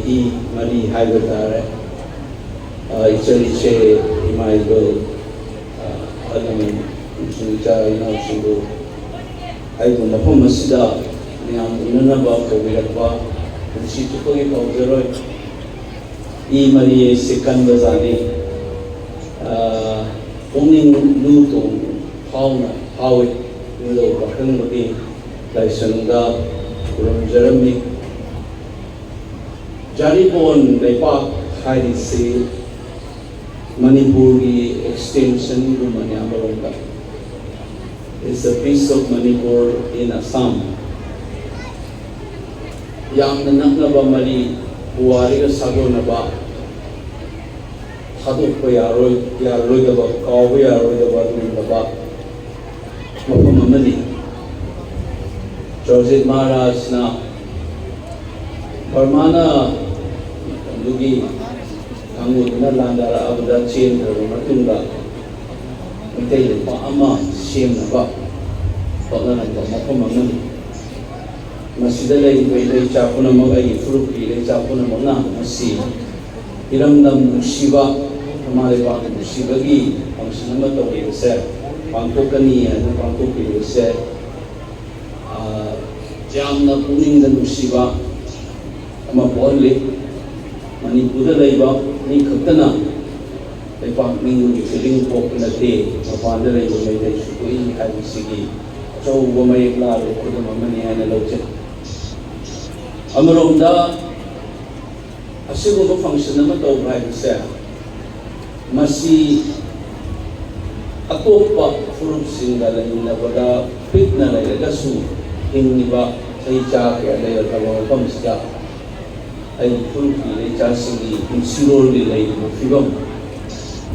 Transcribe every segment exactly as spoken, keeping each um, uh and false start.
E ꯃꯔꯤ ꯍꯥꯏꯕ ꯇꯥꯔꯦ꯫ ꯑ, ꯏꯆꯟ ꯏꯆꯦ, ꯏꯃꯥ ꯏꯕꯧ, ꯑ, ꯑꯍꯜ ꯂꯃꯟ ꯑꯃꯁꯨꯡ ꯏꯆꯥ ꯏꯅꯥꯎꯁꯤꯡꯕꯨ ꯑꯩꯕꯨ ꯃꯐꯝ ꯑꯁꯤꯗ ꯃꯌꯥꯝ ꯎꯅꯅꯕ ꯀꯧꯕꯤꯔꯛꯄ ꯄꯨꯟꯁꯤ ꯆꯨꯞꯄꯒꯤ ꯀꯥꯎꯖꯔꯣꯏ꯫ ꯏ ꯃꯔꯤ ꯑꯁꯤ ꯀꯟꯕ ꯖꯥꯠꯅꯤ꯫ ꯑ, ꯄꯨꯛꯅꯤꯡ ꯂꯨ ꯇꯣꯡ ꯐꯥꯎꯅ ꯐꯥꯎꯏ꯫ ꯃꯤꯔꯣꯜ ꯄꯥꯈꯪꯕꯒꯤ ꯂꯥꯏꯁꯪꯗ ꯈꯨꯔꯨꯝꯖꯔꯝꯃꯤ꯫ ꯖꯥꯔꯤꯕꯣꯟ ꯂꯩꯄꯥꯛ ꯍꯥꯏꯔꯤꯁꯤ ꯃꯅꯤꯄꯨꯔꯒꯤ extension ꯒꯨꯝꯕꯅꯤ ꯑꯃꯔꯣꯝꯗ꯫ It's a piece of Manipur in Assam. ꯌꯥꯝꯅ ꯅꯛꯅꯕ ꯃꯔꯤ, ꯄꯨꯋꯥꯔꯤꯒ ꯁꯥꯒꯣꯟꯅꯕ, ꯊꯥꯗꯣꯛꯄ ꯌꯥꯔꯣꯏ, ꯌꯥꯔꯔꯣꯏꯗꯕ, ꯀꯥꯎꯕ ꯌꯥꯔꯔꯣꯏꯗꯕ ꯑꯗꯨꯒꯨꯝꯂꯕ ꯃꯐꯝ ꯑꯃꯅꯤ꯫ ꯖꯣꯔꯖꯤꯠ ꯃꯍꯥꯔꯥꯖꯅ ꯕꯔꯃꯥꯅ ꯃꯇꯝꯗꯨꯒꯤ ꯀꯥꯡꯕꯨꯗꯨꯅ ꯂꯥꯟꯗꯥꯔꯛꯑꯕꯗ ꯆꯦꯟꯈ꯭ꯔꯕ ꯃꯇꯨꯡꯗ ꯃꯩꯇꯩ ꯂꯩꯄꯥꯛ ꯑꯃ ꯁꯦꯝꯅꯕ ꯍꯣꯠꯅꯔꯝꯕ ꯃꯐꯝ ꯑꯃꯅꯤ꯫ ꯃꯁꯤꯗ ꯂꯩꯔꯤꯕ ꯏꯔꯩꯆꯥ ꯄꯨꯝꯅꯃꯛ, ꯑꯩꯒꯤ ꯐꯨꯔꯨꯞꯀꯤ ꯏꯔꯩꯆꯥ ꯄꯨꯝꯅꯃꯛꯅ ꯃꯁꯤ ꯏꯔꯝꯗꯝ ꯅꯨꯡꯁꯤꯕ, ꯏꯃꯥ ꯂꯩꯕꯥꯛ ꯅꯨꯡꯁꯤꯕꯒꯤ function ꯑꯃ ꯇꯧꯔꯤꯕꯁꯦ, ꯄꯥꯡꯊꯣꯛꯀꯅꯤ ꯍꯥꯏꯅ ꯄꯥꯡꯊꯣꯛꯄꯤꯔꯤꯕꯁꯦ, ꯑ, ꯌꯥꯝꯅ ꯄꯨꯛꯅꯤꯡꯗ ꯅꯨꯡꯁꯤꯕ ꯑꯃ ꯄꯣꯛꯍꯜꯂꯤ꯫ ꯃꯅꯤꯄꯨꯔꯗ ꯂꯩꯕ ꯃꯤ ꯈꯛꯇꯅ ꯂꯩꯄꯥꯛ ꯅꯤꯡꯕꯒꯤ feeling ꯄꯣꯛꯄ ꯅꯠꯇꯦ, ꯃꯄꯥꯟꯗ ꯂꯩꯕ ꯃꯩꯇꯩꯁꯨ ꯄꯣꯛꯏ ꯍꯥꯏꯕꯁꯤꯒꯤ ꯑꯆꯧꯕ ꯃꯌꯦꯛ ꯂꯥꯔꯕ ꯈꯨꯗꯝ ꯑꯃꯅꯤ ꯍꯥꯏꯅ ꯂꯧꯖꯩ꯫ ꯑꯃꯔꯣꯝꯗ ꯑꯁꯤꯒꯨꯝꯕ function ꯑꯃ ꯇꯧꯕ ꯍꯥꯏꯕꯁꯦ, ꯃꯁꯤ ꯑꯇꯣꯞꯄ ꯐꯨꯔꯨꯞꯁꯤꯡꯒ ꯂꯩꯃꯤꯟꯅꯕꯗ ꯄꯤꯛꯅ ꯂꯩꯔꯒꯁꯨ, ꯍꯤꯡꯂꯤꯕ ꯆꯍꯤ ꯆꯥ ꯀꯌꯥ ꯂꯩꯔꯛꯂꯕ ꯃꯐꯝꯁꯤꯗ ꯑꯩꯒꯤ ꯐꯨꯔꯨꯞꯀꯤ ꯏꯔꯩꯆꯥꯁꯤꯡꯒꯤ ꯄꯨꯟꯁꯤꯔꯣꯜꯒꯤ ꯂꯩꯔꯤꯕ ꯐꯤꯕꯝ,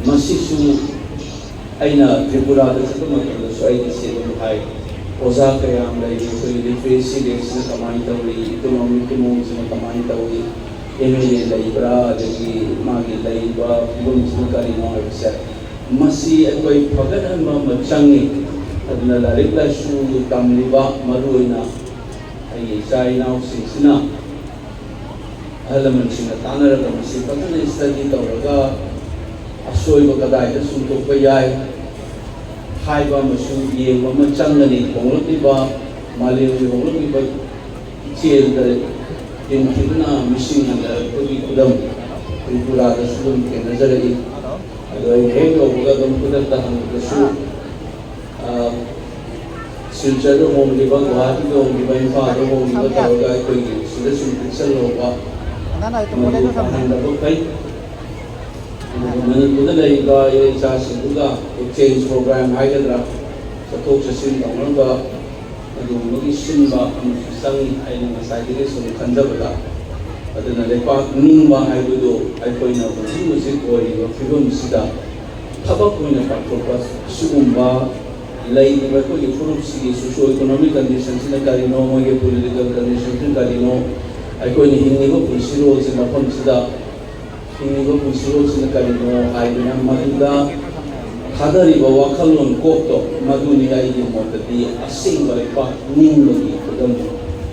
ꯃꯁꯤꯁꯨ ꯑꯩꯅ ꯇ꯭ꯔꯤꯄꯨꯔꯥꯗ ꯆꯠꯄ ꯃꯇꯝꯗꯁꯨ ꯑꯩ ꯉꯁꯤ ꯑꯗꯨꯝ ꯍꯥꯏ, ꯑꯣꯖꯥ ꯀꯌꯥ ꯑꯃ ꯂꯩꯔꯤ, ꯑꯩꯈꯣꯏꯒꯤ literacy rateꯁꯤꯅ ꯀꯃꯥꯏꯅ ꯇꯧꯔꯤ, economicꯀꯤ ꯃꯑꯣꯡꯁꯤꯅ ꯀꯃꯥꯏꯅ ꯇꯧꯔꯤ, M L A ꯂꯩꯕ꯭ꯔꯥ, ꯑꯗꯒꯤ ꯃꯥꯒꯤ ꯂꯩꯔꯤꯕ ꯐꯤꯕꯝꯁꯤꯅ ꯀꯔꯤꯅꯣ ꯍꯥꯏꯕꯁꯦ, ꯃꯁꯤ ꯑꯩꯈꯣꯏ ꯐꯒꯠꯍꯟꯕ ꯑꯃ ꯆꯪꯉꯤ꯫ ꯑꯗꯨꯅ ꯂꯥꯏꯔꯤꯛ ꯂꯥꯏꯁꯨ ꯇꯝꯂꯤꯕ, ꯃꯔꯨꯑꯣꯏꯅ ꯑꯩꯒꯤ ꯏꯆꯥ ꯏꯅꯥꯎꯁꯤꯡꯁꯤꯅ ꯑꯍꯜ ꯂꯃꯟꯁꯤꯡꯒ ꯇꯥꯟꯅꯔꯒ ꯃꯁꯤ ꯐꯖꯅ ꯁ꯭ꯇꯗꯤ ꯇꯧꯔꯒ ꯑꯁꯣꯏꯕ ꯀꯗꯥꯏꯗ ꯆꯨꯝꯊꯣꯛꯄ ꯌꯥꯏ ꯍꯥꯏꯕ ꯑꯃꯁꯨ ꯌꯦꯡꯕ ꯑꯃ ꯆꯪꯒꯅꯤ꯫ ꯍꯣꯡꯂꯛꯂꯤꯕ ꯃꯥꯂꯦꯝꯒꯤ ꯍꯣꯡꯂꯛꯂꯤꯕ ꯏꯆꯦꯜꯗ ꯇꯤꯟꯈꯤꯗꯨꯅ ꯃꯤꯁꯤꯡ ꯍꯟꯊꯔꯛꯄꯒꯤ ꯈꯨꯗꯝ ꯇ꯭ꯔꯤꯄꯨꯔꯥꯗꯁꯨ ꯑꯗꯨꯝ ꯊꯦꯡꯅꯖꯔꯛꯏ꯫ ꯑꯗꯣ ꯑꯩꯅ ꯍꯦꯛ ꯌꯧꯕꯒ ꯑꯗꯨꯝ ꯈꯨꯗꯛꯇ ꯍꯪꯕꯗꯁꯨ, ꯑ, ꯁꯤꯜꯆꯔꯗ ꯍꯣꯡꯂꯤꯕ, ꯒꯨꯋꯥꯍꯥꯇꯤꯗ ꯍꯣꯡꯂꯤꯕ, ꯏꯝꯐꯥꯜꯗ ꯍꯣꯡꯂꯤꯕ ꯇꯧꯔꯒ ꯑꯩꯈꯣꯏꯒꯤ ꯁꯤꯗ ꯁꯨꯝ ꯄꯤꯛꯁꯜꯍꯧꯕ ꯃꯗꯨ ꯄꯥꯍꯟꯗꯕ ꯐꯩ꯫ ꯑꯗꯨꯒ ꯃꯅꯤꯄꯨꯔꯗ ꯂꯩꯔꯤꯕ ꯏꯆꯥꯁꯤꯡꯗꯨꯒ ꯑꯦꯛꯁꯆꯦꯟꯖ ꯄ꯭ꯔꯣꯒ꯭ꯔꯥꯝ ꯍꯥꯏꯒꯗ꯭ꯔꯥ, ꯆꯠꯊꯣꯛ ꯆꯠꯁꯤꯟ ꯇꯧꯅꯕ ꯑꯗꯨꯒꯨꯝꯕꯒꯤ ꯁꯤꯟꯕ ꯑꯃꯁꯨ ꯆꯪꯏ ꯍꯥꯏꯅ ꯉꯁꯥꯏꯗꯒꯤ ꯁꯨꯝ ꯈꯟꯖꯕꯗ꯫ ꯑꯗꯨꯅ ꯂꯩꯄꯥꯛ ꯅꯤꯡꯕ ꯍꯥꯏꯕꯗꯨ ꯑꯩꯈꯣꯏꯅ ꯍꯧꯖꯤꯛ ꯍꯧꯖꯤꯛ ꯑꯣꯏꯔꯤꯕ ꯐꯤꯕꯝꯁꯤꯗ ꯊꯕꯛ ꯑꯣꯏꯅ ꯄꯥꯡꯊꯣꯛꯄ ꯁꯤꯒꯨꯝꯕ ꯂꯩꯔꯤꯕ ꯑꯩꯈꯣꯏꯒꯤ ꯐꯨꯔꯨꯞꯁꯤꯒꯤ socio economic conditionꯁꯤꯅ ꯀꯔꯤꯅꯣ, ꯃꯣꯏꯒꯤ political conditionꯁꯤꯅ ꯀꯔꯤꯅꯣ, ꯑꯩꯈꯣꯏꯅ ꯍꯤꯡꯂꯤꯕ ꯄꯨꯟꯁꯤꯔꯣꯜꯁꯦ ꯃꯐꯝꯁꯤꯗ ꯍꯤꯡꯂꯤꯕ ꯄꯨꯟꯁꯤꯔꯣꯜꯁꯤꯅ ꯀꯔꯤꯅꯣ ꯍꯥꯏꯗꯅ ꯃꯗꯨꯗ ꯊꯥꯗꯔꯤꯕ ꯋꯥꯈꯜꯂꯣꯟ ꯀꯣꯛꯇꯣ, ꯃꯗꯨꯅꯤ ꯑꯩꯒꯤ ꯃꯣꯠꯇꯗꯤ ꯑꯁꯦꯡꯕ ꯂꯩꯄꯥꯛ ꯅꯤꯡꯕꯒꯤ ꯈꯨꯗꯝ,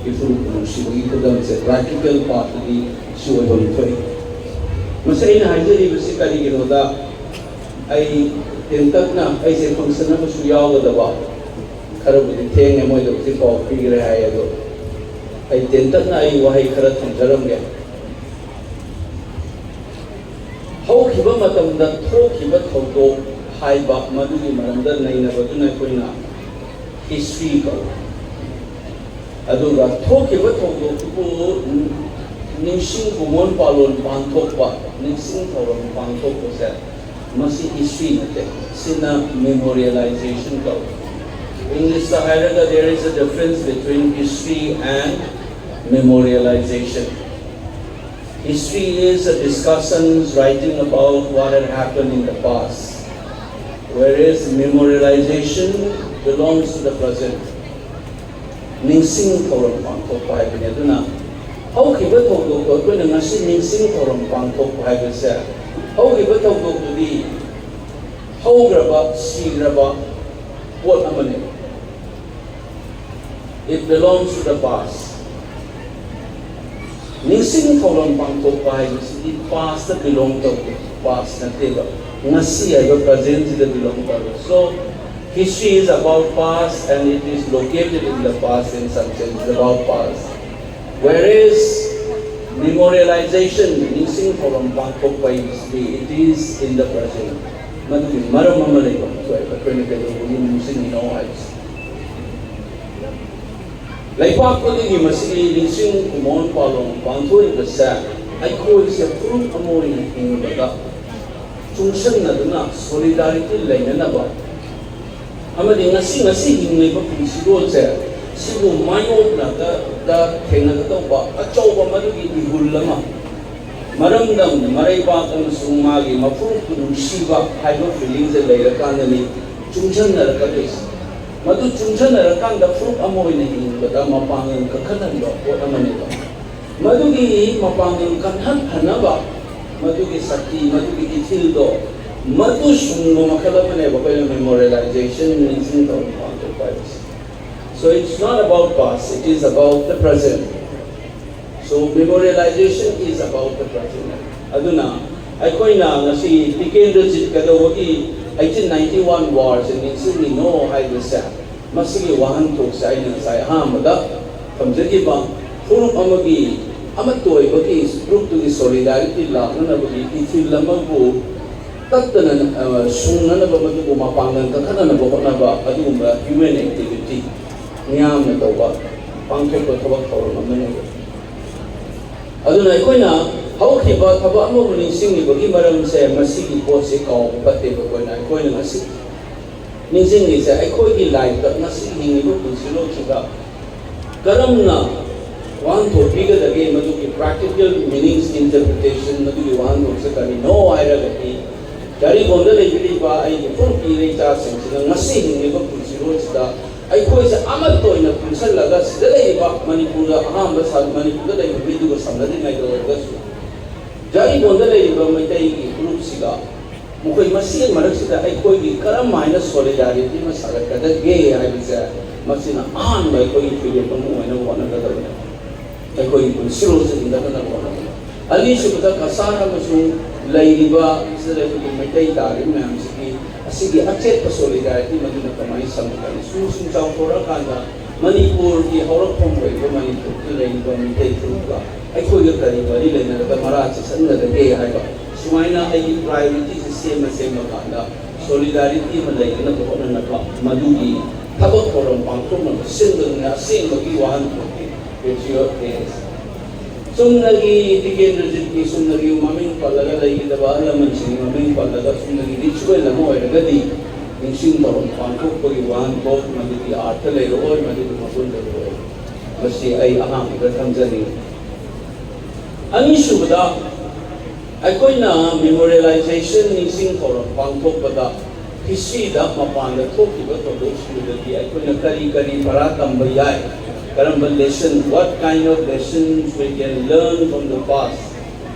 ꯏꯐꯨꯔꯨꯞ ꯅꯨꯡꯁꯤꯕꯒꯤ ꯈꯨꯗꯝꯁꯦ꯫ Practical partꯇꯗꯤ ꯁꯤ ꯑꯣꯏꯐꯝ ꯊꯣꯛꯏ꯫ ꯃꯁꯤ ꯑꯩꯅ ꯍꯥꯏꯖꯔꯤꯕꯁꯤ ꯀꯔꯤꯒꯤꯅꯣꯗ, ꯑꯩ ꯇꯦꯟꯇꯛꯅ ꯑꯩꯁꯦ function ꯑꯃꯁꯨ ꯌꯥꯎꯒꯗꯕ, ꯈꯔꯕꯨꯗꯤ ꯊꯦꯡꯉꯦ, ꯃꯣꯏꯗ ꯍꯧꯖꯤꯛ ꯄꯥꯎ ꯄꯤꯈ꯭ꯔꯦ ꯍꯥꯏ, ꯑꯗꯣ ꯑꯩ ꯇꯦꯟꯇꯛꯅ ꯑꯩ ꯋꯥꯍꯩ ꯈꯔ ꯊꯝꯖꯔꯝꯒꯦ꯫ ꯍꯧꯈꯤꯕ ꯃꯇꯝꯗ ꯊꯣꯛꯈꯤꯕ ꯊꯧꯗꯣꯛ ꯍꯥꯏꯕ ꯃꯗꯨꯒꯤ ꯃꯔꯝꯗ ꯅꯩꯅꯕꯗꯨꯅ ꯑꯩꯈꯣꯏꯅ history ꯀꯧꯏ꯫ ꯑꯗꯨꯒ ꯊꯣꯛꯈꯤꯕ ꯊꯧꯗꯣꯛꯇꯨꯕꯨ ꯅꯤꯡꯁꯤꯡ ꯈꯨꯕꯣꯟ ꯄꯥꯂꯣꯟ ꯄꯥꯡꯊꯣꯛꯄ, ꯅꯤꯡꯁꯤꯡ ꯊꯧꯔꯝ ꯄꯥꯡꯊꯣꯛꯄꯁꯦ, ꯃꯁꯤ history ꯅꯠꯇꯦ, ꯁꯤꯅ memorialization ꯀꯧꯏ꯫ Englishꯇ ꯍꯥꯏꯔꯒ, there is a difference between history and memorialization. History is a discussions writing about what had happened in the past, whereas memorialization belongs to the present. ꯅꯤꯡꯁꯤꯡ ꯊꯧꯔꯝ ꯄꯥꯡꯊꯣꯛꯄ ꯍꯥꯏꯕꯅꯤ꯫ ꯑꯗꯨꯅ ꯍꯧꯈꯤꯕ ꯊꯧꯗꯣꯛꯇꯣ ꯑꯩꯈꯣꯏꯅ ꯉꯁꯤ ꯅꯤꯡꯁꯤꯡ ꯊꯧꯔꯝ ꯄꯥꯡꯊꯣꯛꯄ ꯍꯥꯏꯕꯁꯦ, ꯍꯧꯈꯤꯕ ꯊꯧꯗꯣꯛꯇꯨꯗꯤ ꯍꯧꯈ꯭ꯔꯕ, ꯁꯤꯈ꯭ꯔꯕ ꯄꯣꯠ ꯑꯃꯅꯤ꯫ It belongs to the past. ꯅꯤꯡꯁꯤꯡ ꯊꯧꯔꯝ ꯄꯥꯡꯊꯣꯛꯄ ꯍꯥꯏꯕꯁꯤꯗꯤ past ꯇ belong ꯇꯧꯗꯦ, past ꯅꯠꯇꯦꯕ, ꯉꯁꯤ ꯍꯥꯏꯕ present ꯁꯤꯗ belong ꯇꯧꯋꯦ꯫ So history is about past and it is located in the past, in some sense it's about past, whereas memorialization, ꯅꯤꯡꯁꯤꯡ ꯊꯧꯔꯝ ꯄꯥꯡꯊꯣꯛꯄ ꯍꯥꯏꯕꯁꯤꯗꯤ it is in the present꯫ ꯃꯗꯨꯒꯤ ꯃꯔꯝ ꯑꯃ ꯂꯩꯕ ꯑꯃ ꯊꯣꯛꯑꯦꯕ ꯑꯩꯈꯣꯏꯅ ꯀꯩꯗꯧꯕꯒꯤ ꯅꯤꯡꯁꯤꯡꯉꯤꯅꯣ ꯍꯥꯏꯕꯁꯤ꯫ ꯂꯩꯄꯥꯛ ꯈꯨꯗꯤꯡꯒꯤ ꯃꯁꯤꯒꯤ ꯅꯤꯡꯁꯤꯡ ꯀꯨꯝꯑꯣꯟ ꯄꯥꯂꯣꯟ ꯄꯥꯡꯊꯣꯛꯏꯕꯁꯦ ꯑꯩꯈꯣꯏꯁꯦ ꯐꯨꯔꯨꯞ ꯑꯃ ꯑꯣꯏꯅ ꯍꯤꯡꯕꯗ ꯆꯨꯡꯁꯤꯟꯅꯗꯨꯅ solidarity ꯂꯩꯅꯅꯕ ꯑꯃꯗꯤ ꯉꯁꯤ ꯉꯁꯤ ꯍꯤꯡꯂꯤꯕ ꯄꯨꯟꯁꯤꯔꯣꯜꯁꯦ ꯁꯤꯕꯨ ꯃꯥꯌꯣꯛꯅꯒꯗ ꯊꯦꯡꯅꯒꯗꯧꯕ ꯑꯆꯧꯕ ꯃꯗꯨꯒꯤ ꯏꯍꯨꯜ ꯑꯃ, ꯃꯔꯝꯗꯝ, ꯃꯔꯩꯕꯥꯛ ꯑꯃꯁꯨꯡ ꯃꯥꯒꯤ ꯃꯄꯨꯔꯣꯏꯕꯕꯨ ꯅꯨꯡꯁꯤꯕ ꯍꯥꯏꯕ feeling ꯁꯦ ꯂꯩꯔꯀꯥꯟꯗꯅꯤ ꯆꯨꯡꯁꯤꯟꯅꯔꯛꯀꯗꯣꯏꯁꯦ꯫ ꯃꯗꯨ ꯆꯨꯡꯁꯤꯟꯅꯔꯀꯥꯟꯗ ꯐꯨꯔꯨꯞ ꯑꯃ ꯑꯣꯏꯅ ꯍꯤꯡꯕꯗ ꯃꯄꯥꯡꯒꯜ ꯀꯟꯈꯠꯍꯟꯕ ꯄꯣꯠ ꯑꯃꯅꯦꯕ꯫ ꯃꯗꯨꯒꯤ ꯃꯄꯥꯡꯒꯜ ꯀꯟꯈꯠꯍꯟꯅꯕ ꯃꯗꯨꯒꯤ ꯁꯛꯇꯤ, ꯃꯗꯨꯒꯤ ꯏꯊꯤꯜꯗꯣ, ꯃꯗꯨ ꯁꯨꯡꯕ ꯃꯈꯜ ꯑꯃꯅꯦꯕ ꯑꯩꯈꯣꯏꯅ memorialization, ꯅꯤꯡꯁꯤꯡ ꯊꯧꯔꯝ ꯄꯥꯡꯊꯣꯛꯄ ꯍꯥꯏꯕꯁꯦ꯫ So it's not about past, it is about the present. So memorialization is about the present. ꯑꯗꯨꯅ ꯑꯩꯈꯣꯏꯅ ꯉꯁꯤ ꯇꯤꯀꯦꯟꯗ꯭ꯔꯖꯤꯠ ꯀꯩꯗꯧꯕꯒꯤ eighteen ninety one war ꯁꯦ ꯅꯤꯡꯁꯤꯡꯂꯤꯅꯣ ꯍꯥꯏꯕꯁꯦ, ꯃꯁꯤꯒꯤ ꯋꯥꯍꯟꯊꯣꯛꯁꯦ ꯑꯩꯅ ꯉꯁꯥꯏ ꯑꯍꯥꯟꯕꯗ ꯊꯝꯖꯈꯤꯕ ꯐꯨꯔꯨꯞ ꯑꯃꯒꯤ ꯑꯃꯠꯇ ꯑꯣꯏꯕꯒꯤ ꯐꯨꯔꯨꯞꯇꯨꯒꯤ solidarity ꯂꯥꯛꯅꯅꯕꯒꯤ ꯏꯊꯤꯜ ꯑꯃꯕꯨ ꯇꯠꯇꯅ, ꯑ, ꯁꯨꯡꯅꯅꯕ, ꯃꯗꯨꯕꯨ ꯃꯄꯥꯡꯒꯜ ꯀꯟꯈꯠꯅꯅꯕ ꯍꯣꯠꯅꯕ ꯑꯗꯨꯒꯨꯝꯕ human activity ꯃꯤꯌꯥꯝꯅ ꯇꯧꯕ, ꯄꯥꯡꯊꯣꯛꯄ ꯊꯕꯛ ꯊꯧꯔꯝ ꯑꯃꯅꯤ꯫ ꯑꯗꯨꯅ ꯑꯩꯈꯣꯏꯅ ꯍꯧꯈꯤꯕ ꯊꯕꯛ ꯑꯃꯕꯨ ꯅꯤꯡꯁꯤꯡꯂꯤꯕꯒꯤ ꯃꯔꯝꯁꯦ ꯃꯁꯤꯒꯤ ꯄꯣꯠꯁꯤ ꯀꯥꯎꯕ ꯐꯠꯇꯦꯕ꯫ ꯑꯩꯈꯣꯏꯅ, ꯑꯩꯈꯣꯏꯅ ꯉꯁꯤ ꯅꯤꯡꯁꯤꯡꯂꯤꯁꯦ ꯑꯩꯈꯣꯏꯒꯤ life ꯇ ꯉꯁꯤ ꯍꯤꯡꯂꯤꯕ ꯄꯨꯟꯁꯤꯔꯣꯜꯁꯤꯗ ꯀꯔꯝꯅ ꯋꯥꯍꯟꯊꯣꯛ ꯄꯤꯒꯗꯒꯦ, ꯃꯗꯨꯒꯤ practical meanings, interpretation, ꯃꯗꯨꯒꯤ ꯋꯥꯍꯟꯊꯣꯛꯁꯦ ꯀꯔꯤꯅꯣ ꯍꯥꯏꯔꯒꯗꯤ, ꯖꯥꯔꯤꯒꯣꯟꯗ ꯂꯩꯕꯤꯔꯤꯕ ꯑꯩꯒꯤ ꯐꯨꯔꯨꯞꯀꯤ ꯏꯔꯩꯆꯥꯁꯤꯡꯁꯤꯅ ꯉꯁꯤ ꯍꯤꯡꯂꯤꯕ ꯄꯨꯟꯁꯤꯔꯣꯜꯁꯤꯗ ꯑꯩꯈꯣꯏꯁꯦ ꯑꯃꯠꯇ ꯑꯣꯏꯅ ꯄꯨꯟꯁꯤꯜꯂꯒ, ꯁꯤꯗ ꯂꯩꯔꯤꯕ ꯃꯅꯤꯄꯨꯔꯗ ꯑꯍꯥꯟꯕ ꯁ-, ꯃꯅꯤꯄꯨꯔꯗ ꯂꯩꯕ ꯃꯤꯗꯨꯒ ꯁꯝꯅꯗ꯭ꯔꯤꯉꯩꯗ ꯑꯣꯏꯔꯒꯁꯨ, ꯖꯥꯔꯤꯒꯣꯟꯗ ꯂꯩꯔꯤꯕ ꯃꯩꯇꯩꯒꯤ ꯐꯨꯔꯨꯞꯁꯤꯒ ꯃꯈꯣꯏ ꯃꯁꯦꯟ ꯃꯔꯛꯁꯤꯗ ꯑꯩꯈꯣꯏꯒꯤ ꯀꯔꯝ ꯍꯥꯏꯅ solidarity ꯑꯃ ꯁꯥꯒꯠꯀꯗꯒꯦ ꯍꯥꯏꯕꯁꯦ, ꯃꯁꯤꯅ ꯑꯍꯥꯟꯕ ꯑꯩꯈꯣꯏꯒꯤ ꯐꯤꯔꯦꯞ ꯑꯃ ꯑꯣꯏꯅꯕ ꯍꯣꯠꯅꯒꯗꯕꯅꯤ꯫ ꯑꯩꯈꯣꯏꯒꯤ ꯄꯨꯟꯁꯤꯔꯣꯜꯁꯦ ꯍꯤꯡꯒꯠꯅꯅꯕ ꯍꯣꯠꯅꯕ꯫ ꯑꯅꯤꯁꯨꯕꯗ, ꯀꯁꯥꯔ ꯑꯃꯁꯨꯡ ꯂꯩꯔꯤꯕ ꯁꯤꯗ ꯑꯩꯈꯣꯏꯒꯤ ꯃꯩꯇꯩ ꯇꯥꯔꯤꯕ ꯃꯌꯥꯝꯁꯤꯒꯤ ꯑꯁꯤꯒꯤ ꯑꯆꯦꯠꯄ solidarity ꯃꯗꯨꯅ ꯀꯃꯥꯏꯅ ꯁꯝꯅꯒꯅꯤ? ꯁꯨꯝ ꯁꯨꯝ ꯆꯥꯎꯊꯣꯔꯛꯑꯀꯥꯟꯗ ꯃꯅꯤꯄꯨꯔꯒꯤ ꯍꯧꯔꯛꯐꯝ ꯑꯣꯏꯔꯤꯕ ꯃꯅꯤꯄꯨꯔꯗ ꯂꯩꯔꯤꯕ ꯃꯤꯇꯩ ꯐꯨꯔꯨꯞꯀ ꯑꯩꯈꯣꯏꯒ ꯀꯔꯤ ꯃꯔꯤ ꯂꯩꯅꯔꯒ ꯃꯔꯥ ꯆꯦꯁꯟꯒꯗꯒꯦ ꯍꯥꯏꯕ ꯁꯨꯃꯥꯏꯅ ꯑꯩꯒꯤ priorityꯁꯦ ꯁꯦꯝꯃ ꯁꯦꯝꯃ ꯀꯥꯟꯗ solidarity ꯑꯃ ꯂꯩꯅꯅꯕ ꯍꯣꯠꯅꯅꯕ ꯃꯗꯨꯒꯤ ꯊꯕꯛ ꯊꯧꯔꯝ ꯄꯥꯡꯊꯣꯛꯅꯕ ꯁꯤꯟꯕꯗꯨꯅ ꯑꯁꯦꯡꯕꯒꯤ ꯋꯥꯍꯟꯊꯣꯛꯇꯤ Patriot Day꯫ ꯆꯨꯝꯅꯒꯤ ꯇꯤꯀꯦꯟꯗ꯭ꯔꯖꯤꯠꯀꯤ ꯆꯨꯝꯅꯒꯤ ꯃꯃꯤꯡ ꯄꯜꯂꯒ ꯂꯩꯒꯗꯕ ꯑꯍꯜ ꯂꯃꯟꯁꯤꯡꯒꯤ ꯃꯃꯤꯡ ꯄꯜꯂꯒ ꯆꯨꯝꯅꯒꯤ ritual ꯑꯃ ꯑꯣꯏꯔꯒꯗꯤ ꯅꯤꯡꯁꯤꯡ ꯊꯧꯔꯝ ꯄꯥꯡꯊꯣꯛꯄꯒꯤ ꯋꯥꯍꯟꯊꯣꯛ ꯃꯗꯨꯒꯤ ꯑꯥꯔꯊ ꯂꯩꯔꯛꯑꯣꯏ, ꯃꯗꯨꯒꯤ ꯃꯒꯨꯟ ꯂꯩꯔꯛꯑꯣꯏ꯫ ꯃꯁꯤ ꯑꯩ ꯑꯍꯥꯟꯕꯗ ꯊꯝꯖꯅꯤꯡꯏ꯫ ꯑꯅꯤꯁꯨꯕꯗ, ꯑꯩꯈꯣꯏꯅ memorialization ꯅꯤꯡꯁꯤꯡ ꯊꯧꯔꯝ ꯄꯥꯡꯊꯣꯛꯄꯗ historyꯗ ꯃꯄꯥꯟꯗ ꯊꯣꯛꯈꯤꯕ ꯊꯧꯗꯣꯛꯁꯤꯡꯗꯒꯤ ꯑꯩꯈꯣꯏꯅ ꯀꯔꯤ ꯀꯔꯤ ꯄꯔꯥ ꯇꯝꯕ ꯌꯥꯏ, ꯀꯔꯝꯕ lesson, what kind of lessons we can learn from the past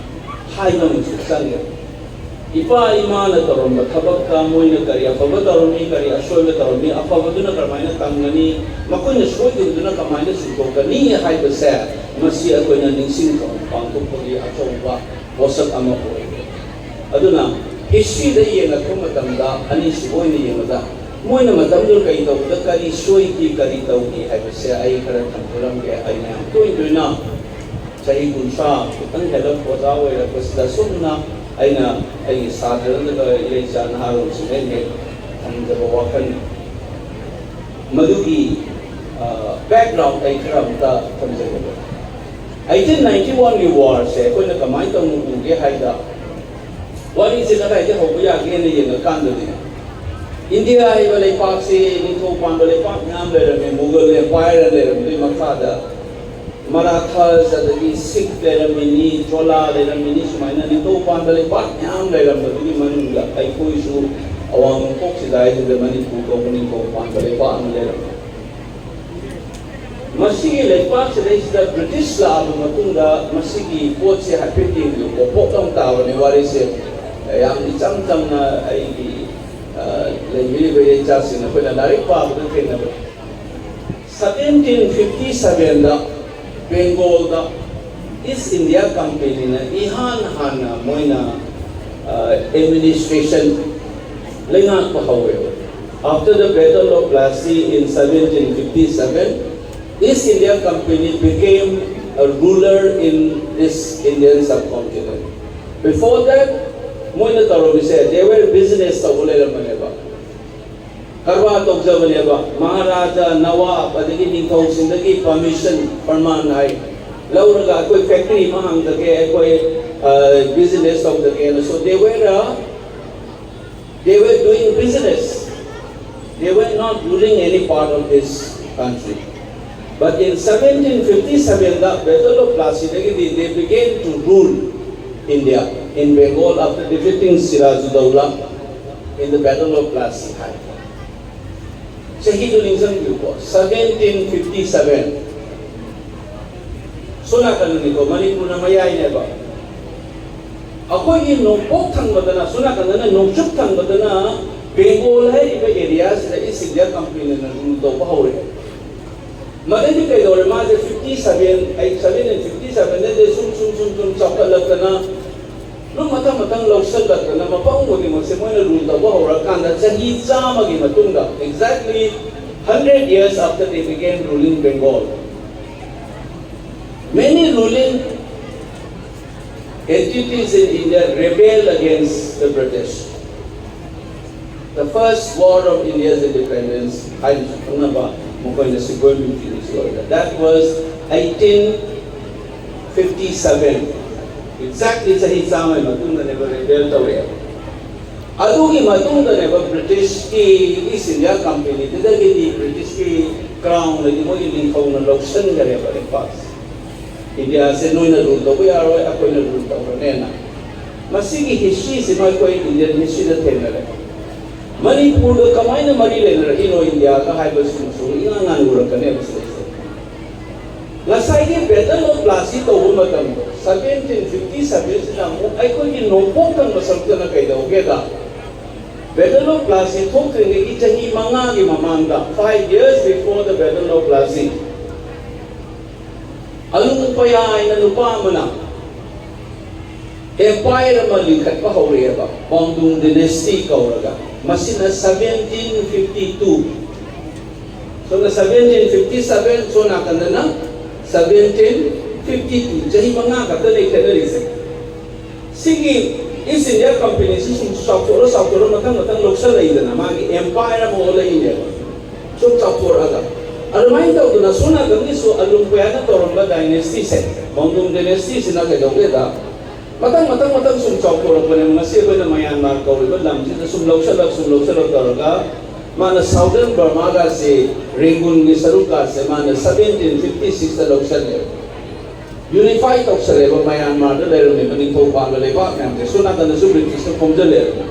ꯍꯥꯏꯕ ꯑꯃꯁꯨ ꯆꯪꯉꯦ꯫ ꯏꯄꯥ ꯏꯃꯥꯅ ꯇꯧꯔꯝꯕ ꯊꯕꯛꯇ ꯃꯣꯏꯅ ꯀꯔꯤ ꯑꯐꯕ ꯇꯧꯔꯝꯃꯤ, ꯀꯔꯤ ꯑꯁꯣꯏꯕ ꯇꯧꯔꯝꯃꯤ, ꯑꯐꯕꯗꯨꯅ ꯀꯔꯝꯍꯥꯏꯅ ꯇꯝꯒꯅꯤ, ꯃꯈꯣꯏꯅ ꯁꯣꯏꯈꯤꯕꯗꯨꯅ ꯀꯃꯥꯏꯅ ꯆꯨꯝꯊꯣꯛꯀꯅꯤ ꯍꯥꯏꯕꯁꯦ ꯃꯁꯤ ꯑꯩꯈꯣꯏꯅ ꯅꯤꯡꯁꯤꯡ ꯊꯧꯔꯝ ꯄꯥꯡꯊꯣꯛꯄꯒꯤ ꯑꯆꯧꯕ ꯄꯣꯠꯁꯛ ꯑꯃ ꯑꯣꯏꯔꯦ꯫ ꯑꯗꯨꯅ historyꯗ ꯌꯦꯡꯉꯛꯄ ꯃꯇꯝꯗ ꯑꯅꯤꯁꯨꯕ ꯑꯣꯏꯅ ꯌꯦꯡꯕꯗ ꯃꯣꯏꯅ ꯃꯇꯝꯗꯨꯗ ꯀꯔꯤ ꯇꯧꯕꯗ ꯀꯔꯤ ꯁꯣꯏꯈꯤ, ꯀꯔꯤ ꯇꯧꯈꯤ ꯍꯥꯏꯕꯁꯦ ꯑꯩ ꯈꯔ ꯊꯝꯖꯔꯝꯒꯦ꯫ ꯑꯩꯅ ꯌꯥꯝ ꯇꯣꯏ ꯇꯣꯏꯅ ꯆꯍꯤ ꯀꯨꯟꯊ꯭ꯔꯥ ꯈꯤꯇꯪ ꯍꯦꯜꯂꯛꯄ ꯑꯣꯖꯥ ꯑꯣꯏꯔꯛꯄꯁꯤꯗ ꯁꯨꯝꯅ ꯑꯩꯅ ꯑꯩꯒꯤ ꯁꯥꯇ꯭ꯔ ꯅꯠꯇ꯭ꯔꯒ ꯏꯔꯩꯆꯥ ꯅꯍꯥꯔꯣꯜꯁꯤꯡꯗ ꯑꯩꯅ ꯊꯝꯖꯕ ꯋꯥꯈꯜ ꯃꯗꯨꯒꯤ background ꯑꯩ ꯈꯔ ꯑꯃꯇ ꯊꯝꯖꯒꯦ꯫ Eighteen ninety oneꯒꯤ warꯁꯦ ꯑꯩꯈꯣꯏꯅ ꯀꯃꯥꯏꯅ ꯇꯧꯅ ꯎꯒꯦ ꯍꯥꯏꯗ, ꯋꯥꯔꯤꯁꯦ ꯀꯗꯥꯏꯗꯒꯤ ꯍꯧꯕ ꯌꯥꯒꯦꯅ ꯌꯦꯡꯉꯀꯥꯟꯗꯗꯤ, ꯏꯟꯗꯤꯌꯥ ꯍꯥꯏꯕ ꯂꯩꯄꯥꯛꯁꯤ ꯅꯤꯡꯊꯧ ꯄꯥꯟꯕ ꯂꯩꯄꯥꯛ ꯃꯌꯥꯝ ꯂꯩꯔꯝꯃꯤ꯫ ꯃꯨꯒꯜ empire ꯂꯩꯔꯝꯕꯗꯨꯒꯤ ꯃꯈꯥꯗ ꯃꯔꯥꯊꯥꯁ, ꯑꯗꯒꯤ ꯁꯤꯈ ꯂꯩꯔꯝꯃꯤꯅꯤ, ꯆꯣꯂꯥ ꯂꯩꯔꯝꯃꯤꯅꯤ, ꯁꯨꯃꯥꯏꯅ ꯅꯤꯡꯊꯧ ꯄꯥꯟꯕ ꯂꯩꯄꯥꯛ ꯃꯌꯥꯝ ꯂꯩꯔꯝꯕꯗꯨꯒꯤ ꯃꯅꯨꯡꯗ ꯑꯩꯈꯣꯏꯁꯨ ꯑꯋꯥꯡ ꯅꯣꯡꯄꯣꯛ ꯆꯤꯗꯥꯏꯁꯤꯗ ꯃꯅꯤꯄꯨꯔ ꯀꯧꯕ ꯅꯤꯡꯊꯧ ꯄꯥꯟꯕ ꯂꯩꯄꯥꯛ ꯑꯃ ꯂꯩꯔꯝꯃꯤ꯫ ꯃꯁꯤꯒꯤ ꯂꯩꯄꯥꯛꯁꯤꯗꯩꯁꯤꯗ ꯕ꯭ꯔꯤꯇꯤꯁ ꯂꯥꯛꯑꯕ ꯃꯇꯨꯡꯗ ꯃꯁꯤꯒꯤ ꯄꯣꯠꯁꯦ ꯍꯥꯏꯐꯦꯠ ꯌꯦꯡꯕꯤꯌꯨ, ꯄꯣꯄꯣꯛ ꯑꯃ ꯇꯥꯕꯅꯦ ꯋꯥꯔꯤꯁꯦ꯫ ꯌꯥꯝ ꯏꯆꯝ ꯆꯝꯅ ꯑꯩꯒꯤ, ꯑ, ꯂꯩꯕꯤꯔꯤꯕ ꯏꯆꯥꯁꯤꯡ ꯑꯩꯈꯣꯏꯅ ꯂꯥꯏꯔꯤꯛ ꯄꯥꯕꯗ ꯊꯦꯡꯅꯕ꯫ Seventeen fifty sevenꯗ ꯕꯦꯡꯒꯣꯜꯗ ꯏꯁ ꯏꯟꯗꯤꯌꯥ ꯀꯝꯄꯦꯅꯤꯅ ꯏꯍꯥꯟ ꯍꯥꯟꯅ ꯃꯣꯏꯅ administration ꯂꯩꯉꯥꯛꯄ ꯍꯧꯋꯦꯕ꯫ After the Battle of Plassey in seventeen fifty-seven, East India Company became a ruler in this Indian subcontinent. Before that, ꯃꯣꯏꯅ ꯇꯧꯔꯝꯃꯤꯁꯦ, they were business ꯇꯧꯕ ꯂꯩꯔꯝꯕꯅꯦꯕ, ꯀꯔꯕꯥꯔ ꯇꯧꯖꯕꯅꯦꯕ꯫ ꯃꯍꯥꯔꯥꯖꯥ, ꯅꯋꯥꯕ, ꯑꯗꯒꯤ ꯅꯤꯡꯊꯧꯁꯤꯡꯗꯒꯤ ꯄꯔꯃꯤꯁꯟ, ꯄꯔꯃꯥꯟ ꯍꯥꯏ, ꯂꯧꯔꯒ ꯑꯩꯈꯣꯏ ꯐꯦꯛꯇꯔꯤ ꯑꯃ ꯍꯥꯡꯖꯒꯦ, ꯑꯩꯈꯣꯏ ꯕꯤꯖꯤꯅꯦꯁ ꯇꯧꯖꯒꯦꯅ꯫ So they were a, they were doing business. They were not ruling any part of this country. But in seventeen fifty-seven, the Battle of Plassey ꯗꯒꯤꯗꯤ they began to rule India in Bengal after defeating Sirajuddaula in the Battle of Plassey high. ꯆꯍꯤꯗꯨ ꯅꯤꯡꯁꯤꯡꯕꯤꯌꯨꯀꯣ, seventeen fifty-seven꯫ ꯁꯣꯝ ꯅꯥꯀꯟꯗꯅꯤꯀꯣ, ꯃꯅꯤꯄꯨꯔꯅ ꯃꯌꯥꯏꯅꯦꯕ꯫ ꯑꯩꯈꯣꯏꯒꯤ ꯅꯣꯡꯄꯣꯛ ꯊꯪꯕꯗꯅ, ꯁꯣꯝ ꯅꯥꯀꯟꯗꯅ ꯅꯣꯡꯆꯨꯞ ꯊꯪꯕꯗꯅ ꯕꯦꯡꯒꯣꯜ ꯍꯥꯏꯔꯤꯕ ꯑꯦꯔꯤꯌꯥꯁꯤꯗ ꯏꯁ India ꯀꯝꯄꯦꯅꯤꯅ rule ꯇꯧꯕ ꯍꯧꯔꯦ꯫ ꯃꯗꯩꯗꯤ ꯀꯩꯗꯧꯔꯦ? ꯃꯥꯁꯦ fifty seven, ꯑꯩ seventeen fifty seven ꯗꯩꯗꯤ ꯁꯨꯝ ꯁꯨꯝ ꯁꯨꯝ ꯁꯨꯝ ꯆꯥꯎꯈꯠꯂꯛꯇꯅ ꯑꯗꯨꯝ ꯃꯊꯪ ꯃꯊꯪ ꯂꯧꯁꯜꯂꯛꯇꯅ ꯃꯐꯝ ꯈꯨꯗꯤꯡꯃꯛꯁꯦ ꯃꯣꯏꯅ ꯔꯨꯜ ꯇꯧꯕ ꯍꯧꯔꯀꯥꯟꯗ, ꯆꯍꯤ ꯆꯥꯝꯃꯒꯤ ꯃꯇꯨꯡꯗ, exactly hundred years after they began ruling Bengal, many ruling entities in India rebelled against the British. The first war of India's independence ꯍꯥꯏꯅꯁꯨ ꯈꯪꯅꯕ ꯃꯈꯣꯏꯅ ꯁꯤꯒꯣꯏ ꯃꯤꯡꯊꯤꯅꯤꯁꯨ ꯑꯣꯏꯔꯦ꯫ That was eighteen fifty seven꯫ Exactly ꯆꯍꯤ ꯆꯥꯝꯃꯒꯤ ꯃꯇꯨꯡꯗꯅꯦꯕ ꯔꯤꯕꯦꯜ ꯇꯧꯔꯛꯑꯦꯕ꯫ ꯑꯗꯨꯒꯤ ꯃꯇꯨꯡꯗꯅꯦꯕ ꯕ꯭ꯔꯤꯇꯤꯁꯀꯤ ꯏꯁ ꯏꯟꯗꯤꯌꯥ ꯀꯝꯄꯦꯅꯤꯗꯨꯗꯒꯤꯗꯤ ꯕ꯭ꯔꯤꯇꯤꯁꯀꯤ ꯀ꯭ꯔꯥꯎꯟꯗꯒꯤ ꯃꯣꯏꯒꯤ ꯅꯤꯡꯊꯧꯅ ꯂꯧꯁꯤꯟꯈꯔꯦꯕ ꯏꯝꯐꯥꯜꯁꯦ꯫ ꯏꯟꯗꯤꯌꯥꯁꯦ ꯅꯣꯏꯅ ꯔꯨꯜ ꯇꯧꯕ ꯌꯥꯔꯣꯏ, ꯑꯩꯈꯣꯏꯅ ꯔꯨꯜ ꯇꯧꯔꯅꯦꯅ꯫ ꯃꯁꯤꯒꯤ ꯍꯤꯁꯇ꯭ꯔꯤꯁꯤꯃ ꯑꯩꯈꯣꯏ ꯏꯟꯗꯤꯌꯟ ꯍꯤꯁꯇ꯭ꯔꯤꯗ ꯊꯦꯡꯅꯔꯦ꯫ ꯃꯅꯤꯄꯨꯔꯒ ꯀꯃꯥꯏꯅ ꯃꯔꯤ ꯂꯩꯅꯔꯛꯏꯅꯣ ꯏꯟꯗꯤꯌꯥꯒ ꯍꯥꯏꯕꯁꯤꯃꯁꯨ ꯏꯉꯥꯡ ꯉꯥꯡ ꯎꯔꯛꯀꯅꯦꯕ ꯁꯤꯗꯩꯁꯤꯗ꯫ ꯉꯁꯥꯏꯒꯤ ꯕꯦꯇꯜ ꯑꯣꯐ ꯄ꯭ꯂꯥꯁꯤ ꯇꯧꯕ ꯃꯇꯝꯗꯣ, ꯁꯕꯦꯟꯇꯤꯟ ꯐꯤꯐꯇꯤ ꯁꯕꯦꯟꯁꯤꯗ ꯑꯃꯨꯛ ꯑꯩꯈꯣꯏꯒꯤ ꯅꯣꯡꯄꯣꯛ ꯊꯪꯕ ꯁꯔꯨꯛꯇꯅ ꯀꯩꯗꯧꯒꯦꯗ, ꯕꯦꯇꯜ ꯑꯣꯐ ꯄ꯭ꯂꯥꯁꯤ ꯊꯣꯛꯇ꯭ꯔꯤꯉꯩꯒꯤ ꯆꯍꯤ ꯃꯉꯥꯒꯤ ꯃꯃꯥꯡꯗ, five years before the Battle of Plassey, ꯑꯂꯨꯡ ꯄꯌꯥ ꯍꯥꯏꯅ ꯅꯨꯄꯥ ꯑꯃꯅ empire ꯑꯃ ꯂꯤꯡꯈꯠꯄ ꯍꯧꯔꯛꯑꯦꯕ, ꯃꯣꯡꯗꯨꯡ dynasty ꯀꯧꯔꯒ꯫ ꯃꯁꯤꯅ seventeen fifty two, ꯁꯣꯝꯗ seventeen fifty seven, ꯁꯣꯝ ꯅꯥꯀꯟꯗꯅ seventeen fifty two, ꯆꯍꯤ ꯃꯉꯥ ꯈꯛꯇꯅꯦ ꯈꯦꯠꯅꯔꯤꯁꯦ꯫ ꯁꯤꯒꯤ East India Company ꯁꯤ ꯁꯨꯝ ꯆꯥꯎꯊꯣꯛꯑ ꯆꯥꯎꯊꯣꯛꯑ ꯃꯊꯪ ꯃꯊꯪ ꯂꯧꯁꯜꯂꯛꯏꯗꯅ, ꯃꯥꯒꯤ empire ꯑꯃ ꯑꯣꯜꯂꯛꯏꯅꯦꯕ꯫ ꯁꯨꯝ ꯆꯥꯎꯊꯣꯔꯛꯑꯒ꯫ ꯑꯗꯨꯃꯥꯏꯅ ꯇꯧꯗꯅ ꯁꯣꯝ ꯅꯥꯀꯟꯒꯤꯁꯨ ꯑꯂꯨꯡ ꯄꯌꯥꯅ ꯇꯧꯔꯝꯕ dynasty ꯁꯦ, ꯃꯣꯡꯗꯨꯡ dynasty ꯁꯤꯅ ꯀꯩꯗꯧꯒꯦꯗ, ꯃꯊꯪ ꯃꯊꯪ ꯃꯊꯪ ꯁꯨꯝ ꯆꯥꯎꯊꯣꯔꯛꯄꯅꯦꯕ꯫ ꯉꯁꯤ ꯑꯩꯈꯣꯏꯅ ꯃꯌꯥꯟꯃꯥꯔ ꯀꯧꯔꯤꯕ ꯂꯝꯁꯤꯗ ꯁꯨꯝ ꯂꯧꯁꯜꯂꯛ ꯁꯨꯝ ꯂꯧꯁꯜꯂꯛ ꯇꯧꯔꯒ, ꯃꯥꯅ Southern Burma ꯒꯁꯦ, ꯔꯦꯡꯒꯨꯟꯒꯤ ꯁꯔꯨꯛꯀꯥꯁꯦ ꯃꯥꯅ seventeen fifty six ꯇ ꯂꯧꯁꯜꯂꯦꯕ꯫ Unify ꯇꯧꯁꯜꯂꯦꯕ ꯃꯌꯥꯟꯃꯥꯔꯗ ꯂꯩꯔꯝꯃꯤꯕ ꯅꯤꯡꯊꯧ ꯄꯥꯟꯕ ꯂꯩꯕꯥꯛ ꯃꯌꯥꯝꯁꯦ꯫ ꯁꯣꯝ ꯅꯥꯀꯟꯗꯁꯨ ꯕ꯭ꯔꯤꯇꯤꯁꯅ ꯈꯣꯝꯖꯜꯂꯦꯕ꯫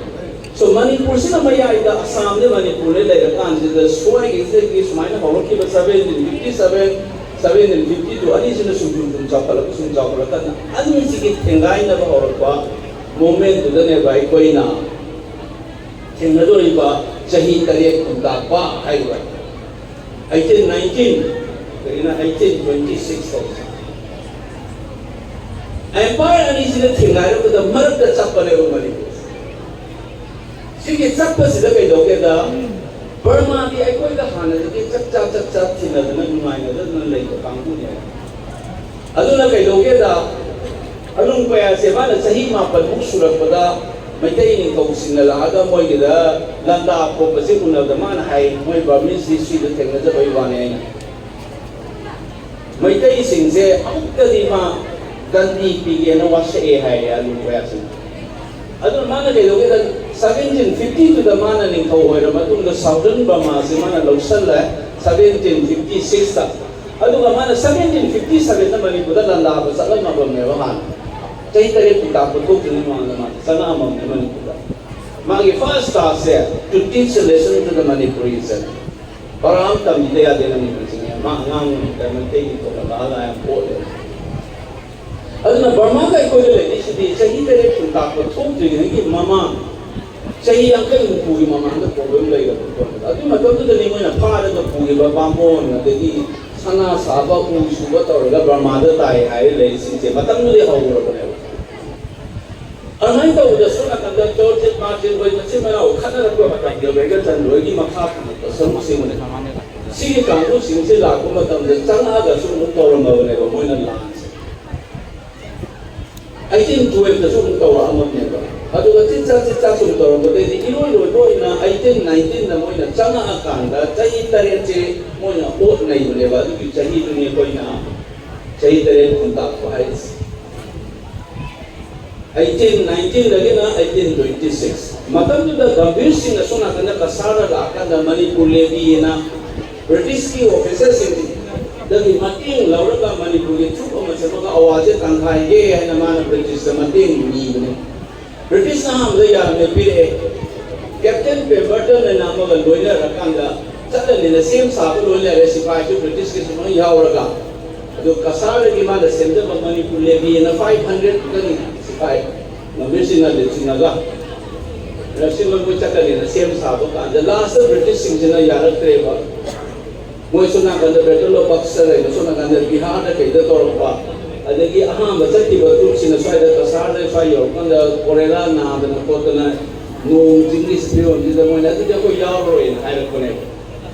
So ꯃꯅꯤꯄꯨꯔꯁꯤꯅ ꯃꯌꯥꯏꯗ, ꯑꯁꯥꯝꯗ ꯃꯅꯤꯄꯨꯔꯗ ꯂꯩꯔꯀꯥꯟꯁꯤꯗ ꯁ꯭ꯋꯥꯏꯒꯤꯁꯤꯗꯒꯤ ꯁꯨꯃꯥꯏꯅ ꯍꯧꯔꯛꯈꯤꯕ seventeen fifty seven, seventeen fifty two ꯑꯅꯤꯁꯤꯅ ꯁꯨꯝ ꯁꯨꯝ ꯁꯨꯝ ꯆꯥꯎꯈꯠꯂꯛꯄ ꯁꯨꯝ ꯆꯥꯎꯈꯠꯂꯛꯀꯥꯟꯗ ꯑꯅꯤꯁꯤꯒꯤ ꯊꯦꯡꯒꯥꯏꯅꯕ ꯍꯧꯔꯛꯄ movementꯇꯨꯗꯅꯦꯕ ꯑꯩꯈꯣꯏꯅ ꯊꯦꯡꯅꯗꯣꯔꯤꯕ ꯆꯍꯤ ꯇꯔꯦꯠ ꯈꯨꯟꯇꯥꯛꯄ ꯍꯥꯏꯔꯤꯕ eighteen nineteen ꯑꯗꯒꯤꯅ eighteen twenty six ꯐꯥꯎ꯫ Empire ꯑꯅꯤꯁꯤꯅ ꯊꯦꯡꯒꯥꯏꯔꯛꯄꯗ ꯃꯔꯛꯇ ꯆꯞꯄꯅꯦꯕ ꯃꯅꯤꯄꯨꯔ꯫ ꯁꯤꯒꯤ ꯆꯠꯄꯁꯤꯗ ꯀꯩꯗꯧꯒꯦꯗ, ꯕꯔꯃꯥꯗꯤ ꯑꯩꯈꯣꯏꯒ ꯍꯥꯟꯅꯗꯒꯤ ꯆꯥꯛꯆꯥ ꯆꯥꯛꯆꯥ ꯊꯤꯟꯅꯗꯅ ꯅꯨꯡꯉꯥꯏꯅꯗꯅ ꯂꯩꯕ ꯀꯥꯡꯕꯨꯅꯦꯕ꯫ ꯑꯗꯨꯅ ꯀꯩꯗꯧꯒꯦꯗ, ꯑꯂꯨꯡ ꯄꯌꯥꯁꯦ ꯃꯥꯅ ꯆꯍꯤ ꯃꯥꯄꯟꯃꯨꯛ ꯁꯨꯔꯛꯄꯗ ꯃꯩꯇꯩ ꯅꯤꯡꯊꯧꯁꯤꯡꯅ ꯂꯥꯛꯑꯒ ꯃꯣꯏꯒꯤꯗ ꯂꯟꯗꯥ ꯈꯣꯠꯄꯁꯦ ꯎꯅꯕꯗ ꯃꯥꯅ ꯍꯥꯏ, "ꯃꯣꯏ Burmese historyꯗ ꯊꯦꯡꯅꯖꯕꯩ ꯋꯥꯅꯦ ꯑꯩꯅ꯫ ꯃꯩꯇꯩꯁꯤꯡꯁꯦ ꯑꯃꯨꯛꯇꯗꯤ ꯃꯥ ꯗꯟꯗꯤ ꯄꯤꯒꯦꯅ ꯋꯥꯁꯛꯑꯦ" ꯍꯥꯏꯌꯦ ꯑꯂꯨꯡ ꯄꯌꯥꯁꯤꯡ꯫ ꯑꯗꯨꯅ ꯃꯥꯅ ꯀꯩꯗꯧꯒꯦꯗ, seventeen fifty two ꯗ ꯃꯥꯅ ꯅꯤꯡꯊꯧ ꯑꯣꯏꯔ ꯃꯇꯨꯡꯗ Southern Burma ꯁꯦ ꯃꯥꯅ ꯂꯧꯁꯜꯂꯦ seventeen fifty six ꯇ꯫ ꯑꯗꯨꯒ ꯃꯥꯅ seventeen fifty seven ꯗ ꯃꯅꯤꯄꯨꯔꯗ ꯂꯟꯗꯥꯕ ꯆꯠꯂꯝꯃꯕꯅꯦꯕ ꯍꯥꯟꯅ꯫ ꯆꯍꯤ ꯇꯔꯦꯠ ꯈꯨꯟꯇꯥꯛꯄ ꯊꯣꯛꯇ꯭ꯔꯤꯉꯩ ꯃꯃꯥꯡꯗ ꯃꯥ ꯆꯪꯉꯛꯑꯝꯃꯕꯅꯦ ꯃꯅꯤꯄꯨꯔꯗ꯫ ꯃꯥꯒꯤ first task say to teach a lesson to the Manipuris꯫ ꯄꯔꯥ ꯑꯃ ꯇꯝꯕꯤꯗ ꯌꯥꯗꯦ ꯃꯅꯤꯄꯨꯔꯤꯁꯤꯡꯅ꯫ ꯃꯥ ꯑꯉꯥꯡ ꯑꯣꯏꯔꯤꯉꯩꯗ ꯃꯩꯇꯩꯒꯤ ꯊꯣꯛꯂꯒ ꯑꯍꯜ ꯌꯥꯝ ꯑꯣꯜꯂꯦ꯫ ꯑꯗꯨꯅ ꯕꯔꯃꯥꯒ ꯑꯩꯈꯣꯏꯒ ꯂꯩꯔꯤꯁꯤꯗꯤ ꯆꯍꯤ ꯇꯔꯦꯠ ꯈꯨꯟꯇꯥꯛꯄ ꯊꯣꯛꯇ꯭ꯔꯤꯉꯩꯒꯤ ꯃꯃꯥꯡ, ꯆꯍꯤ ꯌꯥꯡꯈꯩ ꯍꯨꯝꯐꯨꯒꯤ ꯃꯃꯥꯡꯗ problem ꯂꯩꯔꯕ ꯄꯣꯠꯅꯤ꯫ ꯑꯗꯨꯒꯤ ꯃꯇꯝꯗꯨꯗꯅꯤ ꯃꯣꯏꯅ ꯐꯥꯔꯒ ꯄꯨꯔꯤꯕ ꯕꯥꯃꯣꯟ, ꯑꯗꯒꯤ ꯁꯅꯥ ꯁꯥꯕ, ꯎ ꯁꯨꯕ ꯇꯧꯔꯒ ꯕꯔꯃꯥꯗ ꯇꯥꯏ ꯍꯥꯏꯔ ꯂꯩꯔꯤꯁꯤꯡꯁꯦ ꯃꯇꯝꯗꯨꯗꯤ ꯍꯧꯔꯕꯅꯦꯕ꯫ ꯑꯗꯨꯃꯥꯏꯅ ꯇꯧꯕꯗ ꯁꯣꯝ ꯅꯥꯀꯟꯗ ꯖꯣꯔꯖꯦꯠ ꯃꯥꯔꯇꯤꯟ ꯍꯣꯏ ꯃꯆꯤꯟ ꯃꯅꯥꯎ ꯈꯠꯅꯔꯛꯄ ꯃꯇꯝꯗ ꯔꯦꯒꯜꯇꯟ ꯍꯣꯏꯒꯤ ꯃꯈꯥ ꯊꯪꯕ ꯁꯔꯨꯛꯁꯤꯡꯅ ꯁꯤꯒꯤ ꯀꯥꯡꯕꯨꯁꯤꯡꯁꯤ ꯂꯥꯛꯄ ꯃꯇꯝꯗ ꯆꯪꯉꯛꯑꯒꯁꯨ ꯑꯃꯨꯛ ꯇꯧꯔꯝꯃꯕꯅꯦꯕ ꯃꯣꯏꯅ ꯂꯥꯟꯁꯦ꯫ ꯑꯩꯇꯤꯟ ꯇꯨꯋꯦꯜꯐꯇꯁꯨ ꯑꯃꯨꯛ ꯇꯧꯔꯛꯑꯝꯃꯕꯅꯦꯕ꯫ ꯑꯗꯨꯒ ꯆꯤꯠ ꯆꯥ ꯆꯤꯠ ꯆꯥ ꯁꯨꯝ ꯇꯧꯔꯝꯕꯗꯩꯗꯤ ꯏꯔꯣꯏ ꯂꯣꯏꯕ ꯑꯣꯏꯅ ꯑꯩꯇꯤꯟ ꯅꯥꯏꯟꯇꯤꯟꯗ ꯃꯣꯏꯅ ꯆꯪꯉꯛꯑꯀꯥꯟꯗ ꯆꯍꯤ ꯇꯔꯦꯠꯁꯦ ꯃꯣꯏꯅ ꯑꯣꯠ ꯅꯩꯕꯅꯦꯕ꯫ ꯑꯗꯨꯒꯤ ꯆꯍꯤꯗꯨꯅꯤ ꯑꯩꯈꯣꯏꯅ ꯆꯍꯤ ꯇꯔꯦꯠ ꯈꯨꯟꯇꯥꯛꯄ ꯍꯥꯏꯔꯤꯁꯦ꯫ ꯑꯩꯇꯤꯟ ꯅꯥꯏꯟꯇꯤꯟꯗꯒꯤꯅ ꯑꯩꯇꯤꯟ ꯇ꯭ꯋꯦꯟꯇꯤ ꯁꯤꯛꯁ꯫ ꯃꯇꯝꯗꯨꯗ ꯒꯝꯚꯤꯔ ꯁꯤꯡ ꯑꯁꯣꯝ ꯅꯥꯀꯟꯗ ꯀꯁꯥꯔꯗ ꯂꯥꯛꯑꯀꯥꯟꯗ ꯃꯅꯤꯄꯨꯔ ꯂꯦꯚꯤꯑꯅ ꯕ꯭ꯔꯤꯇꯤꯁꯀꯤ ꯑꯣꯐꯤꯁꯔꯁꯤꯡꯗꯒꯤ ꯃꯇꯦꯡ ꯂꯧꯔꯒ ꯃꯅꯤꯄꯨꯔꯒꯤ ꯇ꯭ꯔꯨꯞ ꯑꯃ ꯁꯦꯝꯃꯒ ꯑꯋꯥꯁꯦ ꯇꯥꯟꯈꯥꯏꯒꯦ ꯍꯥꯏꯅ ꯃꯥꯅ ꯕ꯭ꯔꯤꯇꯤꯁꯇ ꯃꯇꯦꯡ ꯅꯤꯕꯅꯦ꯫ ꯕ꯭ꯔꯤꯇꯤꯁꯅ ꯑꯍꯥꯟꯕꯗ ꯌꯥꯔꯝꯃꯦ ꯄꯤꯔꯛꯑꯦ꯫ ꯀꯦꯞꯇꯦꯟ ꯄꯦꯝꯕꯔꯇꯟ ꯑꯅ ꯑꯃꯒ ꯂꯣꯏꯅꯔꯀꯥꯟꯗ ꯆꯠꯂꯅꯤꯅ ꯁꯦꯝ ꯁꯥꯕ ꯂꯣꯏ ꯂꯩꯔꯦ꯫ ꯁꯤꯐꯥꯏꯁꯨ ꯕ꯭ꯔꯤꯇꯤꯁꯀꯤꯁꯨ ꯂꯣꯏ ꯌꯥꯎꯔꯒ, ꯑꯗꯨ ꯀꯁꯥꯔꯗꯒꯤ ꯃꯥꯅ ꯁꯦꯝꯖꯕ ꯃꯅꯤꯄꯨꯔ ꯂꯦꯚꯤꯑꯅ ꯐꯥꯏꯚ ꯍꯟꯗ꯭ꯔꯦꯠ ꯈꯛꯇꯅꯤ ꯁꯤꯐꯥꯏ ꯒꯝꯚꯤꯔ ꯁꯤꯡꯅ ꯂꯨꯆꯤꯡꯉꯒ ꯔꯁꯤꯃꯟꯕꯨ ꯆꯠꯀꯅꯤꯅ ꯁꯦꯝ ꯁꯥꯕ ꯀꯥꯟꯗ ꯂꯥꯁꯇ ꯕ꯭ꯔꯤꯇꯤꯁꯁꯤꯡꯁꯤꯅ ꯌꯥꯔꯛꯇ꯭ꯔꯦꯕ꯫ ꯃꯣꯏ ꯁꯣꯝ ꯅꯥꯀꯟꯗ ꯕꯦꯇꯜ ꯑꯣꯐ ꯕꯛꯁꯔ ꯂꯩꯕ, ꯁꯣꯝ ꯅꯥꯀꯟꯗ ꯕꯤꯍꯥꯔꯗ ꯀꯩꯗ ꯇꯧꯔꯛꯄ, ꯑꯗꯒꯤ ꯑꯍꯥꯟꯕ ꯆꯠꯈꯤꯕ ꯇ꯭ꯔꯨꯞꯁꯤꯅ ꯁ꯭ꯋꯥꯏꯗ ꯀꯁꯥꯔꯗ ꯁ꯭ꯋꯥꯏ ꯌꯧꯔꯀꯥꯟꯗ ꯀꯣꯂꯦꯔꯥ ꯅꯥꯗꯅ ꯈꯣꯠꯇꯅ ꯅꯣꯡ ꯆꯤꯡꯒꯤ ꯐꯤꯕꯝꯁꯤꯗ ꯃꯣꯏꯅ ꯑꯗꯨꯗꯤ ꯑꯩꯈꯣꯏ ꯌꯥꯎꯔꯔꯣꯏꯅ ꯍꯥꯏꯔꯛꯄꯅꯦꯕ꯫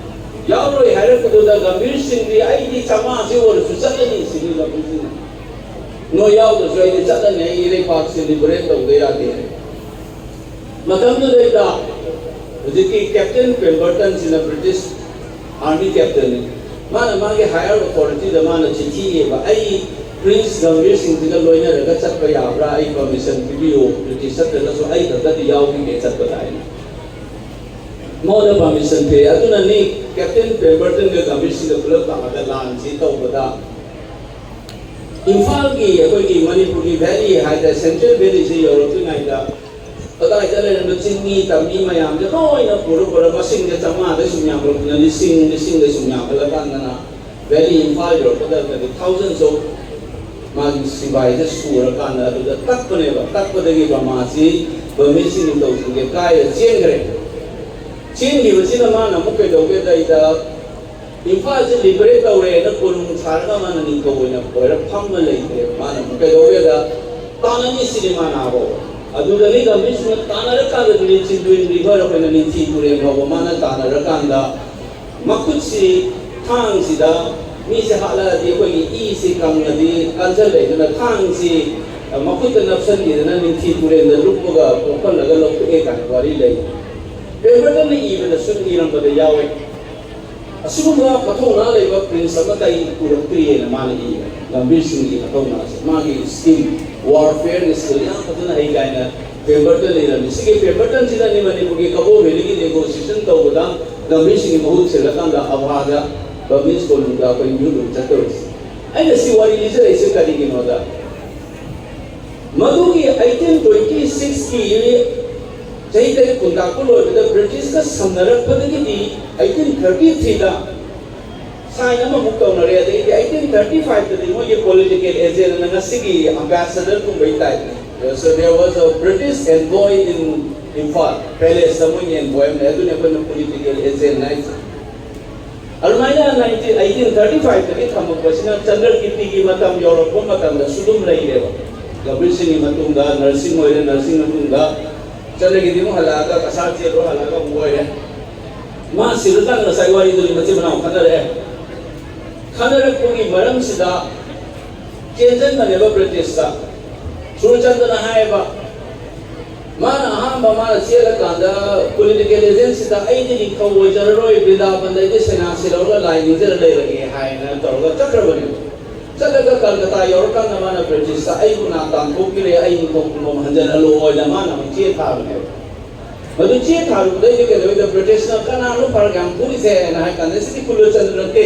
ꯌꯥꯎꯔꯣꯏ ꯍꯥꯏꯔꯛꯄꯗꯨꯗ ꯒꯝꯚꯤꯔ ꯁꯤꯡꯗꯤ ꯑꯩꯗꯤ ꯆꯥꯝꯃꯉꯥꯁꯤ ꯑꯣꯏꯔꯁꯨ ꯆꯠꯂꯅꯤ ꯁꯤꯅꯤ ꯒꯝꯚꯤꯔ ꯁꯤꯡꯅ꯫ ꯅꯣꯏ ꯌꯥꯎꯗ꯭ꯔꯁꯨ ꯑꯩꯗꯤ ꯆꯠꯂꯅꯤ, ꯑꯩꯒꯤ ꯂꯩꯄꯥꯛꯁꯤ ꯂꯤꯕꯔꯦꯠ ꯇꯧꯗ ꯌꯥꯗꯦ ꯍꯥꯏ꯫ ꯃꯇꯝꯗꯨꯗꯩꯗ ꯍꯧꯖꯤꯛꯀꯤ ꯀꯦꯞꯇꯦꯟ ꯄꯦꯝꯕꯔꯇꯟꯁꯤꯅ ꯕ꯭ꯔꯤꯇꯤꯁ ꯑꯥꯔꯃꯤ ꯀꯦꯞꯇꯦꯟꯅꯤ꯫ ꯃꯥꯅ ꯃꯥꯒꯤ ꯍꯥꯌꯔ ꯑꯣꯊꯣꯔꯤꯇꯤꯗ ꯃꯥꯅ ꯆꯤꯊꯤ ꯏꯌꯦꯕ, "ꯑꯩ ꯄ꯭ꯔꯤꯟꯁ ꯒꯝꯚꯤꯔ ꯁꯤꯡꯁꯤꯒ ꯂꯣꯏꯅꯔꯒ ꯆꯠꯄ ꯌꯥꯕ꯭ꯔꯥ? ꯑꯩ ꯄꯔꯃꯤꯁꯟ ꯄꯤꯕꯤꯌꯨ, ꯕ꯭ꯔꯤꯇꯤꯁ ꯆꯠꯇ꯭ꯔꯒꯁꯨ ꯑꯩ ꯈꯛꯇꯗꯤ ꯌꯥꯎꯈꯤꯒꯦ ꯆꯠꯄꯗ" ꯍꯥꯏꯅ꯫ ꯃꯉꯣꯟꯗ ꯄꯔꯃꯤꯁꯟ ꯄꯤꯔꯦ꯫ ꯑꯗꯨꯅꯅꯤ ꯀꯦꯞꯇꯦꯟ ꯄꯦꯝꯕꯔꯇꯟꯒ ꯒꯝꯚꯤꯔ ꯁꯤꯡꯒ ꯄꯨꯂꯞ ꯇꯥꯔꯒ ꯂꯥꯟꯁꯤ ꯇꯧꯕꯗ ꯏꯝꯐꯥꯜꯒꯤ, ꯑꯩꯈꯣꯏꯒꯤ ꯃꯅꯤꯄꯨꯔꯒꯤ ꯚꯦꯂꯤ ꯍꯥꯏꯇꯥꯔꯦ, ꯁꯦꯟꯇ꯭ꯔꯦꯜ ꯚꯦꯂꯤꯁꯤ ꯌꯧꯔꯛꯇ꯭ꯔꯤꯉꯩꯗ ꯑꯗꯥꯏꯗ ꯂꯩꯔꯝꯕ ꯆꯤꯡꯃꯤ ꯇꯝꯃꯤ ꯃꯌꯥꯝꯁꯦ ꯂꯣꯏꯅ ꯄꯨꯔ ꯄꯨꯔ ꯃꯁꯤꯡꯁꯦ ꯆꯥꯝꯃꯉꯥꯗ ꯁꯨꯝ ꯌꯥꯝꯈꯠꯂꯛꯇꯅ ꯂꯤꯁꯤꯡ, ꯂꯤꯁꯤꯡꯗ ꯁꯨꯝ ꯌꯥꯝꯈꯠꯂꯀꯥꯟꯗꯅ ꯚꯦꯂꯤ ꯏꯝꯐꯥꯜ ꯌꯧꯔꯛꯄꯗ ꯊꯥꯎꯖꯟꯁ ꯑꯣꯐ ꯃꯥꯒꯤ ꯁꯤꯐꯥꯏꯁꯦ ꯁꯨꯔꯀꯥꯟꯗ ꯑꯗꯨꯗ ꯇꯛꯄꯅꯦꯕ꯫ ꯇꯛꯄꯗꯒꯤ ꯕꯔꯃꯥꯁꯤ ꯕꯔꯃꯤꯁꯤ ꯅꯤꯡꯊꯧꯁꯤꯡꯁꯦ ꯀꯥꯏꯔ ꯆꯦꯟꯈ꯭ꯔꯦ꯫ ꯆꯦꯟꯈꯤꯕꯁꯤꯅ ꯃꯥꯅ ꯑꯃꯨꯛ ꯀꯩꯗꯧꯒꯦꯗ ꯑꯩꯗ ꯏꯝꯐꯥꯜꯁꯦ ꯂꯤꯕꯔꯦꯠ ꯇꯧꯔꯦꯅ ꯀꯣꯅꯨꯡ ꯁꯥꯔꯒ ꯃꯥꯅ ꯅꯤꯡꯊꯧ ꯑꯣꯏꯅ ꯑꯣꯏꯔ ꯐꯝꯃ ꯂꯩꯇ꯭ꯔꯦ꯫ ꯃꯥꯅ ꯑꯃꯨꯛ ꯀꯩꯗꯧꯋꯦꯗ, ꯇꯥꯟꯅꯅꯤ ꯁꯤꯅꯤ ꯃꯥꯅ ꯍꯥꯏꯕ꯫ ꯑꯗꯨꯗꯅꯤ ꯒꯝꯚꯤꯔ ꯁꯤꯡꯅ ꯇꯥꯟꯅꯔꯀꯥꯟꯗ ꯅꯤꯡꯊꯤ ꯇꯨꯔꯦꯟ ꯔꯤꯚꯔ ꯑꯩꯈꯣꯏꯅ ꯅꯤꯡꯊꯤ ꯇꯨꯔꯦꯟ ꯐꯥꯎꯕ ꯃꯥꯅ ꯇꯥꯟꯅꯔꯀꯥꯟꯗ ꯃꯈꯨꯠꯁꯤ ꯊꯥꯡꯁꯤꯗ ꯃꯤꯁꯦ ꯍꯥꯠꯂꯛꯑꯗꯤ ꯑꯩꯈꯣꯏꯒꯤ ꯏꯁꯤ ꯀꯪꯉꯗꯤ ꯀꯥꯟꯁꯤꯜꯂꯛꯏꯗꯅ ꯊꯥꯡꯁꯤ ꯃꯈꯨꯠꯇ ꯅꯞꯁꯟꯈꯤꯗꯅ ꯅꯤꯡꯊꯤ ꯇꯨꯔꯦꯟꯗ ꯂꯨꯞꯄꯒ ꯄꯣꯛꯍꯜꯂꯒ ꯂꯧꯊꯣꯛꯑꯦ ꯀꯥꯏꯅ ꯋꯥꯔꯤ ꯂꯩ꯫ ꯄꯦꯝꯕꯔꯇꯟꯅ ꯏꯕꯗꯁꯨ ꯏꯔꯝꯕꯗ ꯌꯥꯎꯋꯦ꯫ ꯑꯁꯤꯒꯨꯝꯕ ꯃꯊꯧꯅꯥ ꯂꯩꯕ ꯄ꯭ꯔꯤꯟꯁ ꯑꯃꯠꯇ ꯑꯩ ꯎꯔꯛꯇ꯭ꯔꯤꯑꯅ ꯃꯥꯅ ꯏꯕ꯫ ꯒꯝꯚꯤꯔ ꯁꯤꯡꯒꯤ ꯃꯊꯧꯅꯥꯁꯦ, ꯃꯥꯒꯤ ꯁ꯭ꯀꯤꯜ, ꯋꯥꯔꯐꯤꯌꯔꯒꯤ ꯁ꯭ꯀꯤꯜ ꯌꯥꯝ ꯐꯖꯅ ꯍꯩ ꯀꯥꯏꯅ ꯄꯦꯝꯕꯔꯇꯟ ꯏꯔꯝꯃꯤ꯫ ꯁꯤꯒꯤ ꯄꯦꯝꯕꯔꯇꯟꯁꯤꯅꯅꯤ ꯃꯅꯤꯄꯨꯔꯒꯤ ꯀꯕꯣ ꯚꯦꯂꯤꯒꯤ ꯅꯦꯒꯣꯁꯤꯌꯦꯁꯟ ꯇꯧꯕꯗ ꯒꯝꯚꯤꯔ ꯁꯤꯡꯒꯤ ꯃꯍꯨꯠ ꯁꯤꯜꯂꯀꯥꯟꯗ ꯑꯚꯥꯗ ꯒꯝꯚꯤꯔ ꯁ꯭ꯀꯨꯜꯗ ꯑꯩꯈꯣꯏ ꯃꯤꯍꯨꯠ ꯑꯣꯏꯅ ꯆꯠꯇꯧꯔꯤꯁꯦ꯫ ꯑꯩꯅ ꯁꯤ ꯋꯥꯔꯤ ꯂꯤꯖꯔꯛꯏꯁꯦ ꯀꯔꯤꯒꯤꯅꯣꯗ, ꯃꯗꯨꯒꯤ ꯑꯩꯠꯇꯤꯟ ꯇ꯭ꯋꯦꯟꯇꯤ ꯁꯤꯛꯁꯀꯤ ꯆꯍꯤ ꯇꯔꯦꯠ ꯀꯨꯟꯇꯥꯛꯄ ꯂꯣꯏꯕꯗ ꯕ꯭ꯔꯤꯇꯤꯁꯀ ꯁꯝꯅꯔꯛꯄꯗꯒꯤꯗꯤ ꯑꯩꯠꯇꯤꯟ ꯊꯥꯔꯇꯤ ꯊ꯭ꯔꯤꯗ ꯁꯥꯏꯟ ꯑꯃꯃꯨꯛ ꯇꯧꯅꯔꯦ꯫ ꯑꯗꯩꯗꯤ ꯑꯩꯠꯇꯤꯟ ꯊꯥꯔꯇꯤ ꯐꯥꯏꯚꯇꯗꯤ ꯃꯣꯏꯒꯤ ꯄꯣꯂꯤꯇꯤꯀꯦꯜ ꯑꯦꯖꯦꯟꯅ ꯉꯁꯤꯒꯤ ꯑꯝꯕꯦꯁꯦꯗꯔꯒꯨꯝꯕꯩ ꯇꯥꯏꯞꯅꯤ꯫ So there was a British envoy in Imphal, ꯄꯦꯂꯦꯁꯇ ꯃꯣꯏꯒꯤ ꯑꯦꯟꯚꯣꯏ ꯑꯃ ꯂꯩ, ꯑꯗꯨꯅꯤ ꯑꯩꯈꯣꯏꯅ ꯄꯣꯂꯤꯇꯤꯀꯦꯜ ꯑꯦꯖꯦꯟ ꯍꯥꯏꯁꯦ꯫ ꯑꯗꯨꯃꯥꯏꯅ ꯅꯥꯏꯟꯇꯤꯟ ꯑꯩꯠꯇꯤꯟ ꯊꯥꯔꯇꯤ ꯐꯥꯏꯚꯇꯒꯤ ꯊꯝꯃꯛꯄꯁꯤꯅ ꯆꯟꯗ꯭ꯔꯀꯤꯔꯇꯤꯒꯤ ꯃꯇꯝ ꯌꯧꯔꯛꯄ ꯃꯇꯝꯗꯁꯨ ꯑꯗꯨꯝ ꯂꯩꯔꯦꯕ꯫ ꯒꯝꯚꯤꯔ ꯁꯤꯡꯒꯤ ꯃꯇꯨꯡꯗ ꯅꯔꯁꯤꯡ ꯑꯣꯏꯔꯦ, ꯅꯔꯁꯤꯡ ꯃꯇꯨꯡꯗ ꯆꯟꯗ꯭ꯔꯀꯤꯔꯇꯤ ꯑꯃꯨꯛ ꯍꯜꯂꯛꯑꯒ ꯀꯁꯥꯔ ꯖꯦꯜꯗ ꯍꯜꯂꯛꯑꯒ ꯑꯃꯨꯛ ꯑꯣꯏꯔꯦ꯫ ꯃꯥ ꯁꯤꯔꯀꯥꯟꯗ ꯉꯁꯥꯏ ꯋꯥꯔꯤꯗꯨꯅꯤ, ꯃꯆꯤꯟ ꯃꯅꯥꯎ ꯈꯠꯅꯔꯛꯑꯦ꯫ ꯈꯠꯅꯔꯛꯄꯒꯤ ꯃꯔꯝꯁꯤꯗ ꯆꯦꯟꯁꯤꯟꯕꯅꯦꯕ ꯕ꯭ꯔꯤꯇꯤꯁꯇ꯫ ꯁꯨꯔꯆꯟꯗ꯭ꯔꯅ ꯍꯥꯏꯌꯦꯕ, ꯃꯥꯅ ꯑꯍꯥꯟꯕ ꯃꯥꯅ ꯆꯦꯜꯂꯀꯥꯟꯗ ꯄꯣꯂꯤꯇꯤꯀꯦꯜ ꯑꯦꯖꯦꯟꯁꯤꯗ "ꯑꯩꯗꯤ ꯅꯤꯡꯊꯧ ꯑꯣꯏꯖꯔꯔꯣꯏ, ꯕ꯭ꯔꯤꯟꯗꯥꯕꯟꯗ ꯑꯩꯗꯤ ꯁꯦꯅꯥ ꯁꯤꯜꯍꯧꯔꯒ ꯂꯥꯏ ꯅꯤꯡꯖꯔ ꯂꯩꯔꯒꯦ" ꯍꯥꯏꯅ ꯇꯧꯔꯒ ꯆꯠꯈ꯭ꯔꯕꯅꯦꯕ꯫ ꯆꯠꯂꯒ ꯀꯜꯀꯇꯥ ꯌꯧꯔꯀꯥꯟꯗ ꯃꯥꯅ ꯕ꯭ꯔꯤꯇꯤꯁꯇ "ꯑꯩꯕꯨ ꯅꯥ ꯇꯥꯟꯊꯣꯛꯄꯤꯔꯦ, ꯑꯩ ꯅꯤꯡꯊꯧ ꯄꯨꯡꯗꯣꯝ ꯍꯟꯖꯤꯜꯍꯜꯂꯣꯑꯣꯅ" ꯃꯥꯅ ꯑꯃꯨꯛ ꯆꯦ ꯊꯥꯕꯅꯦꯕ꯫ ꯃꯗꯨ ꯆꯦ ꯊꯥꯔꯨꯕꯗꯩꯗꯤ ꯀꯩꯗꯧꯋꯦꯗ, ꯕ꯭ꯔꯤꯇꯤꯁꯅ "ꯀꯅꯥꯅꯣ ꯐꯔꯛ ꯌꯥꯝ ꯐꯨꯔꯤꯁꯦ?" ꯍꯥꯏꯅ ꯍꯥꯏ ꯀꯥꯟꯗ, "ꯁꯤꯗꯤ ꯀꯨꯂꯆꯟꯗ꯭ꯔ ꯅꯠꯇꯦ꯫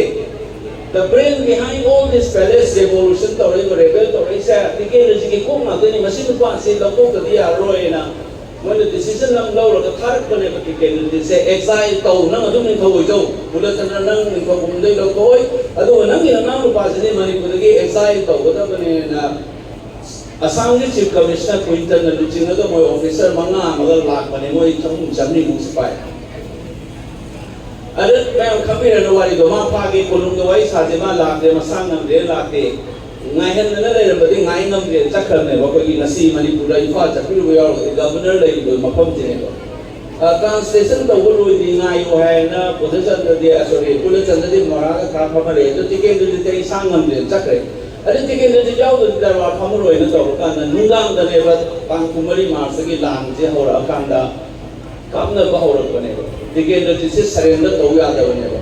The brain behind all this palace revolution ꯇꯧꯔꯛꯏꯕ, ꯔꯦꯕꯦꯜ ꯇꯧꯔꯛꯏꯁꯦ ꯇꯤꯀꯦꯟꯗ꯭ꯔꯖꯤꯠꯀꯤ ꯀꯣꯛ ꯉꯥꯛꯇꯅꯤ, ꯃꯁꯤ ꯅꯨꯄꯥꯁꯤ ꯂꯧꯊꯣꯛꯇꯗꯤ ꯌꯥꯔꯔꯣꯏꯅ" ꯃꯣꯏꯅ ꯗꯤꯁꯤꯖꯟ ꯑꯃ ꯂꯧꯔꯒ ꯊꯥꯔꯛꯄꯅꯦꯕ ꯇꯤꯀꯦꯟꯗ꯭ꯔꯖꯤꯠꯁꯦ꯫ "ꯑꯦꯛꯖꯥꯏꯜ ꯇꯧ, ꯅꯪ ꯑꯗꯨꯝ ꯅꯤꯡꯊꯧ ꯑꯣꯏꯖꯧ, ꯀꯨꯂꯆꯟꯗ꯭ꯔ ꯅꯪ ꯅꯤꯡꯊꯧ ꯈꯨꯕꯝꯗꯩ ꯂꯧꯊꯣꯛꯑꯣꯏ, ꯑꯗꯨꯒ ꯅꯪꯒꯤ ꯅꯅꯥꯎ ꯅꯨꯄꯥꯁꯤꯗꯤ ꯃꯅꯤꯄꯨꯔꯗꯒꯤ ꯑꯦꯛꯖꯥꯏꯜ ꯇꯧꯒꯗꯕꯅꯦꯅ" ꯑꯁꯥꯝꯒꯤ ꯆꯤꯐ ꯀꯃꯤꯁꯅꯔ ꯀ꯭ꯋꯤꯟꯇꯟꯅ ꯂꯨꯆꯤꯡꯉꯒ ꯃꯣꯏ ꯑꯣꯐꯤꯁꯔ ꯃꯉꯥ ꯑꯃꯒ ꯂꯥꯛꯄꯅꯦ, ꯃꯣꯏ ꯆꯍꯨꯝ ꯆꯥꯃꯔꯤꯃꯨꯛ ꯁꯤꯐꯥꯏ꯫ ꯑꯗꯨ ꯃꯌꯥꯝ ꯈꯪꯕꯤꯔꯅꯨ ꯋꯥꯔꯤꯗꯣ꯫ ꯃꯥ ꯐꯥꯒꯦ, ꯀꯣꯅꯨꯡꯗ ꯋꯥꯔꯤ ꯁꯥꯁꯦ, ꯃꯥ ꯂꯥꯛꯇꯦ, ꯃꯁꯥ ꯉꯝꯗ꯭ꯔꯦ, ꯂꯥꯛꯇꯦ꯫ ꯉꯥꯏꯍꯟꯗꯅ ꯂꯩꯔꯝꯕꯗꯤ ꯉꯥꯏ ꯉꯝꯗ꯭ꯔꯦ, ꯆꯠꯈ꯭ꯔꯕꯅꯦꯕ꯫ ꯑꯩꯈꯣꯏꯒꯤ ꯉꯁꯤ ꯃꯅꯤꯄꯨꯔꯗ ꯏꯝꯐꯥꯜ ꯆꯠꯄꯤꯔꯨꯕ ꯌꯥꯎꯔꯒꯗꯤ ꯒꯕꯔꯅꯔ ꯂꯩꯔꯤꯕ ꯃꯐꯝꯁꯤꯅꯦꯕ꯫ ꯑ, ꯇ꯭ꯔꯥꯟꯁꯂꯦꯁꯟ ꯇꯧꯕ ꯂꯣꯏꯗ꯭ꯔꯤ, ꯉꯥꯏꯌꯣ ꯍꯥꯏꯅ ꯄꯨꯂꯆꯟꯗ꯭ꯔꯗꯤ, ꯑ, ꯁꯣꯔꯤ, ꯄꯨꯂꯆꯟꯗ꯭ꯔꯗꯤ ꯃꯣꯔꯥꯒ ꯊꯥ ꯐꯝꯃ ꯂꯩ꯫ ꯑꯗꯣ ꯇꯤꯀꯦꯟꯗ꯭ꯔꯖꯤꯠꯇꯤ ꯑꯩ ꯏꯁꯥ ꯉꯝꯗ꯭ꯔꯦꯅ ꯆꯠꯈ꯭ꯔꯦ꯫ ꯑꯗꯨ ꯇꯤꯀꯦꯟꯗ꯭ꯔꯖꯤꯠ ꯌꯥꯎꯗ꯭ꯔꯗꯤ ꯗꯔꯕꯥꯔ ꯐꯝꯃꯔꯣꯏꯅ ꯇꯧꯔꯀꯥꯟꯗ ꯅꯨꯡꯗꯥꯡꯗꯅꯦꯕ, ꯇꯥꯡ ꯀꯨꯟꯃꯔꯤ ꯃꯥꯔꯁꯇꯒꯤ ꯂꯥꯟꯁꯦ ꯍꯧꯔꯛꯑꯀꯥꯟꯗ ꯀꯥꯞꯅꯕ ꯍꯧꯔꯛꯄꯅꯦꯕ꯫ ꯇꯤꯀꯦꯟꯗ꯭ꯔꯖꯤꯠꯁꯦ ꯁꯔꯦꯟꯗꯔ ꯇꯧ ꯌꯥꯗꯕꯅꯦꯕ꯫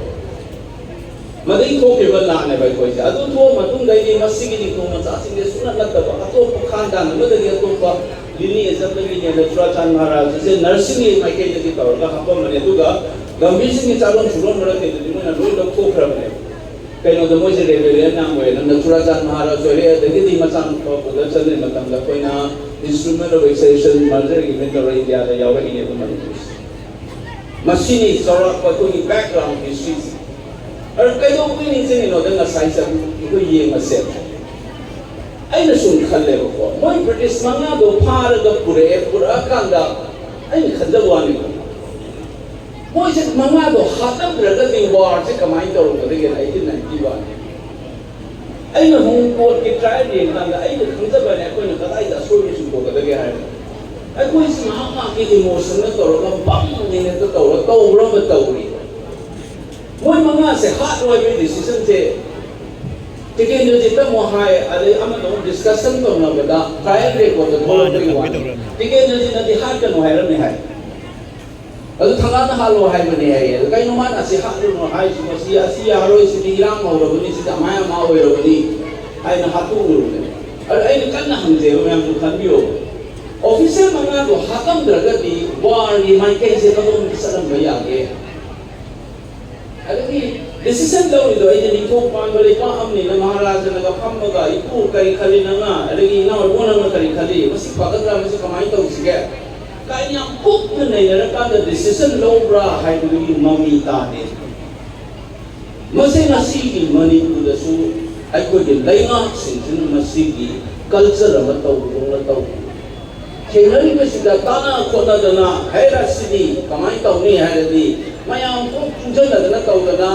ꯃꯗꯒꯤ ꯊꯣꯛꯈꯤꯕ ꯂꯥꯟꯅꯦꯕ ꯑꯩꯈꯣꯏꯁꯦ꯫ ꯑꯗꯨ ꯊꯣꯛꯑ ꯃꯇꯨꯡꯗꯩꯗꯤ ꯃꯁꯤꯒꯤ ꯅꯤꯡꯊꯧ ꯃꯆꯥꯁꯤꯡꯁꯦ ꯁꯨꯡꯅꯠ ꯅꯠꯇꯕ ꯑꯇꯣꯞꯄ ꯈꯥꯟꯗꯥꯟ ꯑꯃꯗꯒꯤ ꯑꯇꯣꯞꯄ lineage ꯑꯃꯗꯒꯤꯅꯦꯅ ꯆꯨꯔꯥꯆꯥꯟ ꯃꯍꯥꯔꯥꯖꯁꯦ ꯅꯔꯁꯤꯡꯒꯤ ꯃꯥꯏꯀꯩꯗꯒꯤ ꯇꯧꯔꯒ ꯍꯥꯞꯄꯝꯕꯅꯦ꯫ ꯑꯗꯨꯒ ꯒꯝꯚꯤꯔ ꯁꯤꯡꯒꯤ ꯆꯥꯂꯣꯟ ꯁꯨꯔꯣꯟ ꯃꯔꯛꯇꯩꯗꯗꯤ ꯃꯣꯏꯅ ꯂꯣꯏ ꯂꯧꯊꯣꯛꯈ꯭ꯔꯕꯅꯦꯕ꯫ ꯀꯩꯅꯣꯗ ꯃꯣꯏꯁꯦ rebellion ꯌꯥꯝ ꯑꯣꯏꯌꯦꯅ ꯆꯨꯔꯥꯆꯥꯟ ꯃꯍꯥꯔꯥꯖ ꯑꯣꯏꯔꯦ꯫ ꯑꯗꯒꯤꯗꯤ ꯃꯆꯥꯅꯨꯄꯥ ꯄꯨꯗ ꯆꯠꯂꯤ ꯃꯇꯝꯗ ꯑꯩꯈꯣꯏꯅ Instrument of Extradition Merger Agreement ꯇꯧꯔꯒ ꯏꯟꯗꯤꯌꯥꯗ ꯌꯥꯎꯔꯛꯏꯅꯦꯕ ꯃꯅꯤꯄꯨꯔꯁꯦ꯫ ꯃꯁꯤꯅꯤ ꯆꯥꯎꯔꯥꯛꯄ ꯑꯩꯈꯣꯏꯒꯤ background historyꯁꯦ꯫ ꯑꯗꯨ ꯀꯩꯗꯧꯕꯒꯤ ꯅꯤꯡꯁꯤꯡꯉꯤꯅꯣꯗ ꯉꯁꯥꯏ ꯆꯠ-, ꯑꯩꯈꯣꯏ ꯌꯦꯡꯉꯁꯦꯕ꯫ ꯑꯩꯅ ꯁꯨꯝ ꯈꯜꯂꯦꯕꯀꯣ, ꯃꯣꯏ ꯕ꯭ꯔꯤꯇꯤꯁ ꯃꯉꯥꯗꯣ ꯐꯥꯔꯒ ꯄꯨꯔꯛꯑꯦ, ꯄꯨꯔꯛꯑꯀꯥꯟꯗ ꯑꯩꯅ ꯈꯟꯖꯕ ꯋꯥꯅꯤꯀꯣ, ꯃꯣꯏꯁꯦ ꯃꯉꯥꯗꯣ ꯍꯥꯠꯂꯝꯗ꯭ꯔꯒꯗꯤ warꯁꯦ ꯀꯃꯥꯏꯅ ꯇꯧꯔꯝꯒꯗꯒꯦꯅ ꯑꯩꯗꯤ ninety one꯫ ꯑꯩꯅ ꯍꯣꯡ ꯀꯣꯔꯠꯀꯤ trial ꯌꯦꯡꯀꯥꯟꯗ ꯑꯩꯅ ꯈꯪꯖꯕꯅꯦ ꯑꯩꯈꯣꯏꯅ ꯀꯗꯥꯏꯗ ꯑꯁꯣꯏꯕ ꯁꯤꯟꯗꯣꯛꯀꯗꯒꯦ ꯍꯥꯏꯔꯒ꯫ ꯑꯩꯈꯣꯏꯁꯤ ꯉꯥꯏꯍꯥꯛ ꯉꯥꯏꯍꯥꯛꯀꯤ emotionꯗ ꯇꯧꯔꯒ ꯕꯝꯅꯦꯅ ꯍꯦꯛꯇ ꯇꯧꯔ ꯇꯧꯕ꯭ꯔ ꯑꯃ ꯇꯧꯔꯤ꯫ ꯃꯣꯏ ꯃꯉꯥꯁꯦ ꯍꯥꯠꯂꯣ ꯍꯥꯏꯕꯒꯤ decisionꯁꯦ ꯇꯤꯀꯦꯟꯗ꯭ꯔꯖꯤꯠꯇ ꯑꯃꯨꯛ ꯍꯥꯏ, ꯑꯗꯩ ꯑꯃꯗ ꯑꯃꯨꯛ discussion ꯇꯧꯅꯕꯗ trial recordꯗ ꯊꯣꯛꯂꯛꯄꯒꯤ ꯋꯥꯅꯤ꯫ ꯇꯤꯀꯦꯟꯗ꯭ꯔꯖꯤꯠꯅꯗꯤ ꯍꯥꯠꯀꯅꯨ ꯍꯥꯏꯔꯝꯃꯦ ꯍꯥꯏ꯫ ꯑꯗꯨ ꯊꯪꯒꯥꯜꯅ ꯍꯥꯠꯂꯣ ꯍꯥꯏꯕꯅꯦ ꯍꯥꯏꯌꯦ꯫ ꯑꯗꯨ ꯀꯩꯅꯣ ꯃꯥꯅ ꯑꯁꯤ ꯍꯥꯠꯂꯨꯅꯣ ꯍꯥꯏꯁꯤꯕꯣ? ꯁꯤ, ꯑꯁꯤ ꯌꯥꯔꯣꯏ, ꯁꯤꯗꯤ ꯏꯔꯥꯡ ꯍꯧꯔꯕꯅꯤ, ꯁꯤꯗꯤ ꯑꯃꯥꯏ ꯑꯃ ꯑꯣꯏꯔꯕꯅꯤ ꯍꯥꯏꯅ ꯍꯥꯠꯇꯣꯛꯎꯔꯕꯅꯦ꯫ ꯑꯗꯨ ꯑꯩꯅ ꯀꯟꯅ ꯍꯪꯖꯩꯕ, ꯃꯌꯥꯝꯁꯨ ꯈꯟꯕꯤꯌꯣ꯫ Officer ꯃꯉꯥꯗꯣ ꯍꯥꯠꯂꯝꯗ꯭ꯔꯒꯗꯤ warꯒꯤ ꯃꯥꯏꯀꯩꯁꯦ ꯀꯗꯣꯝꯗ ꯆꯠꯂꯝꯕ ꯌꯥꯒꯦ? ꯑꯗꯒꯤ decision ꯂꯧꯔꯤꯗꯣ ꯑꯩꯗꯤ ꯅꯤꯡꯊꯧ ꯄꯥꯟꯕ ꯂꯩꯕꯥꯛ ꯑꯃꯅꯤꯅ ꯃꯍꯥꯔꯥꯖꯅꯒ ꯐꯝꯃꯒ, "ꯏꯄꯨ ꯀꯔꯤ ꯈꯜꯂꯤ ꯅꯪꯅ? ꯑꯗꯒꯤ ꯏꯅꯥꯎ ꯏꯕꯨꯡ ꯅꯪꯅ ꯀꯔꯤ ꯈꯜꯂꯤ? ꯃꯁꯤ ꯐꯒꯗ꯭ꯔꯥ? ꯃꯁꯤ ꯀꯃꯥꯏꯅ ꯇꯧꯁꯤꯒꯦ?" ꯀꯥꯏꯅ ꯌꯥꯝ ꯀꯨꯞꯅ ꯅꯩꯅꯔꯀꯥꯟꯗ decision ꯂꯧꯕ꯭ꯔꯥ ꯍꯥꯏꯕꯗꯨꯒꯤ ꯃꯃꯤ ꯇꯥꯗꯦ꯫ ꯃꯁꯤ ꯉꯁꯤꯒꯤ ꯃꯅꯤꯄꯨꯔꯗꯁꯨ ꯑꯩꯈꯣꯏꯒꯤ ꯂꯩꯉꯥꯛꯁꯤꯡꯁꯤꯅ ꯃꯁꯤꯒꯤ culture ꯑꯃ ꯇꯧꯕꯗꯧꯅ ꯇꯧꯕ꯫ ꯊꯦꯡꯅꯔꯤꯕꯁꯤꯗ ꯇꯥꯟꯅ ꯈꯣꯠꯅꯗꯅ ꯍꯦꯔꯥ ꯁꯤꯗꯤ ꯀꯃꯥꯏꯅ ꯇꯧꯅꯤ ꯍꯥꯏꯔꯗꯤ, ꯃꯌꯥꯝ ꯄꯨꯝ ꯄꯨꯟꯁꯤꯟꯅꯗꯅ ꯇꯧꯗꯅ,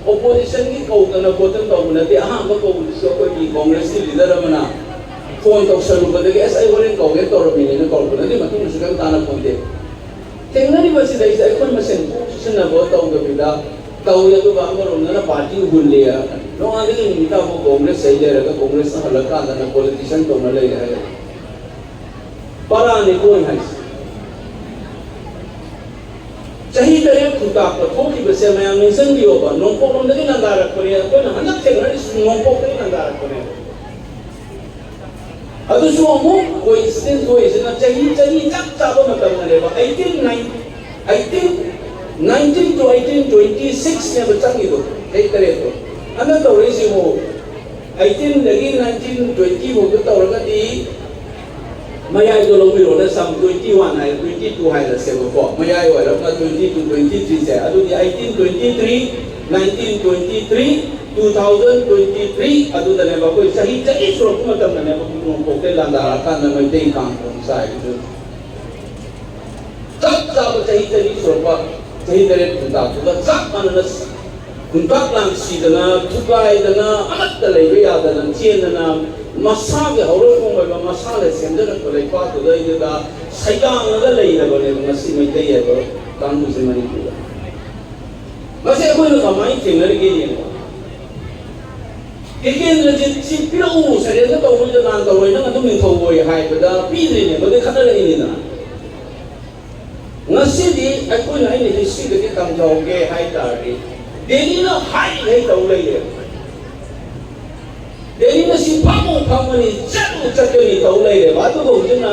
ꯑꯣꯄꯣꯖꯤꯁꯟꯒꯤ ꯀꯧꯗꯅ ꯈꯣꯠꯇꯅ ꯇꯧꯕ ꯅꯠꯇꯦ꯫ ꯑꯍꯥꯟꯕ ꯀꯧꯕꯗꯨꯁꯨ ꯑꯩꯈꯣꯏꯒꯤ ꯀꯣꯡꯒ꯭ꯔꯦꯁꯀꯤ ꯂꯤꯗꯔ ꯑꯃꯅ ꯐꯣꯟ ꯇꯧꯁꯜꯂꯨꯕꯗꯒꯤ, "ꯑꯁ, ꯑꯩ ꯍꯣꯔꯦꯟ ꯀꯧꯒꯦ ꯇꯧꯔꯝꯃꯤꯅꯦꯅ" ꯀꯧꯔꯛꯄ ꯅꯠꯇꯦ, ꯃꯇꯨꯡꯗꯁꯨ ꯀꯔꯤꯝ ꯇꯥꯟꯅ ꯐꯪꯗꯦ꯫ ꯊꯦꯡꯅꯔꯤꯕꯁꯤꯗꯩꯁꯤꯗ ꯑꯩꯈꯣꯏ ꯃꯁꯦꯟ ꯀꯣꯛ ꯆꯨꯁꯤꯟꯅꯕ ꯇꯧꯗꯕꯤꯗ ꯇꯧꯏ, ꯑꯗꯨꯒ ꯑꯃꯔꯣꯝꯗꯅ ꯄꯥꯔꯇꯤ ꯍꯨꯜꯂꯤ꯫ ꯅꯣꯡꯉꯥꯟꯗꯒꯤ ꯅꯨꯃꯤꯠ ꯇꯥꯐꯥꯎ ꯀꯣꯡꯒ꯭ꯔꯦꯁ ꯂꯩ ꯂꯩꯔꯒ ꯀꯣꯡꯒ꯭ꯔꯦꯁꯅ ꯍꯜꯂꯀꯥꯟꯗꯅ ꯄꯣꯂꯤꯇꯤꯁꯤꯌꯥꯟ ꯇꯧꯅ ꯂꯩꯔꯦ ꯍꯥꯏꯔꯦ꯫ ꯄꯔꯥꯅꯤ ꯀꯣꯏ ꯍꯥꯏꯁꯦ꯫ ꯆꯍꯤ ꯇꯔꯦꯠ ꯈꯨꯟꯇꯥꯛꯄ ꯊꯣꯛꯈꯤꯕꯁꯦ ꯃꯌꯥꯝ ꯅꯤꯡꯁꯤꯡꯕꯤꯌꯣꯕ, ꯅꯣꯡꯄꯣꯛꯂꯣꯝꯗꯒꯤ ꯂꯥꯟꯗꯥꯔꯛꯄꯅꯦ꯫ ꯑꯩꯈꯣꯏꯅ ꯍꯟꯗꯛ ꯊꯦꯡꯅꯔꯤꯁꯤ ꯅꯣꯡꯄꯣꯛꯇꯒꯤ ꯂꯥꯟꯗꯥꯔꯛꯄꯅꯦ꯫ ꯑꯗꯨꯁꯨ ꯑꯃꯨꯛ ꯀꯣꯏꯟꯁꯤꯗꯦꯟ ꯊꯣꯛꯏꯁꯤꯅ ꯆꯍꯤ ꯆꯅꯤ ꯆꯞ ꯆꯥꯕ ꯃꯇꯝꯗꯅꯦꯕ, eighteen nine, eighteen, nineteen to eighteen twenty six ꯅꯦꯕ ꯆꯪꯉꯤꯗꯣ, ꯆꯍꯤ ꯇꯔꯦꯠꯇꯣ꯫ ꯍꯟꯗꯛ ꯇꯧꯔꯛꯏꯁꯤꯕꯨ eighteen ꯗꯒꯤ nineteen twenty ꯐꯥꯎꯗ ꯇꯧꯔꯒꯗꯤ ꯃꯌꯥꯏꯗꯣ ꯂꯧꯕꯤꯔꯣꯅꯦ, ꯁꯝ twenty one ꯍꯥꯏ, twenty two ꯍꯥꯏꯔꯁꯦꯕꯀꯣ, ꯃꯌꯥꯏ ꯑꯣꯏꯔꯞꯅ twenty two, twenty three ꯁꯦ꯫ ꯑꯗꯨꯗꯤ eighteen twenty three, nineteen twenty three, two thousand twenty three, ꯑꯗꯨꯗꯅꯦꯕ ꯑꯩꯈꯣꯏ ꯆꯍꯤ ꯆꯅꯤ ꯁꯨꯔꯛꯄ ꯃꯇꯝꯗꯅꯦꯕ ꯅꯣꯡꯄꯣꯛꯇꯩ ꯂꯥꯟꯗꯥꯔꯛꯑꯀꯥꯟꯗ ꯃꯩꯇꯩ ꯀꯥꯡ ꯈꯣꯡ ꯆꯥꯏꯕꯗꯨ꯫ ꯆꯞ ꯆꯥꯕ ꯆꯍꯤ ꯆꯅꯤ ꯁꯨꯔꯛꯄ, ꯆꯍꯤ ꯇꯔꯦꯠ ꯈꯨꯟꯇꯥꯛꯇꯨꯒ ꯆꯞ ꯃꯥꯟꯅꯅ ꯈꯨꯟꯇꯥꯛ ꯂꯥꯡꯁꯤꯗꯅ, ꯊꯨꯒꯥꯏꯗꯅ, ꯑꯃꯠꯇ ꯂꯩꯕ ꯌꯥꯗꯅ ꯆꯦꯟꯗꯅ, ꯃꯁꯥꯒꯤ ꯍꯧꯔꯛꯐꯝ ꯑꯣꯏꯕ ꯃꯁꯥꯅ ꯁꯦꯝꯖꯔꯛꯄ ꯂꯩꯄꯥꯛꯇꯨꯗꯩꯗꯨꯗ ꯁꯩꯗꯥꯡꯉꯒ ꯂꯩꯔꯕꯅꯦꯕ ꯉꯁꯤ ꯃꯩꯇꯩ ꯍꯥꯏꯕ ꯀꯥꯡꯕꯨꯁꯦ ꯃꯅꯤꯄꯨꯔꯗ꯫ ꯃꯁꯤ ꯑꯩꯈꯣꯏꯅ ꯀꯃꯥꯏꯅ ꯊꯦꯡꯅꯔꯤꯒꯦ ꯌꯦꯡꯉꯣ꯫ ꯇꯤꯀꯦꯟꯗ꯭ꯔꯖꯤꯠꯁꯤ ꯄꯤꯔꯛꯎ, ꯁꯔꯦꯟꯗꯔ ꯇꯧꯕꯩꯗ ꯂꯥꯟ ꯇꯧꯔꯣꯏ, ꯅꯪ ꯑꯗꯨꯝ ꯅꯤꯡꯊꯧ ꯑꯣꯏ ꯍꯥꯏꯕꯗ ꯄꯤꯗ꯭ꯔꯤꯅꯦ, ꯃꯗꯨ ꯈꯠꯅꯔꯛꯏꯅꯤꯗꯅ꯫ ꯉꯁꯤꯗꯤ ꯑꯩꯈꯣꯏꯅ, ꯑꯩꯅ ꯍꯤꯁꯇ꯭ꯔꯤꯗꯒꯤ ꯇꯝꯖꯍꯧꯒꯦ ꯍꯥꯏ ꯇꯥꯔꯗꯤ, ꯗꯦꯜꯂꯤꯅ ꯍꯥꯏꯔꯤꯈꯩ ꯇꯧ ꯂꯩꯔꯦ꯫ ꯗꯦꯜꯂꯤꯅ ꯁꯤ ꯐꯪꯉꯨ ꯐꯪꯒꯅꯤ, ꯆꯠꯂꯨ ꯆꯠꯀꯅꯤ ꯇꯧ ꯂꯩꯔꯦꯕ꯫ ꯑꯗꯨꯒ ꯍꯧꯖꯤꯛꯅ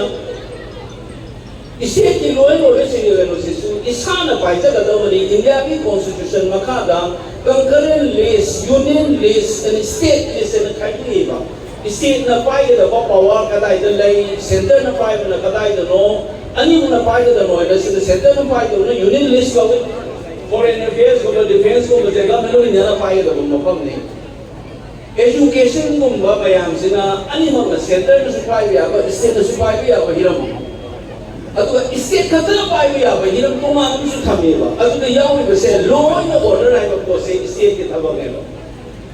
ꯏꯁꯇꯦꯠꯀꯤ ꯂꯣꯏ ꯑꯣꯏꯕꯁꯤꯡꯒꯤ ꯀꯩꯅꯣꯁꯤꯁꯨ ꯏꯁꯥꯅ ꯄꯥꯏꯖꯒꯗꯕꯅꯤ꯫ ꯏꯟꯗꯤꯌꯥꯒꯤ ꯀꯣꯟꯁꯇꯤꯇ꯭ꯌꯨꯁꯟ ꯃꯈꯥꯗ concurrent list, union list and state list ꯍꯥꯏꯅ ꯈꯥꯏꯗꯣꯛꯏꯕ꯫ ꯏꯁꯇꯦꯠꯅ ꯄꯥꯏꯒꯗꯕ ꯄꯋꯥꯔ ꯀꯗꯥꯏꯗ ꯂꯩ, ꯁꯦꯟꯇꯔꯅ ꯄꯥꯏꯕꯅ ꯀꯗꯥꯏꯗꯅꯣ, ꯑꯅꯤꯃꯛꯅ ꯄꯥꯏꯒꯗꯕꯅꯣ ꯍꯥꯏꯅ ꯁꯤꯗ ꯁꯦꯟꯇꯔꯅ ꯄꯥꯏꯗꯕꯅ ꯌꯨꯅꯤꯌꯟ ꯂꯤꯁ ꯀꯧꯏ꯫ ꯐꯣꯔꯦꯟ ꯑꯦꯐꯤꯌꯔꯁꯀꯨꯝꯕ, ꯗꯤꯐꯦꯟꯁꯀꯨꯝꯕꯁꯦ ꯒꯚꯔꯟꯃꯦꯟ ꯑꯣꯐ ꯏꯟꯗꯤꯌꯥꯅ ꯄꯥꯏꯒꯗꯕ ꯃꯐꯝꯅꯤ꯫ ꯑꯦꯖꯨꯀꯦꯁꯟꯒꯨꯝꯕ ꯃꯌꯥꯝꯁꯤꯅ ꯑꯅꯤꯃꯛꯅ, ꯁꯦꯟꯇꯔꯅꯁꯨ ꯄꯥꯏꯕ ꯌꯥꯕ, ꯁ꯭ꯇꯦꯠꯅꯁꯨ ꯄꯥꯏꯕ ꯌꯥꯕ ꯍꯤꯔꯝ, ꯑꯗꯨꯒ ꯁ꯭ꯇꯦꯠ ꯈꯛꯇꯅ ꯄꯥꯏꯕ ꯌꯥꯕ ꯍꯤꯔꯝ ꯇꯣꯉꯥꯟꯅ ꯑꯃꯁꯨ ꯊꯝꯃꯦꯕ꯫ ꯑꯗꯨꯗ ꯌꯥꯎꯔꯤꯕꯁꯦ ꯂꯣ ꯑꯦꯟ ꯑꯣꯔꯗꯔ ꯍꯥꯏꯕ ꯄꯣꯠꯁꯦ ꯁ꯭ꯇꯦꯠꯀꯤ ꯊꯕꯛꯅꯦꯕ꯫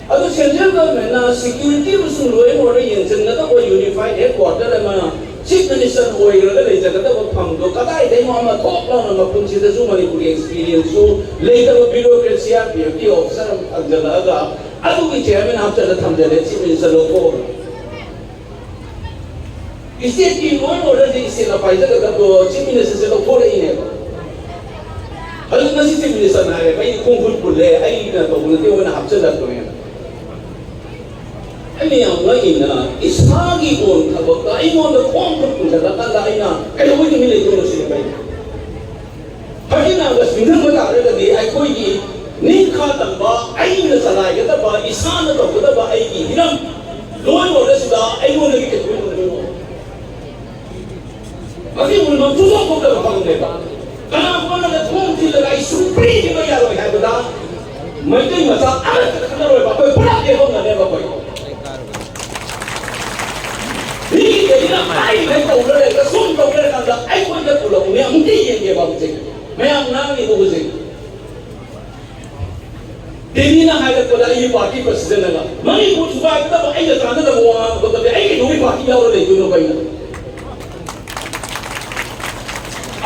ꯑꯗꯨ ꯁꯦꯟꯇ꯭ꯔꯦꯜ ꯒꯚꯔꯟꯃꯦꯟꯠꯅ ꯁꯦꯀ꯭ꯌꯨꯔꯤꯇꯤ ꯑꯃꯁꯨꯡ ꯂꯣ ꯑꯦꯟ ꯑꯣꯔꯗꯔ ꯌꯦꯡꯁꯤꯟꯒꯗꯕ ꯌꯨꯅꯤꯐꯥꯏꯗ ꯍꯦꯗ ꯀ꯭ꯋꯥꯔꯇꯔ ꯑꯃ ꯆꯤꯐ ꯃꯤꯅꯤꯁꯇꯔ ꯑꯣꯏꯈ꯭ꯔꯒ ꯂꯩꯖꯒꯗꯕ ꯐꯝꯗꯣ ꯀꯗꯥꯏꯗꯩꯅꯣ ꯑꯃ ꯊꯣꯛ ꯂꯥꯎꯅ, ꯃꯄꯨꯟꯁꯤꯗꯁꯨ ꯃꯅꯤꯄꯨꯔꯒꯤ ꯑꯦꯛꯁꯄꯤꯔꯤꯌꯦꯟꯁꯁꯨ ꯂꯩꯇꯕ ꯕ꯭ꯌꯨꯔꯣꯀ꯭ꯔꯦꯠ ꯁꯤ ꯑꯥꯔ ꯄꯤ ꯑꯦꯐꯀꯤ ꯑꯣꯐꯤꯁꯥꯔ ꯑꯃ ꯊꯝꯖꯤꯜꯂꯛꯑꯒ ꯑꯗꯨꯒꯤ ꯆꯤꯌꯥꯔꯃꯦꯟ ꯍꯥꯞꯆꯤꯜꯂ ꯊꯝꯖꯤꯜꯂꯦ, ꯆꯤꯐ ꯃꯤꯅꯤꯁꯇꯔ ꯂꯧꯊꯣꯛꯑꯒ꯫ ꯁ꯭ꯇꯦꯠꯀꯤ ꯂꯣ ꯑꯦꯟ ꯑꯣꯔꯗꯔꯁꯦ ꯁ꯭ꯇꯦꯠꯅ ꯄꯥꯏꯖꯒꯗꯕꯗꯣ ꯆꯤꯐ ꯃꯤꯅꯤꯁꯇꯔꯁꯦ ꯂꯧꯊꯣꯔꯛꯏꯅꯦꯕ꯫ ꯑꯗꯨ ꯉꯁꯤ ꯆꯤꯐ ꯃꯤꯅꯤꯁꯇꯔꯅ ꯍꯥꯏꯔꯦ, "ꯑꯩ ꯈꯣꯡ ꯈꯨꯠ ꯄꯨꯜꯂꯦ, ꯑꯩꯅ ꯇꯧꯕ ꯅꯠꯇꯦ, ꯃꯣꯏꯅ ꯍꯥꯞꯆꯤꯜꯂꯛꯄꯅꯦꯅ"꯫ ꯑꯩꯅ ꯌꯥꯝ ꯉꯛꯏꯅ, ꯏꯁꯥꯒꯤ ꯑꯣꯟ ꯊꯕꯛꯇ ꯑꯩꯉꯣꯟꯗ ꯈꯣꯡ ꯈꯨꯠ ꯄꯨꯟꯁꯤꯜꯂꯀꯥꯟꯗ ꯑꯩꯅ ꯀꯩꯗꯧꯕꯩ ꯇꯨꯃꯤꯟ ꯂꯩꯗꯣꯏꯅꯣ ꯁꯤꯅꯦꯕ ꯑꯩꯅ꯫ ꯊꯥꯔꯇꯤꯟ ꯑꯥꯒꯁ ꯅꯤꯡꯁꯤꯡꯕ ꯇꯥꯔꯒꯗꯤ ꯑꯩꯈꯣꯏꯒꯤ ꯅꯤꯡꯈꯥ ꯇꯝꯕ, ꯑꯩꯅ ꯆꯂꯥꯏꯒꯗꯕ, ꯏꯁꯥꯅ ꯇꯧꯒꯗꯕ ꯑꯩꯒꯤ ꯍꯤꯔꯝ ꯂꯣꯏ ꯂꯣꯏꯔꯁꯤꯗ ꯑꯩꯉꯣꯟꯗꯒꯤ ꯀꯩꯗꯧꯕꯩ ꯂꯣꯏꯗꯣꯏꯅꯣ? ꯃꯁꯤ ꯃꯨꯟꯐꯝ ꯁꯨꯡꯊꯣꯛ ꯊꯣꯛꯇꯕ ꯐꯪꯗꯦꯕ꯫ ꯀꯅꯥꯒꯨꯝꯕ ꯑꯃꯅ ꯊꯣꯡ ꯊꯤꯜꯂꯒ "ꯑꯩ ꯁꯨꯡꯄꯤ ꯄꯤꯕ ꯌꯥꯔꯣꯏ" ꯍꯥꯏꯕꯗ ꯃꯩꯇꯩ ꯃꯆꯥ ꯑꯃꯠꯇ ꯈꯟꯅꯔꯣꯏꯕ꯫ ꯑꯩꯈꯣꯏ ꯄꯨꯂꯞ ꯂꯦꯞꯄꯝꯒꯅꯦꯕ ꯑꯩꯈꯣꯏ꯫ ꯃꯤꯒꯤ ꯀꯩꯅ ꯍꯥꯏꯔꯤꯉꯩ ꯇꯧꯔ ꯂꯩꯔꯒ ꯁꯨꯝ ꯇꯧ ꯂꯩꯔꯀꯥꯟꯗ ꯑꯩꯈꯣꯏꯗ ꯄꯨꯜꯂꯛꯎꯅꯦ ꯑꯃꯨꯛꯇ ꯌꯦꯡꯒꯦꯕ ꯍꯧꯖꯤꯛ꯫ ꯃꯌꯥꯝ ꯉꯥꯡꯉꯤꯕ ꯍꯧꯖꯤꯛ꯫ ꯗꯦꯅꯤꯅ ꯍꯥꯏꯔꯛꯄꯗ ꯑꯩꯒꯤ ꯄꯥꯔꯇꯤ ꯄ꯭ꯔꯁꯤꯗꯦꯟꯠꯅ ꯃꯅꯤꯄꯨꯔ ꯊꯨꯒꯥꯏꯒꯗꯕ ꯑꯩꯅ ꯇꯥꯟꯅꯗꯕ ꯋꯥ ꯉꯥꯡꯕꯗꯗꯤ ꯑꯩ ꯀꯩꯗꯧꯕꯩ ꯄꯥꯔꯇꯤ ꯌꯥꯎꯔ ꯂꯩꯗꯣꯏꯅꯣ ꯀꯩꯅꯣ?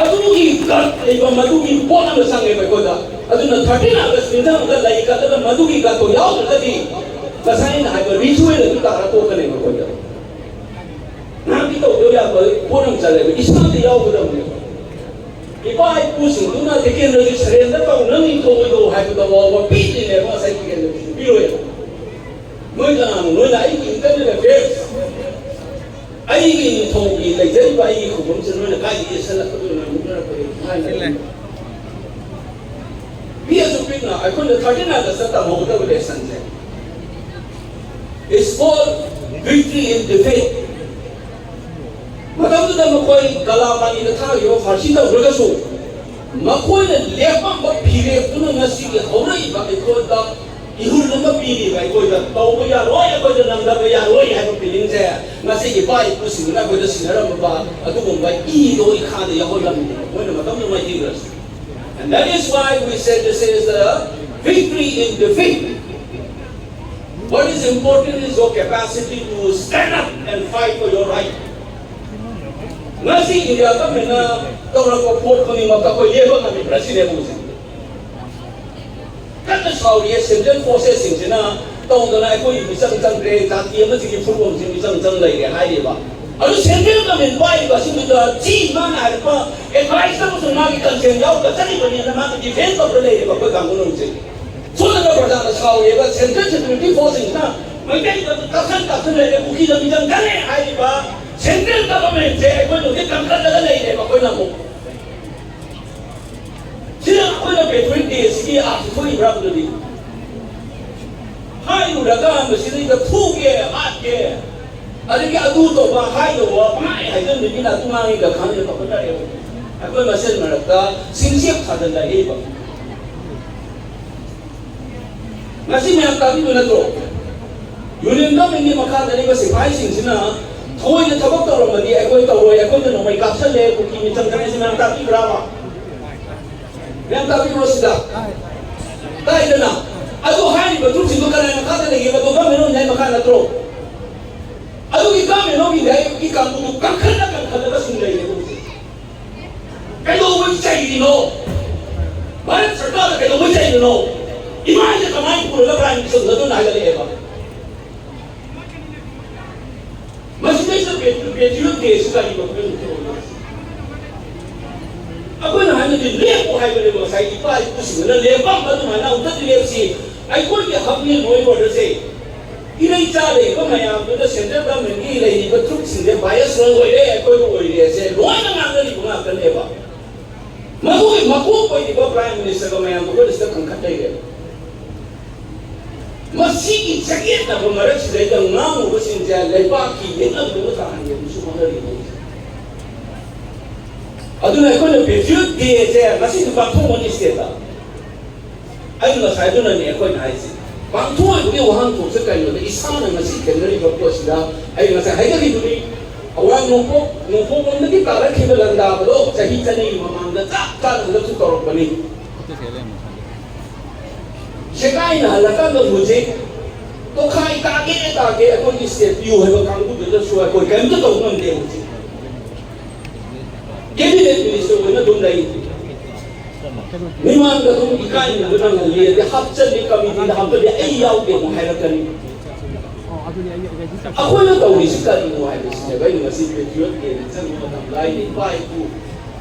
ꯑꯗꯨꯒꯤ ꯒꯠ ꯂꯩꯕ ꯃꯗꯨꯒꯤ ꯄꯣꯠ ꯑꯃ ꯆꯪꯉꯦꯕ ꯑꯩꯈꯣꯏꯗ꯫ ꯑꯗꯨꯅ ꯊꯥꯔꯇꯤꯟ ꯑꯥꯒꯁ ꯅꯤꯡꯊꯝꯕꯗ ꯂꯩ ꯀꯠꯂꯒ ꯃꯗꯨꯒꯤ ꯒꯠꯇꯣ ꯌꯥꯎꯗ꯭ꯔꯒꯗꯤ ꯉꯁꯥꯏ ꯑꯩꯅ ꯍꯥꯏꯕ ꯔꯤꯆꯨꯋꯦꯜ ꯑꯗꯨ ꯇꯥꯔ ꯇꯣꯛꯀꯅꯦꯕ ꯑꯩꯈꯣꯏꯗ꯫ ꯉꯥꯏꯍꯥꯛꯇꯤ ꯇꯧꯗꯕ ꯌꯥꯕ ꯄꯣꯠ ꯑꯃ ꯆꯠꯂꯦꯕ, ꯏꯁꯥꯗ ꯌꯥꯎꯒꯗꯕꯅꯦꯕ꯫ ꯏꯄꯥ ꯏꯄꯨꯁꯤꯡꯗꯨꯅ ꯇꯤꯀꯦꯟꯗ꯭ꯔꯖꯤꯠ ꯁꯔꯦꯟꯗ꯭ꯔ ꯇꯧ, ꯅꯪ ꯅꯤꯡꯊꯧ ꯑꯣꯏꯗꯧ ꯍꯥꯏꯕꯗ ꯐꯥꯎꯕ ꯄꯤꯗ꯭ꯔꯤꯅꯦꯕ, ꯉꯁꯥꯏ ꯇꯤꯀꯦꯟꯗ꯭ꯔꯖꯤꯠꯁꯨ ꯄꯤꯔꯣꯏꯕ꯫ ꯅꯣꯏ ꯀꯅꯥꯅꯣ? ꯅꯣꯏꯅ ꯑꯩꯒꯤ ꯏꯟꯇꯔꯅꯦꯜ ꯑꯦꯐꯤꯌꯔꯁ, ꯑꯩꯒꯤ ꯅꯤꯡꯊꯧꯒꯤ ꯂꯩꯖꯔꯤꯕ ꯑꯩꯒꯤ ꯈꯨꯕꯝꯁꯦ ꯅꯣꯏꯅ ꯀꯥꯏꯗ ꯌꯦꯠꯁꯜꯂꯛꯀꯗꯣꯏꯅꯣ? ꯃꯨꯛꯅꯔꯛꯄꯗꯤ ꯍꯥꯏꯅ ꯂꯩ꯫ ꯄꯤꯛꯑꯁꯨ ꯄꯤꯛꯅ ꯑꯩꯈꯣꯏꯅ ꯊꯥꯔꯇꯤꯟ ꯑꯥꯒꯁꯇ ꯇꯝꯍꯧꯒꯗꯕ ꯂꯦꯁꯟꯁꯦ, it's called victory in defeat꯫ ꯃꯇꯝꯗꯨꯗ ꯃꯈꯣꯏ ꯀꯂꯥ ꯄꯥꯅꯤꯗ ꯊꯥꯈꯤꯕ ꯐꯥꯔꯁꯤ ꯇꯧꯈ꯭ꯔꯒꯁꯨ, ꯃꯈꯣꯏꯅ ꯂꯦꯞꯄꯝꯕ ꯐꯤꯔꯦꯞꯇꯨꯅ ꯉꯁꯤꯒꯤ ꯍꯧꯔꯛꯏꯕ ꯑꯩꯈꯣꯏꯗ ꯏꯍꯨꯜ ꯑꯃ ꯄꯤꯔꯤꯕ ꯑꯩꯈꯣꯏꯗ, ꯇꯧꯕ ꯌꯥꯔꯣꯏ, ꯑꯩꯈꯣꯏꯗ ꯅꯪꯗꯕ ꯌꯥꯔꯣꯏ ꯍꯥꯏꯕ feelingꯁꯦ ꯉꯁꯤꯒꯤ ꯏꯄꯥ ꯏꯄꯨꯁꯤꯡꯅ ꯑꯩꯈꯣꯏꯗ ꯁꯤꯟꯅꯔꯝꯕ ꯑꯗꯨꯒꯨꯝꯕ ꯏꯗꯣ ꯏꯈꯥꯗ ꯌꯥꯎꯍꯜꯂꯝꯃꯤ꯫ ꯃꯣꯏꯅ ꯃꯇꯝꯗꯨ ꯃꯥꯏꯊꯤꯈ꯭ꯔꯁꯨ. And that is why we say this is the victory in defeat. What is important is your capacity to stand up and fight for your right. ꯉꯁꯤ ꯏꯟꯗꯤꯌꯥ ꯒꯚꯔꯟꯃꯦꯟꯅ ꯇꯧꯔꯛꯄ ꯄꯣꯠ ꯈꯨꯗꯤꯡꯃꯛꯇ ꯑꯩꯈꯣꯏ ꯂꯦꯞꯄ ꯉꯝꯃꯤꯕ꯭ꯔꯥ ꯁꯤꯅꯦ ꯍꯧꯖꯤꯛ꯫ ꯀꯟꯅ ꯁꯥꯎꯔꯤꯌꯦ, central forcesꯁꯤꯡꯁꯤꯅ ꯇꯧꯗꯅ ꯑꯩꯈꯣꯏ ꯃꯤꯆꯪ ꯆꯪꯈ꯭ꯔꯦ, ꯖꯥꯇꯤ ꯑꯃꯁꯤꯒꯤ ꯐꯨꯔꯨꯞ ꯑꯃꯁꯤ ꯃꯤꯆꯪ ꯆꯪ ꯂꯩꯔꯦ ꯍꯥꯏꯔꯤꯕ꯫ ꯑꯗꯨ central government ꯄꯥꯏꯔꯤꯕ ꯑꯁꯤꯗꯨꯗ ꯆꯤ ꯃꯥꯅ ꯍꯥꯏꯔꯛꯄ advice ꯑꯃꯁꯨꯡ ꯃꯥꯒꯤ consent ꯌꯥꯎꯔꯒ ꯆꯠꯂꯤꯕꯅꯦꯅ ꯃꯥꯅ defend ꯇꯧꯔ ꯂꯩꯔꯦꯕ ꯑꯩꯈꯣꯏ ꯀꯥꯡꯕꯨꯅ ꯍꯧꯖꯤꯛ꯫ ꯁꯣꯝꯗꯅ ꯄ꯭ꯔꯖꯥꯅ ꯁꯥꯎꯔꯤꯕ central security forceꯁꯤꯡꯁꯤꯅ ꯃꯩꯇꯩꯗ ꯀꯥꯞꯁꯟ ꯀꯥꯞꯁꯟ ꯂꯩꯔꯦ, ꯀꯨꯀꯤꯗ ꯃꯤꯆꯪ ꯆꯪꯉꯦ ꯍꯥꯏꯔꯤꯕ central governmentꯁꯦ ꯑꯩꯈꯣꯏꯅ ꯍꯧꯖꯤꯛ ꯀꯟꯈꯠꯂꯒ ꯂꯩꯔꯦꯕ ꯑꯩꯈꯣꯏꯅ ꯑꯃꯨꯛ꯫ ꯁꯤꯗ ꯑꯩꯈꯣꯏꯅ Patriots' Dayꯁꯤꯒꯤ ꯑꯥꯔꯊ ꯊꯣꯛꯏꯕ꯭ꯔꯥ ꯑꯗꯨꯗꯤ? ꯍꯥꯏꯔꯨꯔꯒ ꯃꯁꯤꯗꯩꯗ ꯐꯨꯒꯦ, ꯍꯥꯠꯀꯦ, ꯑꯗꯒꯤ ꯑꯗꯨ ꯇꯧꯕ, ꯍꯥꯏꯗꯧꯕ, ꯄꯪꯍꯥꯏ ꯍꯥꯏꯖꯟꯕꯒꯤ ꯅꯥꯇꯨ ꯉꯥꯡꯉꯤꯒ ꯈꯪꯉꯦ ꯇꯧꯈꯠꯅꯔꯦꯕ꯫ ꯑꯩꯈꯣꯏ ꯃꯁꯦꯟ ꯃꯔꯛꯇ ꯁꯤꯡꯆꯦꯞ ꯊꯥꯖꯤꯜꯂꯛꯏꯕ꯫ ꯉꯁꯤ ꯃꯌꯥꯝ ꯇꯥꯕꯤꯕ ꯅꯠꯇ꯭ꯔꯣ? Union governmentꯀꯤ ꯃꯈꯥꯗ ꯂꯩꯕ ꯁꯤꯐꯥꯏꯁꯤꯡꯁꯤꯅ ꯊꯑꯣꯏꯅ ꯊꯕꯛ ꯇꯧꯔꯝꯃꯗꯤ ꯑꯩꯈꯣꯏ ꯇꯧꯔꯣꯏ, ꯑꯩꯈꯣꯏꯗ ꯅꯣꯡꯃꯩ ꯀꯥꯞꯁꯜꯂꯦ, ꯀꯨꯀꯤ ꯃꯤꯆꯪ ꯆꯪꯉꯦ, ꯁꯤ ꯃꯌꯥꯝ ꯇꯥꯕꯤꯕ꯭ꯔꯥꯕ? ꯃꯌꯥꯝ ꯇꯥꯕꯤꯕ꯭ꯔꯣ ꯁꯤꯗ? ꯇꯥꯏꯗꯅ꯫ ꯑꯗꯨ ꯍꯥꯏꯔꯤꯕ ꯇ꯭ꯔꯨꯞꯁꯤꯡꯗꯣ ꯀꯅꯥꯏ ꯃꯈꯥꯗ ꯂꯩꯒꯦꯕ? ꯑꯗꯣ government of India ꯃꯈꯥ ꯅꯠꯇ꯭ꯔꯣ? ꯑꯗꯨꯒꯤ government of Indiaꯒꯤ ꯀꯥꯡꯕꯨꯗꯨ ꯀꯟꯈꯠꯂ ꯀꯟꯈꯠꯂꯒ ꯁꯨꯝ ꯂꯩꯔꯦ ꯍꯧꯖꯤꯛ꯫ ꯀꯩꯗꯧꯕꯩ ꯆꯩꯔꯤꯅꯣ? ꯚꯥꯔꯠ ꯁꯔꯀꯥꯔꯗ ꯀꯩꯗꯧꯕꯩ ꯆꯩꯔꯤꯅꯣ? ꯏꯃꯥ ꯑꯩꯁꯦ ꯀꯃꯥꯏꯅ ꯄꯨꯔꯒ Prime Minister ꯎꯅꯗꯣꯏꯅꯣ ꯍꯥꯏꯒꯠꯂꯛꯑꯦꯕ꯫ ꯃꯁꯤꯗꯩꯁꯤꯗ Patriots' Dayꯁꯤ ꯀꯔꯤ ꯃꯈꯜ? ꯑꯩꯈꯣꯏꯅ ꯍꯥꯏꯅꯗꯤ ꯂꯦꯞꯄꯣ ꯍꯥꯏꯕꯅꯦꯕ, ꯉꯁꯥꯏ ꯏꯄꯥ ꯏꯄꯨꯁꯤꯡꯗꯨꯅ ꯂꯦꯞꯄꯝꯕ ꯑꯗꯨꯃꯥꯏꯅ ꯑꯃꯨꯛꯇꯗꯤ ꯂꯦꯞꯁꯤ꯫ ꯑꯩꯈꯣꯏꯒꯤ ꯍꯛꯅꯦ ꯂꯣꯏ ꯑꯣꯏꯔꯁꯦ꯫ ꯏꯔꯩꯆꯥ ꯂꯩꯔꯤꯕ ꯃꯌꯥꯝꯗꯨꯗ central governmentꯀꯤ ꯂꯩꯔꯤꯕ ꯇ꯭ꯔꯨꯞꯁꯤꯡꯁꯦ bias ꯂꯣꯏ ꯑꯣꯏꯔꯦ, ꯑꯩꯈꯣꯏꯕꯨ ꯑꯣꯏꯔꯦꯁꯦ ꯂꯣꯏꯅ ꯉꯥꯡꯅꯔꯤꯕ ꯉꯥꯛꯇꯅꯦꯕ꯫ ꯃꯗꯨꯒꯤ ꯃꯀꯣꯛ ꯑꯣꯏꯔꯤꯕ Prime Ministerꯒ ꯃꯌꯥꯝꯗꯨꯒ ꯁꯤꯗ ꯀꯟꯈꯠ ꯂꯩꯔꯦꯕ꯫ ꯃꯁꯤꯒꯤ ꯆꯌꯦꯠꯅꯕ ꯃꯔꯛꯁꯤꯗꯩꯗ ꯉꯥꯡꯉꯨꯕꯁꯤꯡꯁꯦ ꯂꯩꯕꯥꯛꯀꯤ ꯌꯦꯛꯅꯕꯗꯨ ꯇꯥꯍꯟꯒꯦꯅꯁꯨ ꯍꯣꯠꯅꯔꯤꯕꯅꯤ꯫ ꯑꯗꯨꯅ ꯑꯩꯈꯣꯏꯅ Patriots' Dayꯁꯦ ꯉꯁꯤꯗꯤ ꯄꯥꯡꯊꯣꯛꯑꯅꯤ stateꯇ꯫ ꯑꯩ ꯉꯁꯥꯏꯗꯨꯅꯅꯦ ꯑꯩꯈꯣꯏꯅ ꯍꯥꯏꯁꯦ꯫ ꯄꯥꯡꯊꯣꯛꯏꯕꯒꯤ ꯋꯥꯍꯟꯊꯣꯛꯁꯦ ꯀꯔꯤꯅꯣꯗ, ꯏꯁꯥꯅ ꯉꯁꯤ ꯊꯦꯡꯅꯔꯤꯕ ꯄꯣꯠꯁꯤꯗ ꯑꯩ ꯉꯁꯥꯏ ꯍꯥꯏꯖꯈꯤꯕꯅꯤ, ꯑꯋꯥꯡ ꯅꯣꯡꯄꯣꯛ ꯅꯣꯡꯄꯣꯛꯂꯣꯝꯗꯒꯤ ꯇꯥꯔꯛꯈꯤꯕ ꯂꯥꯟꯗꯥꯕꯗꯣ ꯆꯍꯤ ꯆꯅꯤꯒꯤ ꯃꯃꯥꯡꯗ ꯆꯞ ꯆꯥꯅ ꯍꯟꯗꯛꯁꯨ ꯇꯧꯔꯛꯄꯅꯤ꯫ ꯁꯦꯒꯥꯏꯅ ꯍꯜꯂꯀꯥꯟꯗ ꯍꯧꯖꯤꯛ ꯇꯣꯈꯥꯏ ꯇꯥꯒꯦ ꯇꯥꯒꯦ ꯑꯩꯈꯣꯏꯒꯤ ꯁ꯭ꯇꯦꯠ ꯄꯤꯌꯨ ꯍꯥꯏꯕ ꯀꯥꯡꯕꯨꯗꯨꯗꯁꯨ ꯑꯩꯈꯣꯏ ꯀꯔꯤꯝꯇ ꯇꯧꯕ ꯉꯝꯗꯦ ꯍꯧꯖꯤꯛ꯫ ꯀꯦꯕꯤꯅꯦꯠ ꯃꯤꯅꯤꯁꯇꯔ ꯑꯣꯏꯅ ꯑꯗꯨꯝ ꯂꯩ꯫ ꯃꯤꯃꯥꯡꯗ ꯑꯗꯨꯝ ꯏꯀꯥꯏꯅꯗꯅ ꯉꯜꯂꯤ, ꯑꯗꯩ ꯍꯥꯞꯆꯜꯂꯤ, ꯀꯃꯤꯇꯤꯗ ꯍꯥꯞꯆꯜꯂꯤ, ꯑꯩ ꯌꯥꯎꯗꯦ ꯑꯃꯨꯛ ꯍꯥꯏꯔꯛꯀꯅꯤ꯫ ꯑꯩꯈꯣꯏꯅ ꯇꯧꯔꯤꯁꯤ ꯀꯔꯤꯅꯣ ꯍꯥꯏꯕꯁꯤꯅꯦꯕ ꯑꯩꯅ ꯉꯁꯤ ꯄꯦꯇ꯭ꯔꯤꯌꯣꯠ ꯗꯦꯗ ꯆꯪꯕ ꯃꯇꯝꯗ ꯑꯩꯅ ꯏꯄꯥ ꯏꯄꯨ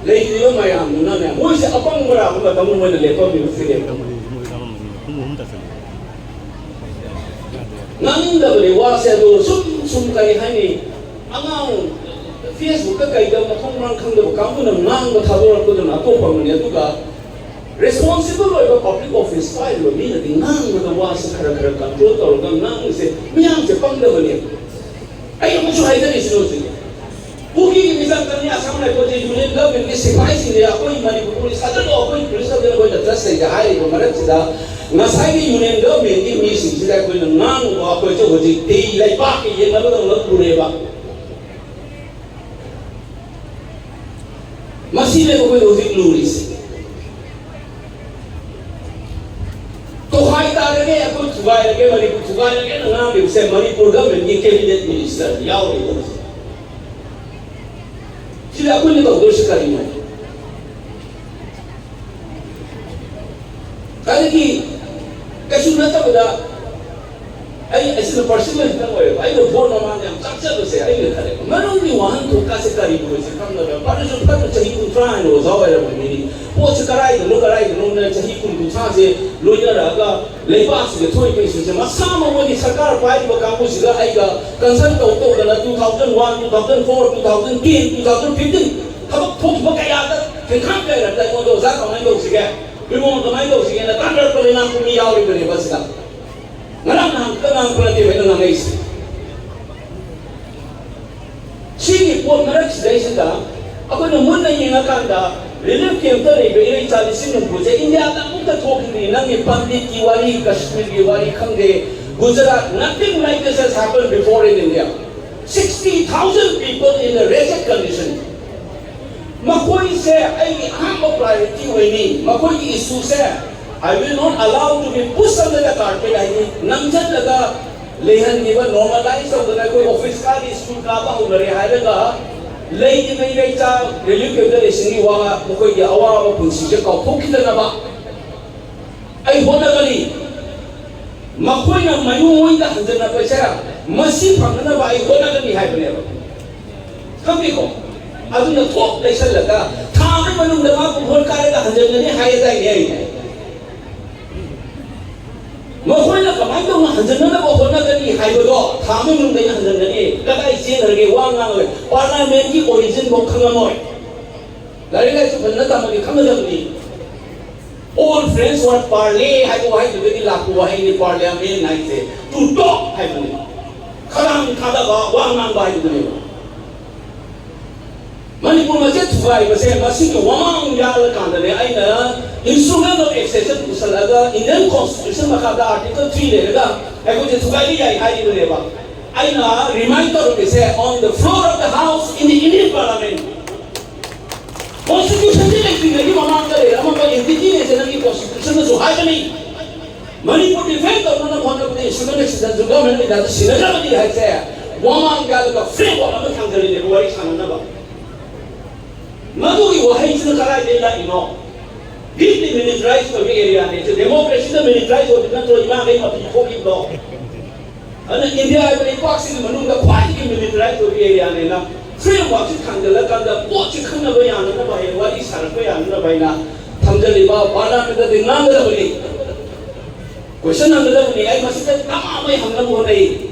ꯂꯩꯔꯤꯕ ꯃꯌꯥꯝꯗꯨꯅꯅꯦ, ꯃꯣꯏꯁꯦ ꯑꯄꯪꯕꯔꯥ ꯍꯥꯏꯕ ꯃꯇꯝꯗ ꯃꯣꯏꯅ ꯂꯦꯞꯄꯝꯃꯤꯕ ꯐꯤꯔꯦꯞ꯫ ꯉꯥꯡꯅꯤꯡꯗꯕꯅꯤ ꯋꯥꯁꯦ, ꯑꯗꯣ ꯁꯨꯝ ꯁꯨꯝ ꯀꯔꯤ ꯍꯥꯏꯅꯤ, ꯑꯉꯥꯡ ꯐꯦꯁꯕꯨꯛꯇ ꯀꯩꯗ ꯃꯊꯣꯡ ꯃꯔꯝ ꯈꯪꯗꯕ ꯀꯥꯡꯕꯨꯅ ꯉꯥꯡꯕ ꯊꯥꯗꯣꯔꯛꯄꯗꯨꯅ ꯑꯇꯣꯞꯄ ꯑꯃꯅꯤ꯫ ꯑꯗꯨꯒ ꯔꯦꯁꯄꯣꯟꯁꯤꯕꯜ ꯑꯣꯏꯕ ꯄꯕ꯭ꯂꯤꯛ ꯑꯣꯐꯤꯁ ꯄꯥꯏꯔꯤꯕ ꯃꯤꯅꯗꯤ ꯉꯥꯡꯕꯗ ꯋꯥꯁꯦ ꯈꯔ ꯈꯔ ꯀꯟꯇ꯭ꯔꯣꯜ ꯇꯧꯔꯒ ꯉꯥꯡꯕꯁꯦ ꯃꯤꯌꯥꯝꯁꯦ ꯄꯪꯗꯕꯅꯦ꯫ ꯑꯩ ꯑꯃꯨꯛꯁꯨ ꯍꯥꯏꯖꯔꯤꯁꯤꯅꯦ ꯍꯧꯖꯤꯛ, ꯀꯨꯀꯤꯒꯤ ꯃꯤꯆꯝ ꯆꯪꯉꯤ ꯑꯁꯥꯝ ꯔꯥꯏꯐꯜꯁꯦ ꯌꯨꯅꯤꯌꯟ ꯒꯚꯔꯟꯃꯦꯟꯠꯀꯤ ꯁꯤꯐꯥꯏꯁꯤꯡꯁꯦ ꯑꯩꯈꯣꯏ ꯃꯅꯤꯄꯨꯔ ꯄꯨꯂꯤꯁ ꯊꯥꯖꯤꯜꯂꯣ, ꯑꯩꯈꯣꯏ ꯄꯨꯂꯤꯁ ꯊꯥꯖꯤꯜꯂꯣ, ꯑꯩꯈꯣꯏ ꯅꯠꯇ꯭ꯔꯁ ꯂꯩꯇꯦ ꯍꯥꯏꯔꯤꯕ ꯃꯔꯛꯁꯤꯗ ꯉꯁꯥꯏꯒꯤ ꯌꯨꯅꯤꯌꯟ ꯒꯚꯔꯟꯃꯦꯟꯠꯀꯤ ꯃꯤꯁꯤꯡꯁꯤꯗ ꯑꯩꯈꯣꯏꯅ ꯉꯥꯡꯉꯨꯕ ꯑꯩꯈꯣꯏꯁꯦ ꯍꯧꯖꯤꯛꯇꯤ ꯂꯩꯕꯥꯛꯀ ꯌꯦꯟꯅꯕꯗꯧꯅ ꯂꯨꯔꯦꯕ꯫ ꯃꯁꯤꯅꯦꯕ ꯑꯩꯈꯣꯏꯅ ꯍꯧꯖꯤꯛ ꯂꯨꯔꯤꯁꯦ꯫ ꯇꯣꯈꯥꯏ ꯇꯥꯔꯒꯦ, ꯑꯩꯈꯣꯏ ꯊꯨꯒꯥꯏꯔꯒꯦ, ꯃꯅꯤꯄꯨꯔ ꯊꯨꯒꯥꯏꯔꯒꯦꯅ ꯉꯥꯡꯂꯤꯕꯁꯦ ꯃꯅꯤꯄꯨꯔ ꯒꯚꯔꯟꯃꯦꯟꯠꯀꯤ ꯀꯦꯕꯤꯅꯦꯠ ꯃꯤꯅꯤꯁꯇꯔ ꯌꯥꯎꯔꯤꯕ ꯍꯧꯖꯤꯛ꯫ ꯁꯤꯗ ꯑꯩꯈꯣꯏꯅ ꯇꯧꯗꯣꯏꯁꯤ ꯀꯔꯤꯅꯣ? ꯑꯗꯒꯤ ꯀꯩꯁꯨ ꯅꯠꯇꯕꯗ ꯑꯩ ꯑꯁꯤꯅ ꯄꯔꯁꯅꯦꯜ ꯈꯤꯇꯪ ꯑꯣꯏꯔꯦꯕ, ꯑꯩꯅ ꯚꯣꯠ ꯃꯃꯥꯡꯗ ꯌꯥꯝ ꯆꯥꯛꯆꯕꯁꯦ ꯑꯩꯅ ꯈꯜꯂꯦ, ꯃꯔꯝꯒꯤ ꯋꯥꯍꯟꯊꯣꯛꯀꯥꯁꯦ ꯀꯔꯤꯕꯨ ꯑꯣꯏꯁꯦ ꯈꯪꯗꯕ꯫ ꯐꯔꯁꯨ ꯐꯠꯇ꯭ꯔꯁꯨ ꯆꯍꯤ ꯀꯨꯟꯊ꯭ꯔꯥ ꯍꯥꯏꯅ ꯑꯣꯖꯥ ꯑꯣꯏꯔꯕ ꯃꯤꯅꯤ꯫ ꯄꯣꯠꯁꯦ ꯀꯔꯥꯏꯗꯅꯣ ꯀꯔꯥꯏꯗꯅꯣꯅ ꯆꯍꯤ ꯀꯨꯟ ꯀꯨꯟꯊ꯭ꯔꯥꯁꯦ ꯂꯣꯏꯅꯔꯛꯑꯒ ꯂꯩꯕꯥꯛꯁꯤꯗ ꯊꯣꯛꯏꯕ ꯏꯁꯨꯁꯦ ꯃꯁꯥꯃꯛ ꯃꯣꯏꯒꯤ ꯁꯔꯀꯥꯔ ꯄꯥꯏꯔꯤꯕ ꯀꯥꯡꯕꯨꯁꯤꯒ ꯑꯩꯒ ꯀꯟꯁꯜ ꯇꯧ ꯇꯧꯗꯅ two thousand one, two thousand four, two thousand ten, two thousand fifteen ꯊꯕꯛ ꯊꯣꯛꯈꯤꯕ ꯀꯌꯥꯗ ꯈꯦꯡꯈꯥꯡ ꯀꯌꯥꯔꯛꯇ ꯑꯩꯉꯣꯟꯗ "ꯑꯣꯖꯥ, ꯀꯃꯥꯏꯅ ꯇꯧꯁꯤꯒꯦ? ꯏꯕꯨꯡꯉꯣ, ꯀꯃꯥꯏꯅ ꯇꯧꯁꯤꯒꯦꯅ?" ꯇꯥꯟꯅꯔꯛꯄ ꯂꯩꯉꯥꯛꯄ ꯃꯤ ꯌꯥꯎꯔꯤꯕꯅꯦꯕ ꯁꯤꯗ꯫ ꯉꯔꯥꯡ ꯅꯍꯥꯟ ꯈꯛꯇ ꯉꯥꯡꯉꯛꯄ ꯅꯠꯇꯦꯕ ꯑꯩꯅ ꯉꯥꯡꯉꯛꯏꯁꯦ꯫ ꯁꯤꯒꯤ ꯄꯣꯠ ꯃꯔꯛꯁꯤꯗꯩꯁꯤꯗ ꯑꯩꯈꯣꯏꯅ ꯃꯨꯟꯅ ꯌꯦꯡꯉꯀꯥꯟꯗ ꯔꯤꯂꯤꯐ ꯀꯦꯝꯞꯇ ꯂꯩꯕ ꯏꯔꯩꯆꯥ ꯂꯤꯁꯤꯡ ꯍꯨꯝꯐꯨꯁꯦ ꯏꯟꯗꯤꯌꯥꯗ ꯑꯃꯨꯛꯇ ꯊꯣꯛꯈꯤꯗ꯭ꯔꯤ꯫ ꯅꯪꯒꯤ ꯄꯟꯗꯤꯠꯀꯤ ꯋꯥꯔꯤ, ꯀꯁꯃꯤꯔꯒꯤ ꯋꯥꯔꯤ ꯈꯪꯗꯦ, Gujarat, nothing like this has happened before in India. Sixty thousand people in a wretched condition. ꯃꯈꯣꯏꯁꯦ ꯑꯩꯒꯤ ꯑꯍꯥꯟꯕ ꯄ꯭ꯔꯥꯏꯌꯣꯔꯤꯇꯤ ꯑꯣꯏꯅꯤ꯫ ꯃꯈꯣꯏꯒꯤ ꯏꯁꯨꯁꯦ I will not allow to be pushed under the carpet ꯍꯥꯏꯗꯤ ꯅꯝꯁꯤꯜꯂꯒ ꯂꯩꯍꯟꯈꯤꯕ, ꯅꯣꯔꯃꯦꯂꯥꯏꯁ ꯇꯧꯗꯅ ꯑꯩꯈꯣꯏ ꯑꯣꯐꯤꯁ ꯀꯥꯔꯤ, ꯁ꯭ꯀꯨꯜ ꯀꯥꯕ ꯍꯧꯅꯔꯦ ꯍꯥꯏꯔꯒ ꯂꯩꯔꯤꯕ ꯏꯔꯩꯆꯥ ꯔꯤꯂꯤꯐ ꯀꯦꯝꯞꯇ ꯂꯩꯁꯤꯡꯒꯤ ꯋꯥ ꯃꯈꯣꯏꯒꯤ ꯑꯋꯥꯕ ꯄꯨꯟꯁꯤꯁꯦ ꯀꯥꯎꯊꯣꯛꯈꯤꯗꯅꯕ ꯑꯩ ꯍꯣꯠꯅꯒꯅꯤ꯫ ꯃꯈꯣꯏꯅ ꯃꯌꯨꯝ ꯃꯣꯏꯗ ꯍꯟꯖꯤꯟꯅꯕꯁꯦ ꯃꯁꯤ ꯐꯪꯅꯅꯕ ꯑꯩ ꯍꯣꯠꯅꯒꯅꯤ ꯍꯥꯏꯕꯅꯦꯕ꯫ ꯈꯪꯕꯤꯀꯣ? ꯑꯗꯨꯅ ꯊꯣꯛ ꯂꯩꯁꯜꯂꯒ ꯊꯥ ꯑꯃꯒꯤ ꯃꯅꯨꯡꯗ ꯃꯥ ꯄꯨꯡꯐꯣꯟ ꯀꯥꯏꯔꯒ ꯍꯟꯖꯤꯟꯒꯅꯤ ꯍꯥꯏꯌꯦꯗꯥꯏꯅꯦ ꯑꯩ꯫ ꯃꯈꯣꯏꯅ ꯀꯃꯥꯏꯅ ꯇꯧꯅ ꯍꯟꯖꯤꯟꯅꯅꯕ ꯍꯣꯠꯅꯒꯅꯤ ꯍꯥꯏꯕꯗꯣ ꯊꯥ ꯑꯃꯒꯤ ꯃꯅꯨꯡꯗ ꯑꯩꯅ ꯍꯟꯖꯤꯟꯒꯅꯤ꯫ ꯀꯗꯥꯏ ꯆꯦꯟꯈ꯭ꯔꯒꯦ? ꯋꯥ ꯉꯥꯡꯉꯔꯣꯏ꯫ ꯄꯥꯔꯂꯥꯃꯦꯟꯒꯤ ꯑꯣꯔꯤꯖꯤꯟꯐꯥꯎ ꯈꯪꯉꯝꯃꯣꯏ꯫ ꯂꯥꯏꯔꯤꯛ ꯂꯥꯏꯁꯨ ꯐꯖꯅ ꯇꯝꯃꯗꯤ ꯈꯪꯒꯗꯕꯅꯤ꯫ Old French word parler ꯍꯥꯏꯕ ꯋꯥꯍꯩꯗꯨꯗꯒꯤ ꯂꯥꯛꯄ ꯋꯥꯍꯩꯅꯤ ꯄꯥꯔꯂꯤꯌꯥꯃꯦꯟ ꯍꯥꯏꯁꯦ꯫ To talk ꯍꯥꯏꯕꯅꯤ꯫ ꯈꯗꯥꯡ ꯊꯥꯗꯕ, ꯋꯥ ꯉꯥꯡꯕ ꯍꯥꯏꯕꯗꯨꯅꯦꯕ꯫ ꯃꯅꯤꯄꯨꯔ ꯃꯆꯦꯠ ꯊꯨꯒꯥꯏꯕꯁꯦ ꯃꯁꯤꯒꯤ ꯋꯥꯃꯥꯡ ꯌꯥꯜꯂꯀꯥꯟꯗꯅꯦ ꯑꯩꯅ instrument of accession ꯄꯨꯁꯜꯂꯒ Indian Constitution ꯃꯈꯥꯗ Article three ꯂꯩꯔꯒ ꯑꯩꯈꯣꯏꯁꯦ ꯊꯨꯒꯥꯏꯕ ꯌꯥꯏ ꯍꯥꯏꯔꯤꯕꯅꯦꯕ꯫ ꯑꯩꯅ remind ꯇꯧꯔꯛꯄꯁꯦ on the floor of the House in the Indian Parliament꯫ Constitutionꯁꯦ ꯂꯩꯇ꯭ꯔꯤꯉꯩꯒꯤ ꯃꯃꯥꯡꯗ ꯂꯩꯔꯝꯃꯕ entity ꯂꯩꯁꯦ ꯅꯪꯒꯤ Constitutionꯅꯁꯨ ꯍꯥꯏꯕꯅꯤ꯫ ꯃꯅꯤꯄꯨꯔ defend ꯇꯧꯅꯅꯕ ꯍꯣꯠꯅꯕꯗ instrument of accession ꯁꯨ government of Indiaꯗ ꯁꯤꯟꯅꯗ꯭ꯔꯕꯗꯤ ꯍꯥꯏꯁꯦ ꯋꯥꯃꯥꯡ ꯌꯥꯜꯂꯒ framework ꯑꯃ ꯊꯝꯖꯔꯤꯅꯦꯕ ꯋꯥꯔꯤ ꯁꯥꯟꯅꯅꯕ꯫ ꯃꯗꯨꯒꯤ ꯋꯥꯍꯩꯁꯤꯅ ꯀꯗꯥꯏꯗꯒꯤ ꯂꯥꯛꯏꯅꯣ? Deeply militarized ꯑꯣꯏꯕ areaꯅꯦ꯫ Democracyꯗ militarize ꯑꯣꯏꯕ ꯅꯠꯇ꯭ꯔꯣ ꯏꯃꯥꯈꯩ ꯃꯄꯤ ꯊꯣꯛꯈꯤꯕꯗꯣ? ꯑꯗꯨꯅ ꯏꯟꯗꯤꯌꯥ ꯍꯥꯏꯕ ꯂꯩꯄꯥꯛꯁꯤꯒꯤ ꯃꯅꯨꯡꯗ ꯈ꯭ꯋꯥꯏꯗꯒꯤ militarized ꯑꯣꯏꯕ areaꯅꯦꯅ frameworkꯁꯤ ꯊꯥꯡꯖꯜꯂꯀꯥꯟꯗ ꯄꯣꯠꯁꯤ ꯈꯪꯅꯕ ꯌꯥꯅꯅꯕ ꯍꯥꯏꯅ ꯋꯥꯔꯤ ꯁꯥꯔꯛꯄ ꯌꯥꯅꯅꯕ ꯍꯥꯏꯅ ꯊꯝꯖꯜꯂꯤꯕ ꯄꯥꯔꯂꯥꯃꯦꯟꯗꯗꯤ ꯉꯥꯡꯒꯗꯕꯅꯤ꯫ Question ꯍꯪꯒꯗꯕꯅꯤ꯫ ꯑꯩ ꯃꯁꯤꯗ ꯇꯔꯥꯃꯩ ꯍꯪꯅꯕ ꯍꯣꯠꯅꯩ꯫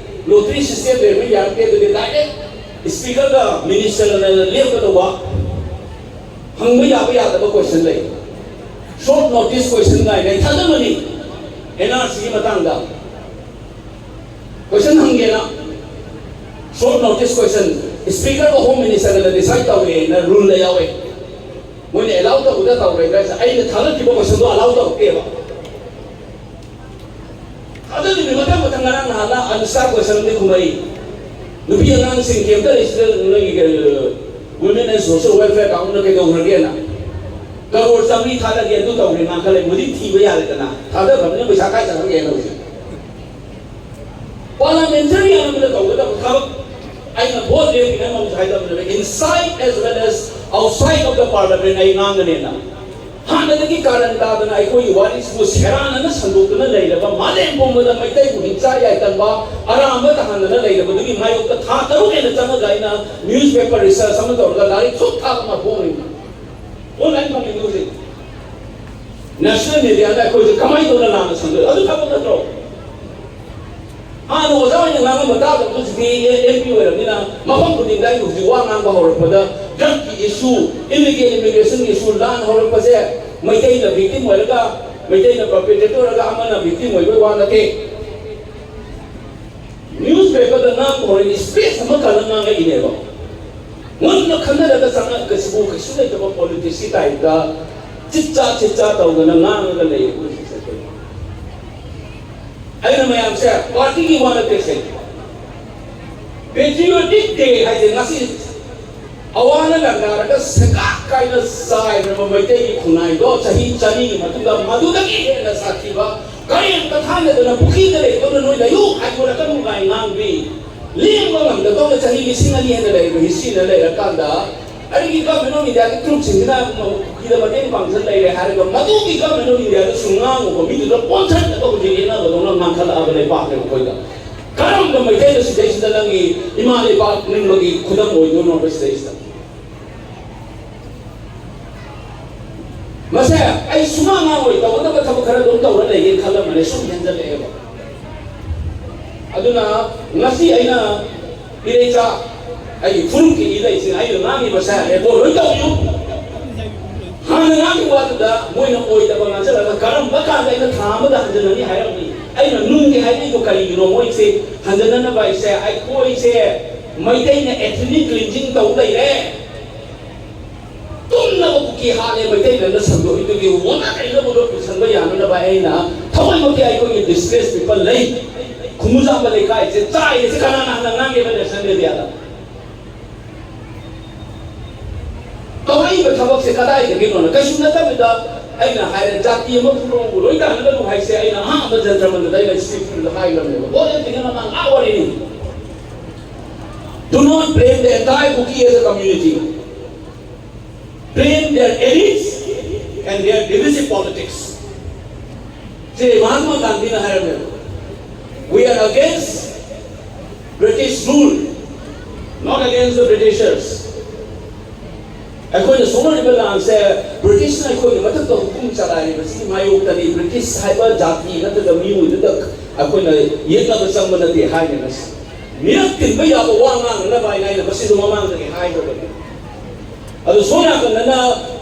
Lottery system ꯂꯩꯔꯝꯕ ꯌꯥꯔꯛꯇꯦ꯫ ꯑꯗꯨꯗꯤ direct speakerꯒ ministerꯅ ꯂꯦꯞꯀꯗꯧꯕ꯫ ꯍꯪꯕ ꯌꯥꯕ ꯌꯥꯗꯕ question ꯂꯩ꯫ Short notice question ꯀꯥꯏꯅ ꯑꯩ ꯊꯥꯖꯕꯅꯤ꯫ NRCꯒꯤ ꯃꯇꯥꯡꯗ question ꯍꯪꯒꯦꯅ꯫ Short notice question꯫ Speaker ꯒ Home Minister ꯒꯅ decide ꯇꯧꯔꯦꯅ rule ꯗ ꯌꯥꯎꯋꯦ꯫ ꯃꯣꯏꯅ allow ꯇꯧꯕꯗ ꯇꯧꯔꯣꯏꯗ꯭ꯔꯥ ꯍꯥꯏꯁꯦ, ꯑꯩꯅ ꯊꯥꯒꯠꯈꯤꯕ question ꯗꯣ allow ꯇꯧꯔꯛꯇꯦꯕ꯫ ꯊꯥꯖꯗꯕꯤ ꯃꯊꯪ ꯃꯊꯪ ꯉꯔꯥꯡ ꯅꯍꯥꯟꯅ unanswered question ꯑꯃꯗꯤ ꯈꯨꯝꯃꯛꯏ꯫ ꯅꯨꯄꯤ ꯑꯉꯥꯡꯁꯤꯡ ꯀꯩꯝꯇ ꯂꯩꯁꯤꯗ ꯅꯣꯏꯒꯤ, ꯑ, Women and Social Welfare Council ꯅ ꯀꯩꯗꯧꯈ꯭ꯔꯒꯦꯅ꯫ Crore ꯆꯥꯝꯃꯔꯤ ꯊꯥꯗꯒꯦ, ꯑꯗꯨ ꯇꯧꯔꯦ, ꯉꯥꯡꯈꯠꯂꯦ, ꯃꯣꯏꯗꯤ ꯊꯤꯕ ꯌꯥꯔꯦꯗꯅ꯫ ꯊꯥꯗꯈ꯭ꯔꯕꯅꯤꯅ ꯄꯩꯁꯥ ꯀꯥꯏ ꯆꯠꯈ꯭ꯔꯒꯦꯅ ꯍꯧꯖꯤꯛ꯫ Parliamentary ꯑꯃꯗ ꯇꯧꯒꯗꯕ ꯊꯕꯛ, ꯑꯩꯅ vote ꯂꯦꯞꯄꯤꯅ ꯉꯝꯁꯨ ꯍꯥꯏꯗꯕꯅꯦꯕ, inside as well as outside of the parliament ꯑꯩ ꯉꯥꯡꯒꯅꯦꯅ꯫ ꯍꯥꯟꯅꯗꯒꯤ ꯀꯥꯔꯟ ꯇꯥꯗꯅ ꯑꯩꯈꯣꯏꯒꯤ ꯋꯥꯔꯤꯁꯤꯕꯨ ꯁꯦꯔꯥꯟꯅꯅ ꯁꯟꯗꯣꯛꯇꯨꯅ ꯂꯩꯔꯕ, ꯃꯥꯂꯦꯝ ꯄꯨꯝꯕꯗ ꯃꯩꯇꯩꯕꯨ ꯍꯤꯡꯆꯥ ꯌꯥꯏꯇꯟꯕ, ꯑꯔꯥꯟꯕ ꯇꯥꯍꯟꯗꯅ ꯂꯩꯔꯕꯗꯨꯒꯤ ꯃꯥꯌꯣꯛꯇ ꯊꯥ ꯇꯔꯨꯛ ꯍꯦꯟꯅ ꯆꯪꯉꯒ ꯑꯩꯅ newspaper research ꯑꯃ ꯇꯧꯔꯒ ꯂꯥꯏꯔꯤꯛ ꯁꯨꯛ ꯊꯥꯕ ꯑꯃ ꯐꯣꯡꯉꯤꯕꯅꯤ꯫ Online ꯐꯪꯉꯤꯕꯅꯤ ꯍꯧꯖꯤꯛ꯫ National media ꯗ ꯑꯩꯈꯣꯏꯁꯦ ꯀꯃꯥꯏꯅ ꯇꯧꯅ ꯂꯥꯟꯅ ꯁꯟꯗꯣꯛꯏ? ꯑꯗꯨ ꯊꯕꯛ ꯅꯠꯇ꯭ꯔꯣ? ꯍꯥꯟꯅ ꯑꯣꯖꯥ ꯑꯣꯏꯅ ꯉꯥꯡꯉꯝꯕ ꯇꯥꯗꯕꯗꯣ ꯍꯧꯖꯤꯛꯇꯤ ꯑꯦꯝ ꯄꯤ ꯑꯣꯏꯔꯕꯅꯤꯅ ꯃꯐꯝ ꯈꯨꯗꯤꯡꯗ ꯑꯩꯅ ꯍꯧꯖꯤꯛ ꯋꯥ ꯉꯥꯡꯕ ꯍꯧꯔꯛꯄꯗ drug ꯀꯤ issue, illegal immigration issue, ꯂꯥꯟ ꯍꯧꯔꯛꯄꯁꯦ ꯃꯩꯇꯩꯅ victim ꯑꯣꯏꯔꯒ, ꯃꯩꯇꯩꯅ perpetrator ꯑꯣꯏꯔꯒ ꯑꯃꯅ victim ꯑꯣꯏꯕꯩ ꯋꯥ ꯅꯠꯇꯦ꯫ Newspaper ꯗ ꯉꯥꯡꯕ ꯍꯧꯔꯛꯏ, space ꯑꯃ ꯀꯜꯂ ꯉꯥꯡꯉꯛꯏꯅꯦꯕ꯫ ꯃꯨꯟꯅ ꯈꯟꯅꯔꯒ ꯆꯪꯉꯛ ꯀꯩꯁꯨ, ꯀꯩꯁꯨ ꯂꯩꯇꯕ politics ꯀꯤ type ꯇ ꯆꯤꯠ ꯆꯥ ꯆꯤꯠ ꯆꯥ ꯇꯧꯗꯅ ꯉꯥꯡꯉꯒ ꯂꯩ ꯑꯩꯈꯣꯏ ꯁꯤꯁꯦ꯫ ꯑꯩꯅ ꯃꯌꯥꯝꯁꯦ party ꯒꯤ ꯋꯥ ꯅꯠꯇꯦ ꯁꯦ꯫ Patriotic Day ꯍꯥꯏꯁꯦ ꯉꯁꯤ ꯑꯋꯥꯅ ꯂꯪꯗꯥꯔꯒ ꯁꯦꯒꯥꯛ ꯀꯥꯏꯅ ꯆꯥꯏꯈ꯭ꯔꯕ ꯃꯩꯇꯩꯒꯤ ꯈꯨꯟꯅꯥꯏꯗꯣ ꯆꯍꯤ ꯆꯅꯤꯒꯤ ꯃꯇꯨꯡꯗ ꯃꯗꯨꯗꯒꯤ ꯍꯦꯟꯅ ꯁꯥꯊꯤꯕ ꯀꯔꯦꯝ ꯀꯊꯥꯏꯅꯗꯅ ꯄꯨꯈ꯭ꯔꯤꯗ ꯂꯩꯗꯧꯅ ꯅꯣꯏ ꯂꯩꯌꯨ ꯍꯥꯏꯗꯣꯔꯛꯀꯅꯨ ꯀꯥꯏ ꯉꯥꯡꯕꯤ꯫ ꯂꯦꯡꯕ ꯉꯝꯗꯗꯧꯅ ꯆꯍꯤ ꯂꯤꯁꯤꯡ ꯑꯅꯤ ꯍꯦꯟꯅ ꯂꯩꯔꯕ history ꯅ ꯂꯩꯔꯀꯥꯟꯗ ꯑꯩꯒꯤ Government of India ꯒꯤ troops ꯁꯤꯡꯁꯤꯅ ꯄꯨꯈ꯭ꯔꯤꯗ ꯃꯇꯦꯡ ꯄꯥꯡꯖ ꯂꯩꯔꯦ ꯍꯥꯏꯔꯒ ꯃꯗꯨꯒꯤ Government of India ꯗꯁꯨ ꯉꯥꯡꯉꯨꯕ ꯃꯤꯗꯨꯗ ꯑꯣꯟꯁꯤꯜꯂꯒ ꯍꯧꯖꯤꯛ ꯌꯦꯠꯅꯕꯗꯧꯅ ꯉꯥꯡꯈꯠꯂꯛꯑꯕꯅꯦ ꯄꯥꯛꯅ ꯑꯩꯈꯣꯏꯗ꯫ ꯀꯔꯝꯕ ꯃꯩꯇꯩꯅ ꯁꯤꯗꯩꯁꯤꯗ ꯅꯪꯒꯤ ꯏꯃꯥ ꯂꯩꯕꯥꯛ ꯅꯤꯡꯕꯒꯤ ꯈꯨꯗꯝ ꯑꯣꯏꯗꯣꯏꯅꯣꯕ ꯁꯤꯗꯩꯁꯤꯗ? ꯃꯁꯦ ꯑꯩ ꯁꯨꯃꯥꯡ ꯉꯥꯡꯉꯣꯏ, ꯇꯧꯒꯗꯕ ꯊꯕꯛ ꯈꯔ ꯑꯗꯨꯝ ꯇꯧꯔ ꯂꯩꯒꯦꯅ ꯈꯜꯂꯝꯕꯅꯦ, ꯁꯨꯝ ꯍꯦꯟꯖꯜꯂꯛꯑꯦꯕ꯫ ꯑꯗꯨꯅ ꯉꯁꯤ ꯑꯩꯅ ꯏꯔꯩꯆꯥ ꯑꯩꯒꯤ ꯐꯨꯔꯨꯞꯀꯤ ꯏ ꯂꯩꯁꯤꯡ ꯑꯩꯅ ꯉꯥꯡꯉꯤꯕꯁꯦ record ꯂꯣꯏ ꯇꯧꯕꯤꯌꯨ꯫ ꯍꯥꯟꯅ ꯉꯥꯡꯈꯤꯕ ꯋꯥꯗꯨꯗ ꯃꯣꯏꯅ ꯑꯣꯏꯗꯕ ꯉꯥꯡꯁꯤꯜꯂꯒ ꯀꯔꯝꯕ ꯀꯥꯟꯗ ꯑꯩꯅ ꯊꯥ ꯑꯃꯗ ꯍꯟꯖꯤꯟꯅꯅꯤ ꯍꯥꯏꯔꯝꯃꯤ? ꯑꯩꯅ ꯅꯨꯡꯒꯤ ꯍꯥꯏꯔꯛꯏꯗꯣ ꯀꯔꯤꯒꯤꯅꯣ? ꯃꯣꯏꯁꯦ ꯍꯟꯖꯤꯟꯅꯅꯕ ꯍꯥꯏꯁꯦ ꯑꯩꯈꯣꯏꯁꯦ ꯃꯩꯇꯩꯅ ethnic cleansing ꯇꯧ ꯂꯩꯔꯦ꯫ ꯇꯨꯝꯅꯕ ꯀꯨꯀꯤ ꯍꯥꯠꯂꯦ ꯃꯩꯇꯩꯅ ꯁꯟꯗꯣꯛꯏꯗꯨꯒꯤ ꯑꯣꯟꯅ ꯇꯩꯅꯕꯗꯣ ꯄꯨꯁꯟꯕ ꯌꯥꯅꯅꯕ ꯑꯩꯅ ꯊꯑꯣꯏꯃꯛꯀꯤ ꯑꯩꯈꯣꯏꯒꯤ displaced people ꯂꯩ꯫ ꯈꯨꯃꯨꯖꯥꯝꯕ ꯂꯩꯀꯥꯏꯁꯦ ꯆꯥꯏꯔꯤꯁꯦ ꯀꯅꯥꯅ ꯍꯥꯟꯅ ꯉꯥꯡꯒꯦꯕ national media ꯗ? ꯇꯧꯔꯛꯏꯕ ꯊꯕꯛꯁꯦ ꯀꯗꯥꯏꯗꯒꯤꯅꯣꯅ? ꯀꯩꯁꯨ ꯅꯠꯇꯕꯤꯗ ꯑꯩꯅ ꯍꯥꯏꯔꯦ, ꯖꯥꯇꯤ ꯑꯃ ꯐꯨꯔꯨꯕꯨ ꯂꯣꯏ ꯇꯥꯟꯅꯒꯅꯨ ꯍꯥꯏꯁꯦ ꯑꯩꯅ ꯑꯍꯥꯟꯕ ꯖꯟꯇ꯭ꯔ ꯃꯟꯇ꯭ꯔꯗ ꯑꯩꯅ ꯁꯤ ꯐꯤꯜꯗ ꯍꯥꯏꯈ꯭ꯔꯕꯅꯦꯕ꯫ ꯒꯣꯜꯗꯦꯟ ꯐꯤꯡꯒꯔ ꯃꯃꯥꯡ ꯑꯥ ꯋꯥꯔꯤꯅꯤ꯫ Do not blame the entire Kuki as a community. Blame their elites and their divisive politics. ꯁꯦ ꯃꯍꯥꯠꯃꯥ ꯒꯥꯟꯙꯤꯅ ꯍꯥꯏꯔꯝꯃꯦꯕ, "We are against British rule, not against the Britishers." ꯑꯩꯈꯣꯏꯅ ꯁꯣꯛꯅꯔꯤꯕ ꯂꯥꯟꯁꯦ ꯕ꯭ꯔꯤꯇꯤꯁꯅ ꯑꯩꯈꯣꯏꯒꯤ ꯃꯊꯛꯇ ꯍꯨꯀꯨꯝ ꯆꯂꯥꯏꯔꯤꯕꯁꯤꯒꯤ ꯃꯥꯌꯣꯛꯇꯅꯤ, ꯕ꯭ꯔꯤꯇꯤꯁ ꯍꯥꯏꯕ ꯖꯥꯇꯤ ꯅꯠꯇ꯭ꯔꯒ ꯃꯤꯑꯣꯏꯗꯨꯗ ꯑꯩꯈꯣꯏꯅ ꯌꯦꯠꯅꯕ ꯆꯪꯕ ꯅꯠꯇꯦ ꯍꯥꯏꯅ ꯉꯁꯤ ꯃꯤꯔꯛ ꯇꯤꯟꯕ ꯌꯥꯕ ꯋꯥ ꯉꯥꯡꯅꯅꯕ ꯍꯥꯏꯅ ꯑꯩꯅ ꯃꯁꯤꯁꯨ ꯃꯃꯥꯡꯗꯒꯤ ꯍꯥꯏꯈ꯭ꯔꯕꯅꯤ꯫ ꯑꯗꯨ ꯁꯣꯝ ꯅꯥꯀꯟꯗꯅ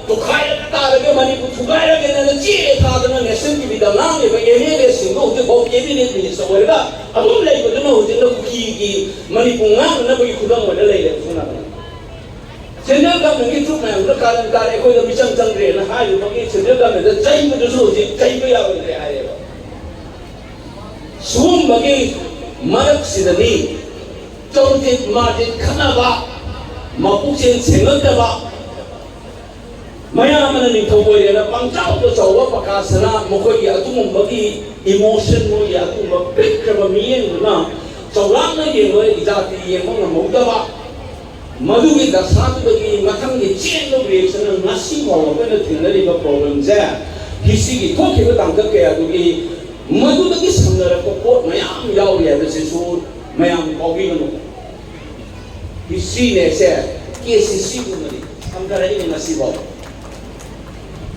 ꯇꯨꯈꯥꯏꯔꯒ ꯇꯥꯔꯒ ꯃꯅꯤꯄꯨꯔ ꯊꯨꯒꯥꯏꯔꯒꯦꯅ ꯆꯦ ꯊꯥꯗꯅ national T V the ꯉꯥꯡꯂꯤꯕ M L A ꯁꯤꯡꯗꯨ ꯍꯧꯖꯤꯛꯐꯥꯎ cabinet minister ꯑꯣꯏꯔꯒ ꯑꯗꯨꯝ ꯂꯩꯕꯗꯨꯅ ꯍꯧꯖꯤꯛꯅ ꯀꯨꯀꯤꯒꯤ ꯃꯅꯤꯄꯨꯔ ꯉꯥꯡꯅꯅꯕꯒꯤ ꯈꯨꯗꯝ ꯑꯣꯏꯅ ꯂꯩꯔꯦ ꯁꯣꯝ ꯅꯥꯀꯟꯗ꯫ Central government ꯀꯤ troop ꯃꯌꯥꯝꯗꯨꯅ ꯀꯥꯔꯟ ꯇꯥꯔꯦ, ꯑꯩꯈꯣꯏꯗ ꯃꯤꯆꯪ ꯆꯪꯗ꯭ꯔꯦꯅ ꯍꯥꯏꯔꯨꯕꯒꯤ central government ꯗ ꯆꯩꯕꯗꯨꯁꯨ ꯍꯧꯖꯤꯛ ꯆꯩꯕ ꯌꯥꯔꯣꯏꯗ꯭ꯔꯦ ꯍꯥꯏꯔꯦꯕ꯫ ꯁꯤꯒꯨꯝꯕꯒꯤ ꯃꯔꯛꯁꯤꯗꯅꯤ ꯆꯧꯖꯤꯠ ꯃꯥꯔꯖꯤꯠ ꯈꯠꯅꯕ, ꯃꯄꯨꯛꯆꯦꯜ ꯁꯦꯡꯉꯛꯇꯕ, ꯃꯌꯥꯝ ꯑꯃꯅ ꯅꯤꯡꯊꯧ ꯑꯣꯏꯔꯦꯅ ꯄꯪꯆꯥꯎꯗ ꯆꯥꯎꯕ ꯄꯀꯥꯁꯅ ꯃꯈꯣꯏꯒꯤ ꯑꯗꯨꯒꯨꯝꯕꯒꯤ emotion, ꯃꯣꯏꯒꯤ ꯑꯗꯨꯒꯨꯝꯕ ꯄꯤꯛꯈ꯭ꯔꯕ ꯃꯤꯠꯌꯦꯡꯗꯨꯅ ꯆꯥꯎꯔꯥꯛꯅ ꯌꯦꯡꯕ ꯏꯖꯥꯇꯤ ꯌꯦꯡꯕ ꯉꯝꯍꯧꯗꯕ, ꯃꯗꯨꯒꯤ ꯗꯁꯥꯗꯨꯗꯒꯤ ꯃꯊꯪꯒꯤ chain of reaction ꯅ ꯉꯁꯤ ꯐꯥꯎꯕ ꯑꯩꯈꯣꯏꯅ ꯊꯦꯡꯅꯔꯤꯕ problem ꯁꯦ history ꯒꯤ ꯊꯣꯛꯈꯤꯕ ꯇꯥꯡꯀꯛ ꯀꯌꯥꯗꯨꯒꯤ ꯃꯗꯨꯗꯒꯤ ꯁꯝꯅꯔꯛꯄ ꯄꯣꯠ ꯃꯌꯥꯝ ꯌꯥꯎꯔꯤ ꯍꯥꯏꯕꯁꯤꯁꯨ ꯃꯌꯥꯝ ꯀꯥꯎꯕꯤꯒꯅꯨ꯫ History ꯅꯦꯁꯦ K C C ꯒꯨꯝꯕꯅꯤ ꯁꯝꯅꯔꯛꯏꯅꯦ ꯉꯁꯤꯐꯥꯎ꯫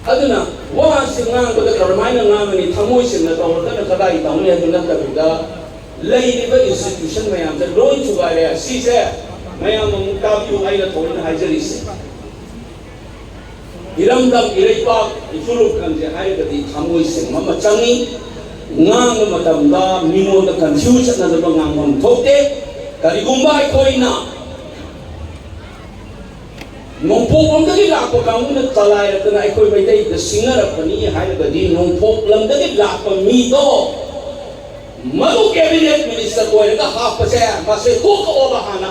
ꯑꯗꯨꯅ ꯋꯥꯁꯤ ꯉꯥꯡꯕꯗ ꯀꯔꯝꯍꯥꯏꯅ ꯉꯥꯡꯒꯅꯤ? ꯊꯃꯣꯏ ꯁꯦꯡꯅ ꯇꯧꯔꯒꯅ ꯀꯗꯥꯏ ꯇꯧꯅꯤ? ꯑꯗꯨ ꯅꯠꯇꯕꯤꯗ ꯂꯩꯔꯤꯕ institution ꯃꯌꯥꯝꯁꯦ ꯂꯣꯏ ꯊꯨꯒꯥꯏꯔꯦ꯫ ꯁꯤꯁꯦ ꯃꯌꯥꯝ ꯑꯃꯨꯛ ꯇꯥꯕꯤꯌꯨ, ꯑꯩꯅ ꯊꯑꯣꯏꯅ ꯍꯥꯏꯖꯔꯤꯁꯦ꯫ ꯏꯔꯝꯗꯝ, ꯏꯔꯩꯄꯥꯛ, ꯏꯐꯨꯔꯨꯞ ꯈꯟꯁꯦ ꯍꯥꯏꯔꯒꯗꯤ ꯊꯃꯣꯏ ꯁꯦꯡꯕ ꯑꯃ ꯆꯪꯉꯤ꯫ ꯉꯥꯡꯕ ꯃꯇꯝꯗ ꯃꯤꯉꯣꯟꯗ confuse ꯆꯠꯅꯗꯕ ꯉꯥꯡꯐꯝ ꯊꯣꯛꯇꯦ꯫ ꯀꯔꯤꯒꯨꯝꯕ ꯑꯩꯈꯣꯏꯅ ꯅꯣꯡꯄꯣꯛꯂꯣꯝꯗꯒꯤ ꯂꯥꯛꯄ ꯀꯥꯡꯕꯨꯅ ꯆꯂꯥꯏꯔꯛꯇꯅ ꯑꯩꯈꯣꯏ ꯃꯩꯇꯩꯗ ꯁꯤꯡꯅꯔꯛꯄꯅꯤ ꯍꯥꯏꯔꯒꯗꯤ, ꯅꯣꯡꯄꯣꯛꯂꯝꯗꯒꯤ ꯂꯥꯛꯄ ꯃꯤꯗꯣ ꯃꯗꯨ ꯀꯦꯕꯤꯅꯦꯠ ꯃꯤꯅꯤꯁꯇꯔ ꯑꯣꯏꯔꯒ ꯍꯥꯞꯄꯁꯦ, ꯃꯁꯦ ꯇꯣꯛꯊꯣꯛꯑꯣꯕ ꯍꯥꯟꯅ꯫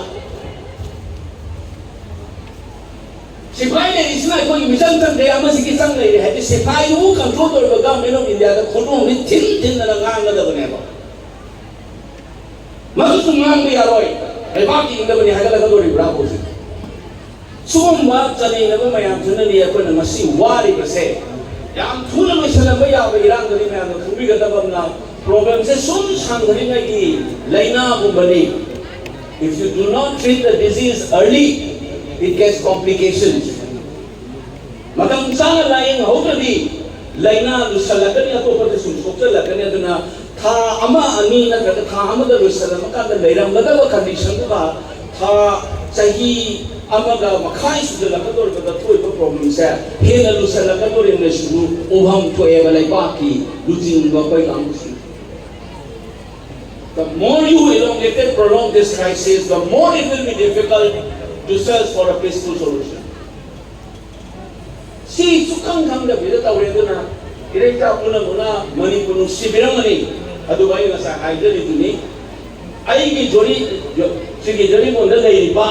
ꯁꯤꯐꯥꯏ ꯂꯩꯔꯤꯁꯤꯅ ꯑꯩꯈꯣꯏꯒꯤ ꯃꯤꯆꯪ ꯆꯪꯗꯦ, ꯑꯃꯁꯤꯒꯤ ꯆꯪ ꯂꯩꯔꯦ ꯍꯥꯏꯗꯤ, ꯁꯤꯐꯥꯏꯗꯨꯕꯨ ꯀꯟꯇ꯭ꯔꯣꯜ ꯇꯧꯔꯤꯕ ꯒꯚꯔꯟꯃꯦꯟ ꯑꯣꯐ ꯏꯟꯗꯤꯌꯥꯗ ꯈꯣꯡꯗ꯭ꯔꯣꯡꯗꯤ ꯊꯤꯟ ꯊꯤꯟꯗꯅ ꯉꯥꯡꯒꯗꯕꯅꯦꯕ꯫ ꯃꯗꯨꯁꯨ ꯉꯥꯡꯕ ꯌꯥꯔꯣꯏ꯫ ꯂꯩꯕꯥꯛꯀꯤ ꯏꯪꯗꯕꯅꯤ ꯍꯥꯏꯒꯠꯂꯛꯀꯗꯧꯔꯤꯕ꯭ꯔꯥ ꯍꯧꯖꯤꯛ? ꯁꯤꯒꯨꯝꯕ ꯆꯅꯩꯅꯕ ꯃꯌꯥꯝꯁꯤꯅꯅꯤ ꯑꯩꯈꯣꯏꯅ ꯉꯁꯤ ꯋꯥꯔꯤꯕꯁꯦ꯫ ꯌꯥꯝ ꯊꯨꯅ ꯂꯣꯏꯁꯤꯜꯂꯝꯕ ꯌꯥꯕ ꯏꯔꯥꯡꯗꯅꯤ ꯃꯌꯥꯝꯅ ꯈꯪꯕꯤꯒꯗꯕ ꯑꯃꯅ, ꯄ꯭ꯔꯣꯕ꯭ꯂꯦꯝꯁꯦ ꯁꯨꯝ ꯁꯥꯡꯊꯔꯤꯉꯩꯒꯤ ꯂꯥꯏꯅꯥꯒꯨꯝꯕꯅꯤ꯫ If you do not treat the disease early, it gets complications. ꯃꯇꯝ ꯆꯥꯅ ꯂꯥꯏꯌꯦꯡꯍꯧꯗ꯭ꯔꯗꯤ ꯂꯥꯏꯅꯥ ꯂꯨꯁꯜꯂꯛꯀꯅꯤ, ꯑꯇꯣꯞꯄꯗ ꯁꯨꯝ ꯁꯣꯛꯆꯜꯂꯛꯀꯅꯤ꯫ ꯑꯗꯨꯅ ꯊꯥ ꯑꯃ, ꯑꯅꯤ ꯅꯠꯇ꯭ꯔꯒ ꯊꯥ ꯑꯃꯗ ꯂꯣꯏꯁꯤꯜꯂꯝꯃꯀꯥꯟꯗ ꯂꯩꯔꯝꯒꯗꯕ ꯀꯟꯗꯤꯁꯟꯗꯨꯒ ꯊꯥ, ꯆꯍꯤ ꯑꯃꯒ ꯃꯈꯥꯏ ꯁꯨꯖꯜꯂꯛꯀꯗꯧꯔꯤꯕꯗ ꯊꯣꯛꯏꯕ ꯄ꯭ꯔꯣꯕ꯭ꯂꯦꯝꯁꯦ ꯍꯦꯟꯅ ꯂꯨꯁꯜꯂꯛꯀꯗꯧꯔꯤꯕꯅ ꯁꯤꯁꯨ ꯎꯐꯝ ꯊꯣꯛꯑꯦꯕ ꯂꯩꯕꯥꯛꯀꯤ ꯂꯨꯆꯤꯡꯕ ꯑꯩꯈꯣꯏ ꯀꯥꯡꯕꯨꯁꯤꯡ꯫ The more you elongate and prolong this crisis, the more it will be difficult to search for a peaceful solution. ꯁꯤ ꯁꯨꯛꯈꯪ ꯈꯪꯗꯕꯤꯗ ꯇꯧꯔꯦ꯫ ꯑꯗꯨꯅ ꯏꯔꯩꯆꯥ ꯄꯨꯝꯅꯃꯛꯅ ꯃꯅꯤꯄꯨꯔ ꯅꯨꯡꯁꯤꯕꯤꯔꯝꯒꯅꯤ꯫ ꯑꯗꯨꯒ ꯑꯩ ꯉꯁꯥꯏ ꯍꯥꯏꯖꯔꯤꯗꯨꯅꯤ, ꯑꯩꯒꯤ ꯖꯣꯔꯤ, ꯖꯣ-, ꯁꯤꯒꯤ ꯖꯣꯔꯤꯃꯣꯟꯗ ꯂꯩꯔꯤꯕ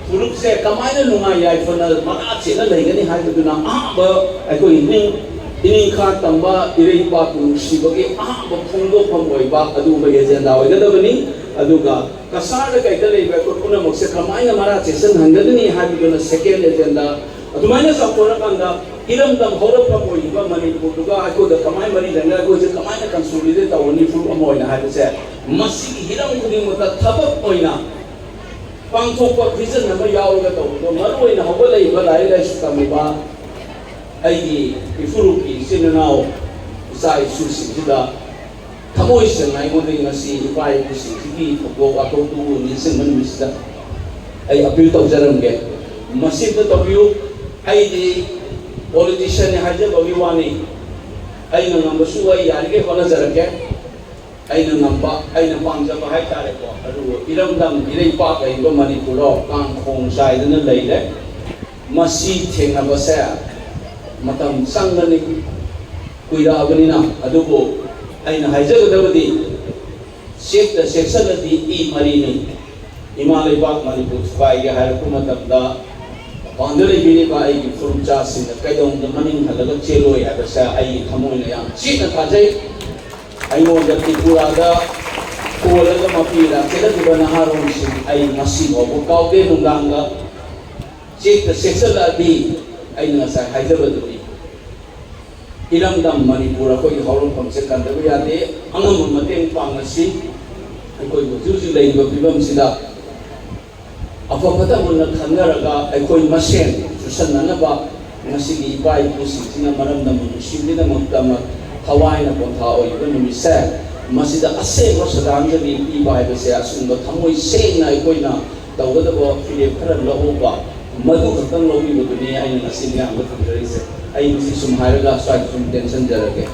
ꯐꯨꯔꯨꯞꯁꯦ ꯀꯃꯥꯏꯅ ꯅꯨꯡꯉꯥꯏ ꯌꯥꯏꯐꯅ ꯃꯔꯥ ꯆꯦꯠꯅ ꯂꯩꯒꯅꯤ ꯍꯥꯏꯕꯗꯨꯅ ꯑꯍꯥꯟꯕ ꯑꯩꯈꯣꯏ ꯏꯅꯤꯡ-, ꯏꯅꯤꯡꯈꯥ ꯇꯝꯕ ꯏꯔꯩ ꯏꯄꯥꯕꯨ ꯅꯨꯡꯁꯤꯕꯒꯤ ꯑꯍꯥꯟꯕ ꯐꯣꯡꯗꯣꯛꯐꯝ ꯑꯣꯏꯕ ꯑꯗꯨꯒꯨꯝꯕ ꯑꯦꯖꯦꯟꯗꯥ ꯑꯣꯏꯒꯗꯕꯅꯤ꯫ ꯑꯗꯨꯒ ꯀꯁꯥꯔꯗ ꯀꯩꯗ ꯂꯩꯕ ꯑꯩꯈꯣꯏ ꯄꯨꯝꯅꯃꯛꯁꯦ ꯀꯃꯥꯏꯅ ꯃꯔꯥ ꯆꯦꯠꯁꯤꯟꯍꯟꯒꯗꯅꯤ ꯍꯥꯏꯕꯗꯨꯅ ꯁꯦꯀꯦꯟ ꯑꯦꯖꯦꯟꯗꯥ꯫ ꯑꯗꯨꯃꯥꯏꯅ ꯆꯥꯎꯊꯣꯔꯀꯥꯟꯗ ꯏꯔꯝꯗꯝ ꯍꯧꯔꯛꯐꯝ ꯑꯣꯏꯔꯤꯕ ꯃꯅꯤꯄꯨꯔꯗꯨꯒ ꯑꯩꯈꯣꯏꯒ ꯀꯃꯥꯏꯅ ꯃꯔꯤ ꯂꯩꯅ, ꯑꯩꯈꯣꯏꯁꯦ ꯀꯃꯥꯏꯅ ꯀꯟꯁꯣꯂꯤꯗꯦꯠ ꯇꯧꯒꯅꯤ ꯐꯨꯔꯨꯞ ꯑꯃ ꯑꯣꯏꯅ ꯍꯥꯏꯕꯁꯦ, ꯃꯁꯤꯒꯤ ꯍꯤꯔꯝ ꯈꯨꯗꯤꯡꯃꯛꯇ ꯊꯕꯛ ꯑꯣꯏꯅ ꯄꯥꯡꯊꯣꯛꯄ ꯚꯤꯖꯟ ꯑꯃ ꯌꯥꯎꯔꯒ ꯇꯧꯕꯗꯣ, ꯃꯔꯨ ꯑꯣꯏꯅ ꯍꯧꯒꯠꯂꯛꯏꯕ ꯂꯥꯏꯔꯤꯛ ꯂꯥꯏꯁꯨ ꯇꯝꯃꯤꯕ ꯑꯩꯒꯤ ꯏꯐꯨꯔꯨꯞꯀꯤ ꯏꯆꯤꯟ ꯏꯅꯥꯎ, ꯏꯆꯥ ꯏꯁꯨꯁꯤꯡꯁꯤꯗ ꯊꯃꯣꯏ ꯁꯦꯡꯅ ꯑꯩꯉꯣꯟꯗꯒꯤ ꯉꯁꯤ ꯏꯄꯥ ꯏꯄꯨꯁꯤꯡꯁꯤꯒꯤ ꯊꯧꯗꯣꯛ ꯋꯥꯊꯣꯛꯇꯨꯕꯨ ꯅꯤꯡꯁꯤꯡꯕ ꯅꯨꯃꯤꯠꯁꯤꯗ ꯑꯩ ꯑꯄꯤꯜ ꯇꯧꯖꯔꯝꯒꯦ꯫ ꯃꯁꯤ ꯑꯝꯇ ꯇꯧꯕꯤꯌꯨ꯫ ꯑꯩꯗꯤ ꯄꯣꯂꯤꯇꯤꯁꯤꯌꯥꯟꯅꯤ ꯍꯥꯏꯖꯕꯒꯤ ꯋꯥꯅꯤ꯫ ꯑꯩꯅ ꯉꯝꯕꯁꯨ ꯑꯩ ꯌꯥꯔꯤꯈꯩ ꯍꯣꯠꯅꯖꯔꯛꯀꯦ꯫ ꯑꯩꯅ ꯉꯝꯕ, ꯑꯩꯅ ꯄꯥꯝꯖꯕ ꯍꯥꯏꯇꯥꯔꯦꯀꯣ, ꯑꯗꯨꯕꯨ ꯏꯔꯝꯗꯝ ꯏꯔꯩꯄꯥꯛ ꯂꯩꯔꯤꯕ ꯃꯅꯤꯄꯨꯔꯗꯣ ꯀꯥꯡꯈꯣꯡ ꯆꯥꯏꯗꯨꯅ ꯂꯩꯔꯦ꯫ ꯃꯁꯤ ꯊꯦꯡꯅꯕꯁꯦ ꯃꯇꯝ ꯆꯪꯒꯅꯤ, ꯀꯨꯏꯔꯛꯑꯕꯅꯤꯅ꯫ ꯑꯗꯨꯕꯨ ꯑꯩꯅ ꯍꯥꯏꯖꯒꯗꯕꯗꯤ, ꯆꯦꯛꯇ ꯆꯦꯛꯁꯤꯜꯂꯗꯤ ꯏ ꯃꯔꯤꯅꯤ꯫ ꯏꯃꯥ ꯂꯩꯕꯥꯛ ꯃꯅꯤꯄꯨꯔ ꯊꯨꯒꯥꯏꯒꯦ ꯍꯥꯏꯔꯛꯄ ꯃꯇꯝꯗ, ꯃꯄꯥꯟꯗ ꯂꯩꯕꯤꯔꯤꯕ ꯑꯩꯒꯤ ꯐꯨꯔꯨꯞꯆꯥꯁꯤꯡꯅ ꯀꯩꯗꯧꯅꯨꯡꯗ ꯃꯅꯤꯡ ꯍꯜꯂꯒ ꯆꯦꯜꯂꯣꯏ ꯍꯥꯏꯕꯁꯦ ꯑꯩꯒꯤ ꯊꯃꯣꯏꯅ ꯌꯥꯝ ꯆꯦꯠꯅ ꯊꯥꯖꯩ꯫ ꯑꯩꯉꯣꯟꯗ ꯇ꯭ꯔꯤꯄꯨꯔꯥꯗ ꯀꯣꯜꯂꯒ ꯃꯄꯤ ꯏꯔꯥ ꯆꯦꯜꯂꯛꯈꯤꯕ ꯅꯍꯥꯔꯣꯜꯁꯤꯡ ꯑꯩ ꯉꯁꯤ ꯐꯥꯎꯕ ꯀꯥꯎꯗꯦ꯫ ꯅꯨꯡꯗꯥꯡꯗ ꯆꯦꯛꯇ ꯆꯦꯛꯁꯤꯜꯂꯛꯑꯗꯤ, ꯑꯩꯅ ꯉꯁꯥꯏ ꯍꯥꯏꯖꯕꯗꯨꯅꯤ, ꯏꯔꯝꯗꯝ ꯃꯅꯤꯄꯨꯔ ꯑꯩꯈꯣꯏꯒꯤ ꯍꯧꯔꯛꯐꯝꯁꯦ ꯀꯟꯗꯕ ꯌꯥꯗꯦ꯫ ꯑꯉꯝꯕ ꯃꯇꯦꯡ ꯄꯥꯡꯅꯁꯤ꯫ ꯑꯩꯈꯣꯏ ꯍꯧꯖꯤꯛ ꯍꯧꯖꯤꯛ ꯂꯩꯔꯤꯕ ꯐꯤꯕꯝꯁꯤꯗ ꯑꯐ ꯐꯠꯇ ꯃꯨꯟꯅ ꯈꯟꯅꯔꯒ ꯑꯩꯈꯣꯏ ꯃꯁꯦꯟ ꯆꯨꯁꯟꯅꯅꯕ ꯉꯁꯤꯒꯤ ꯏꯄꯥ ꯏꯄꯨꯁꯤꯡꯁꯤꯅ ꯃꯔꯝꯗꯝ ꯅꯨꯡꯁꯤꯕꯒꯤꯗꯃꯛꯇ ꯊꯋꯥꯏꯅ ꯄꯣꯟꯊꯥ ꯑꯣꯏꯔꯤꯕ ꯅꯨꯃꯤꯠꯁꯦ, ꯃꯁꯤꯗ ꯑꯁꯦꯡꯕ ꯁ꯭ꯔꯗꯥꯟꯖꯂꯤ ꯄꯤꯕ ꯍꯥꯏꯕꯁꯦ ꯑꯁꯤꯒꯨꯝꯕ ꯊꯃꯣꯏ ꯁꯦꯡꯅ ꯑꯩꯈꯣꯏꯅ ꯇꯧꯒꯗꯕ ꯐꯤꯔꯦꯞ ꯈꯔ ꯂꯧꯍꯧꯕ, ꯃꯗꯨ ꯈꯛꯇꯪ ꯂꯧꯕꯤꯕꯗꯨꯅꯤ ꯑꯩꯅ ꯉꯁꯤ ꯃꯌꯥꯝꯗ ꯊꯝꯖꯔꯤꯁꯦ꯫ ꯑꯩ ꯉꯁꯤ ꯁꯨꯝ ꯍꯥꯏꯔꯒ ꯁ꯭ꯋꯥꯏꯗ ꯁꯨꯝ ꯇꯦꯟꯁꯟꯖꯔꯒꯦ꯫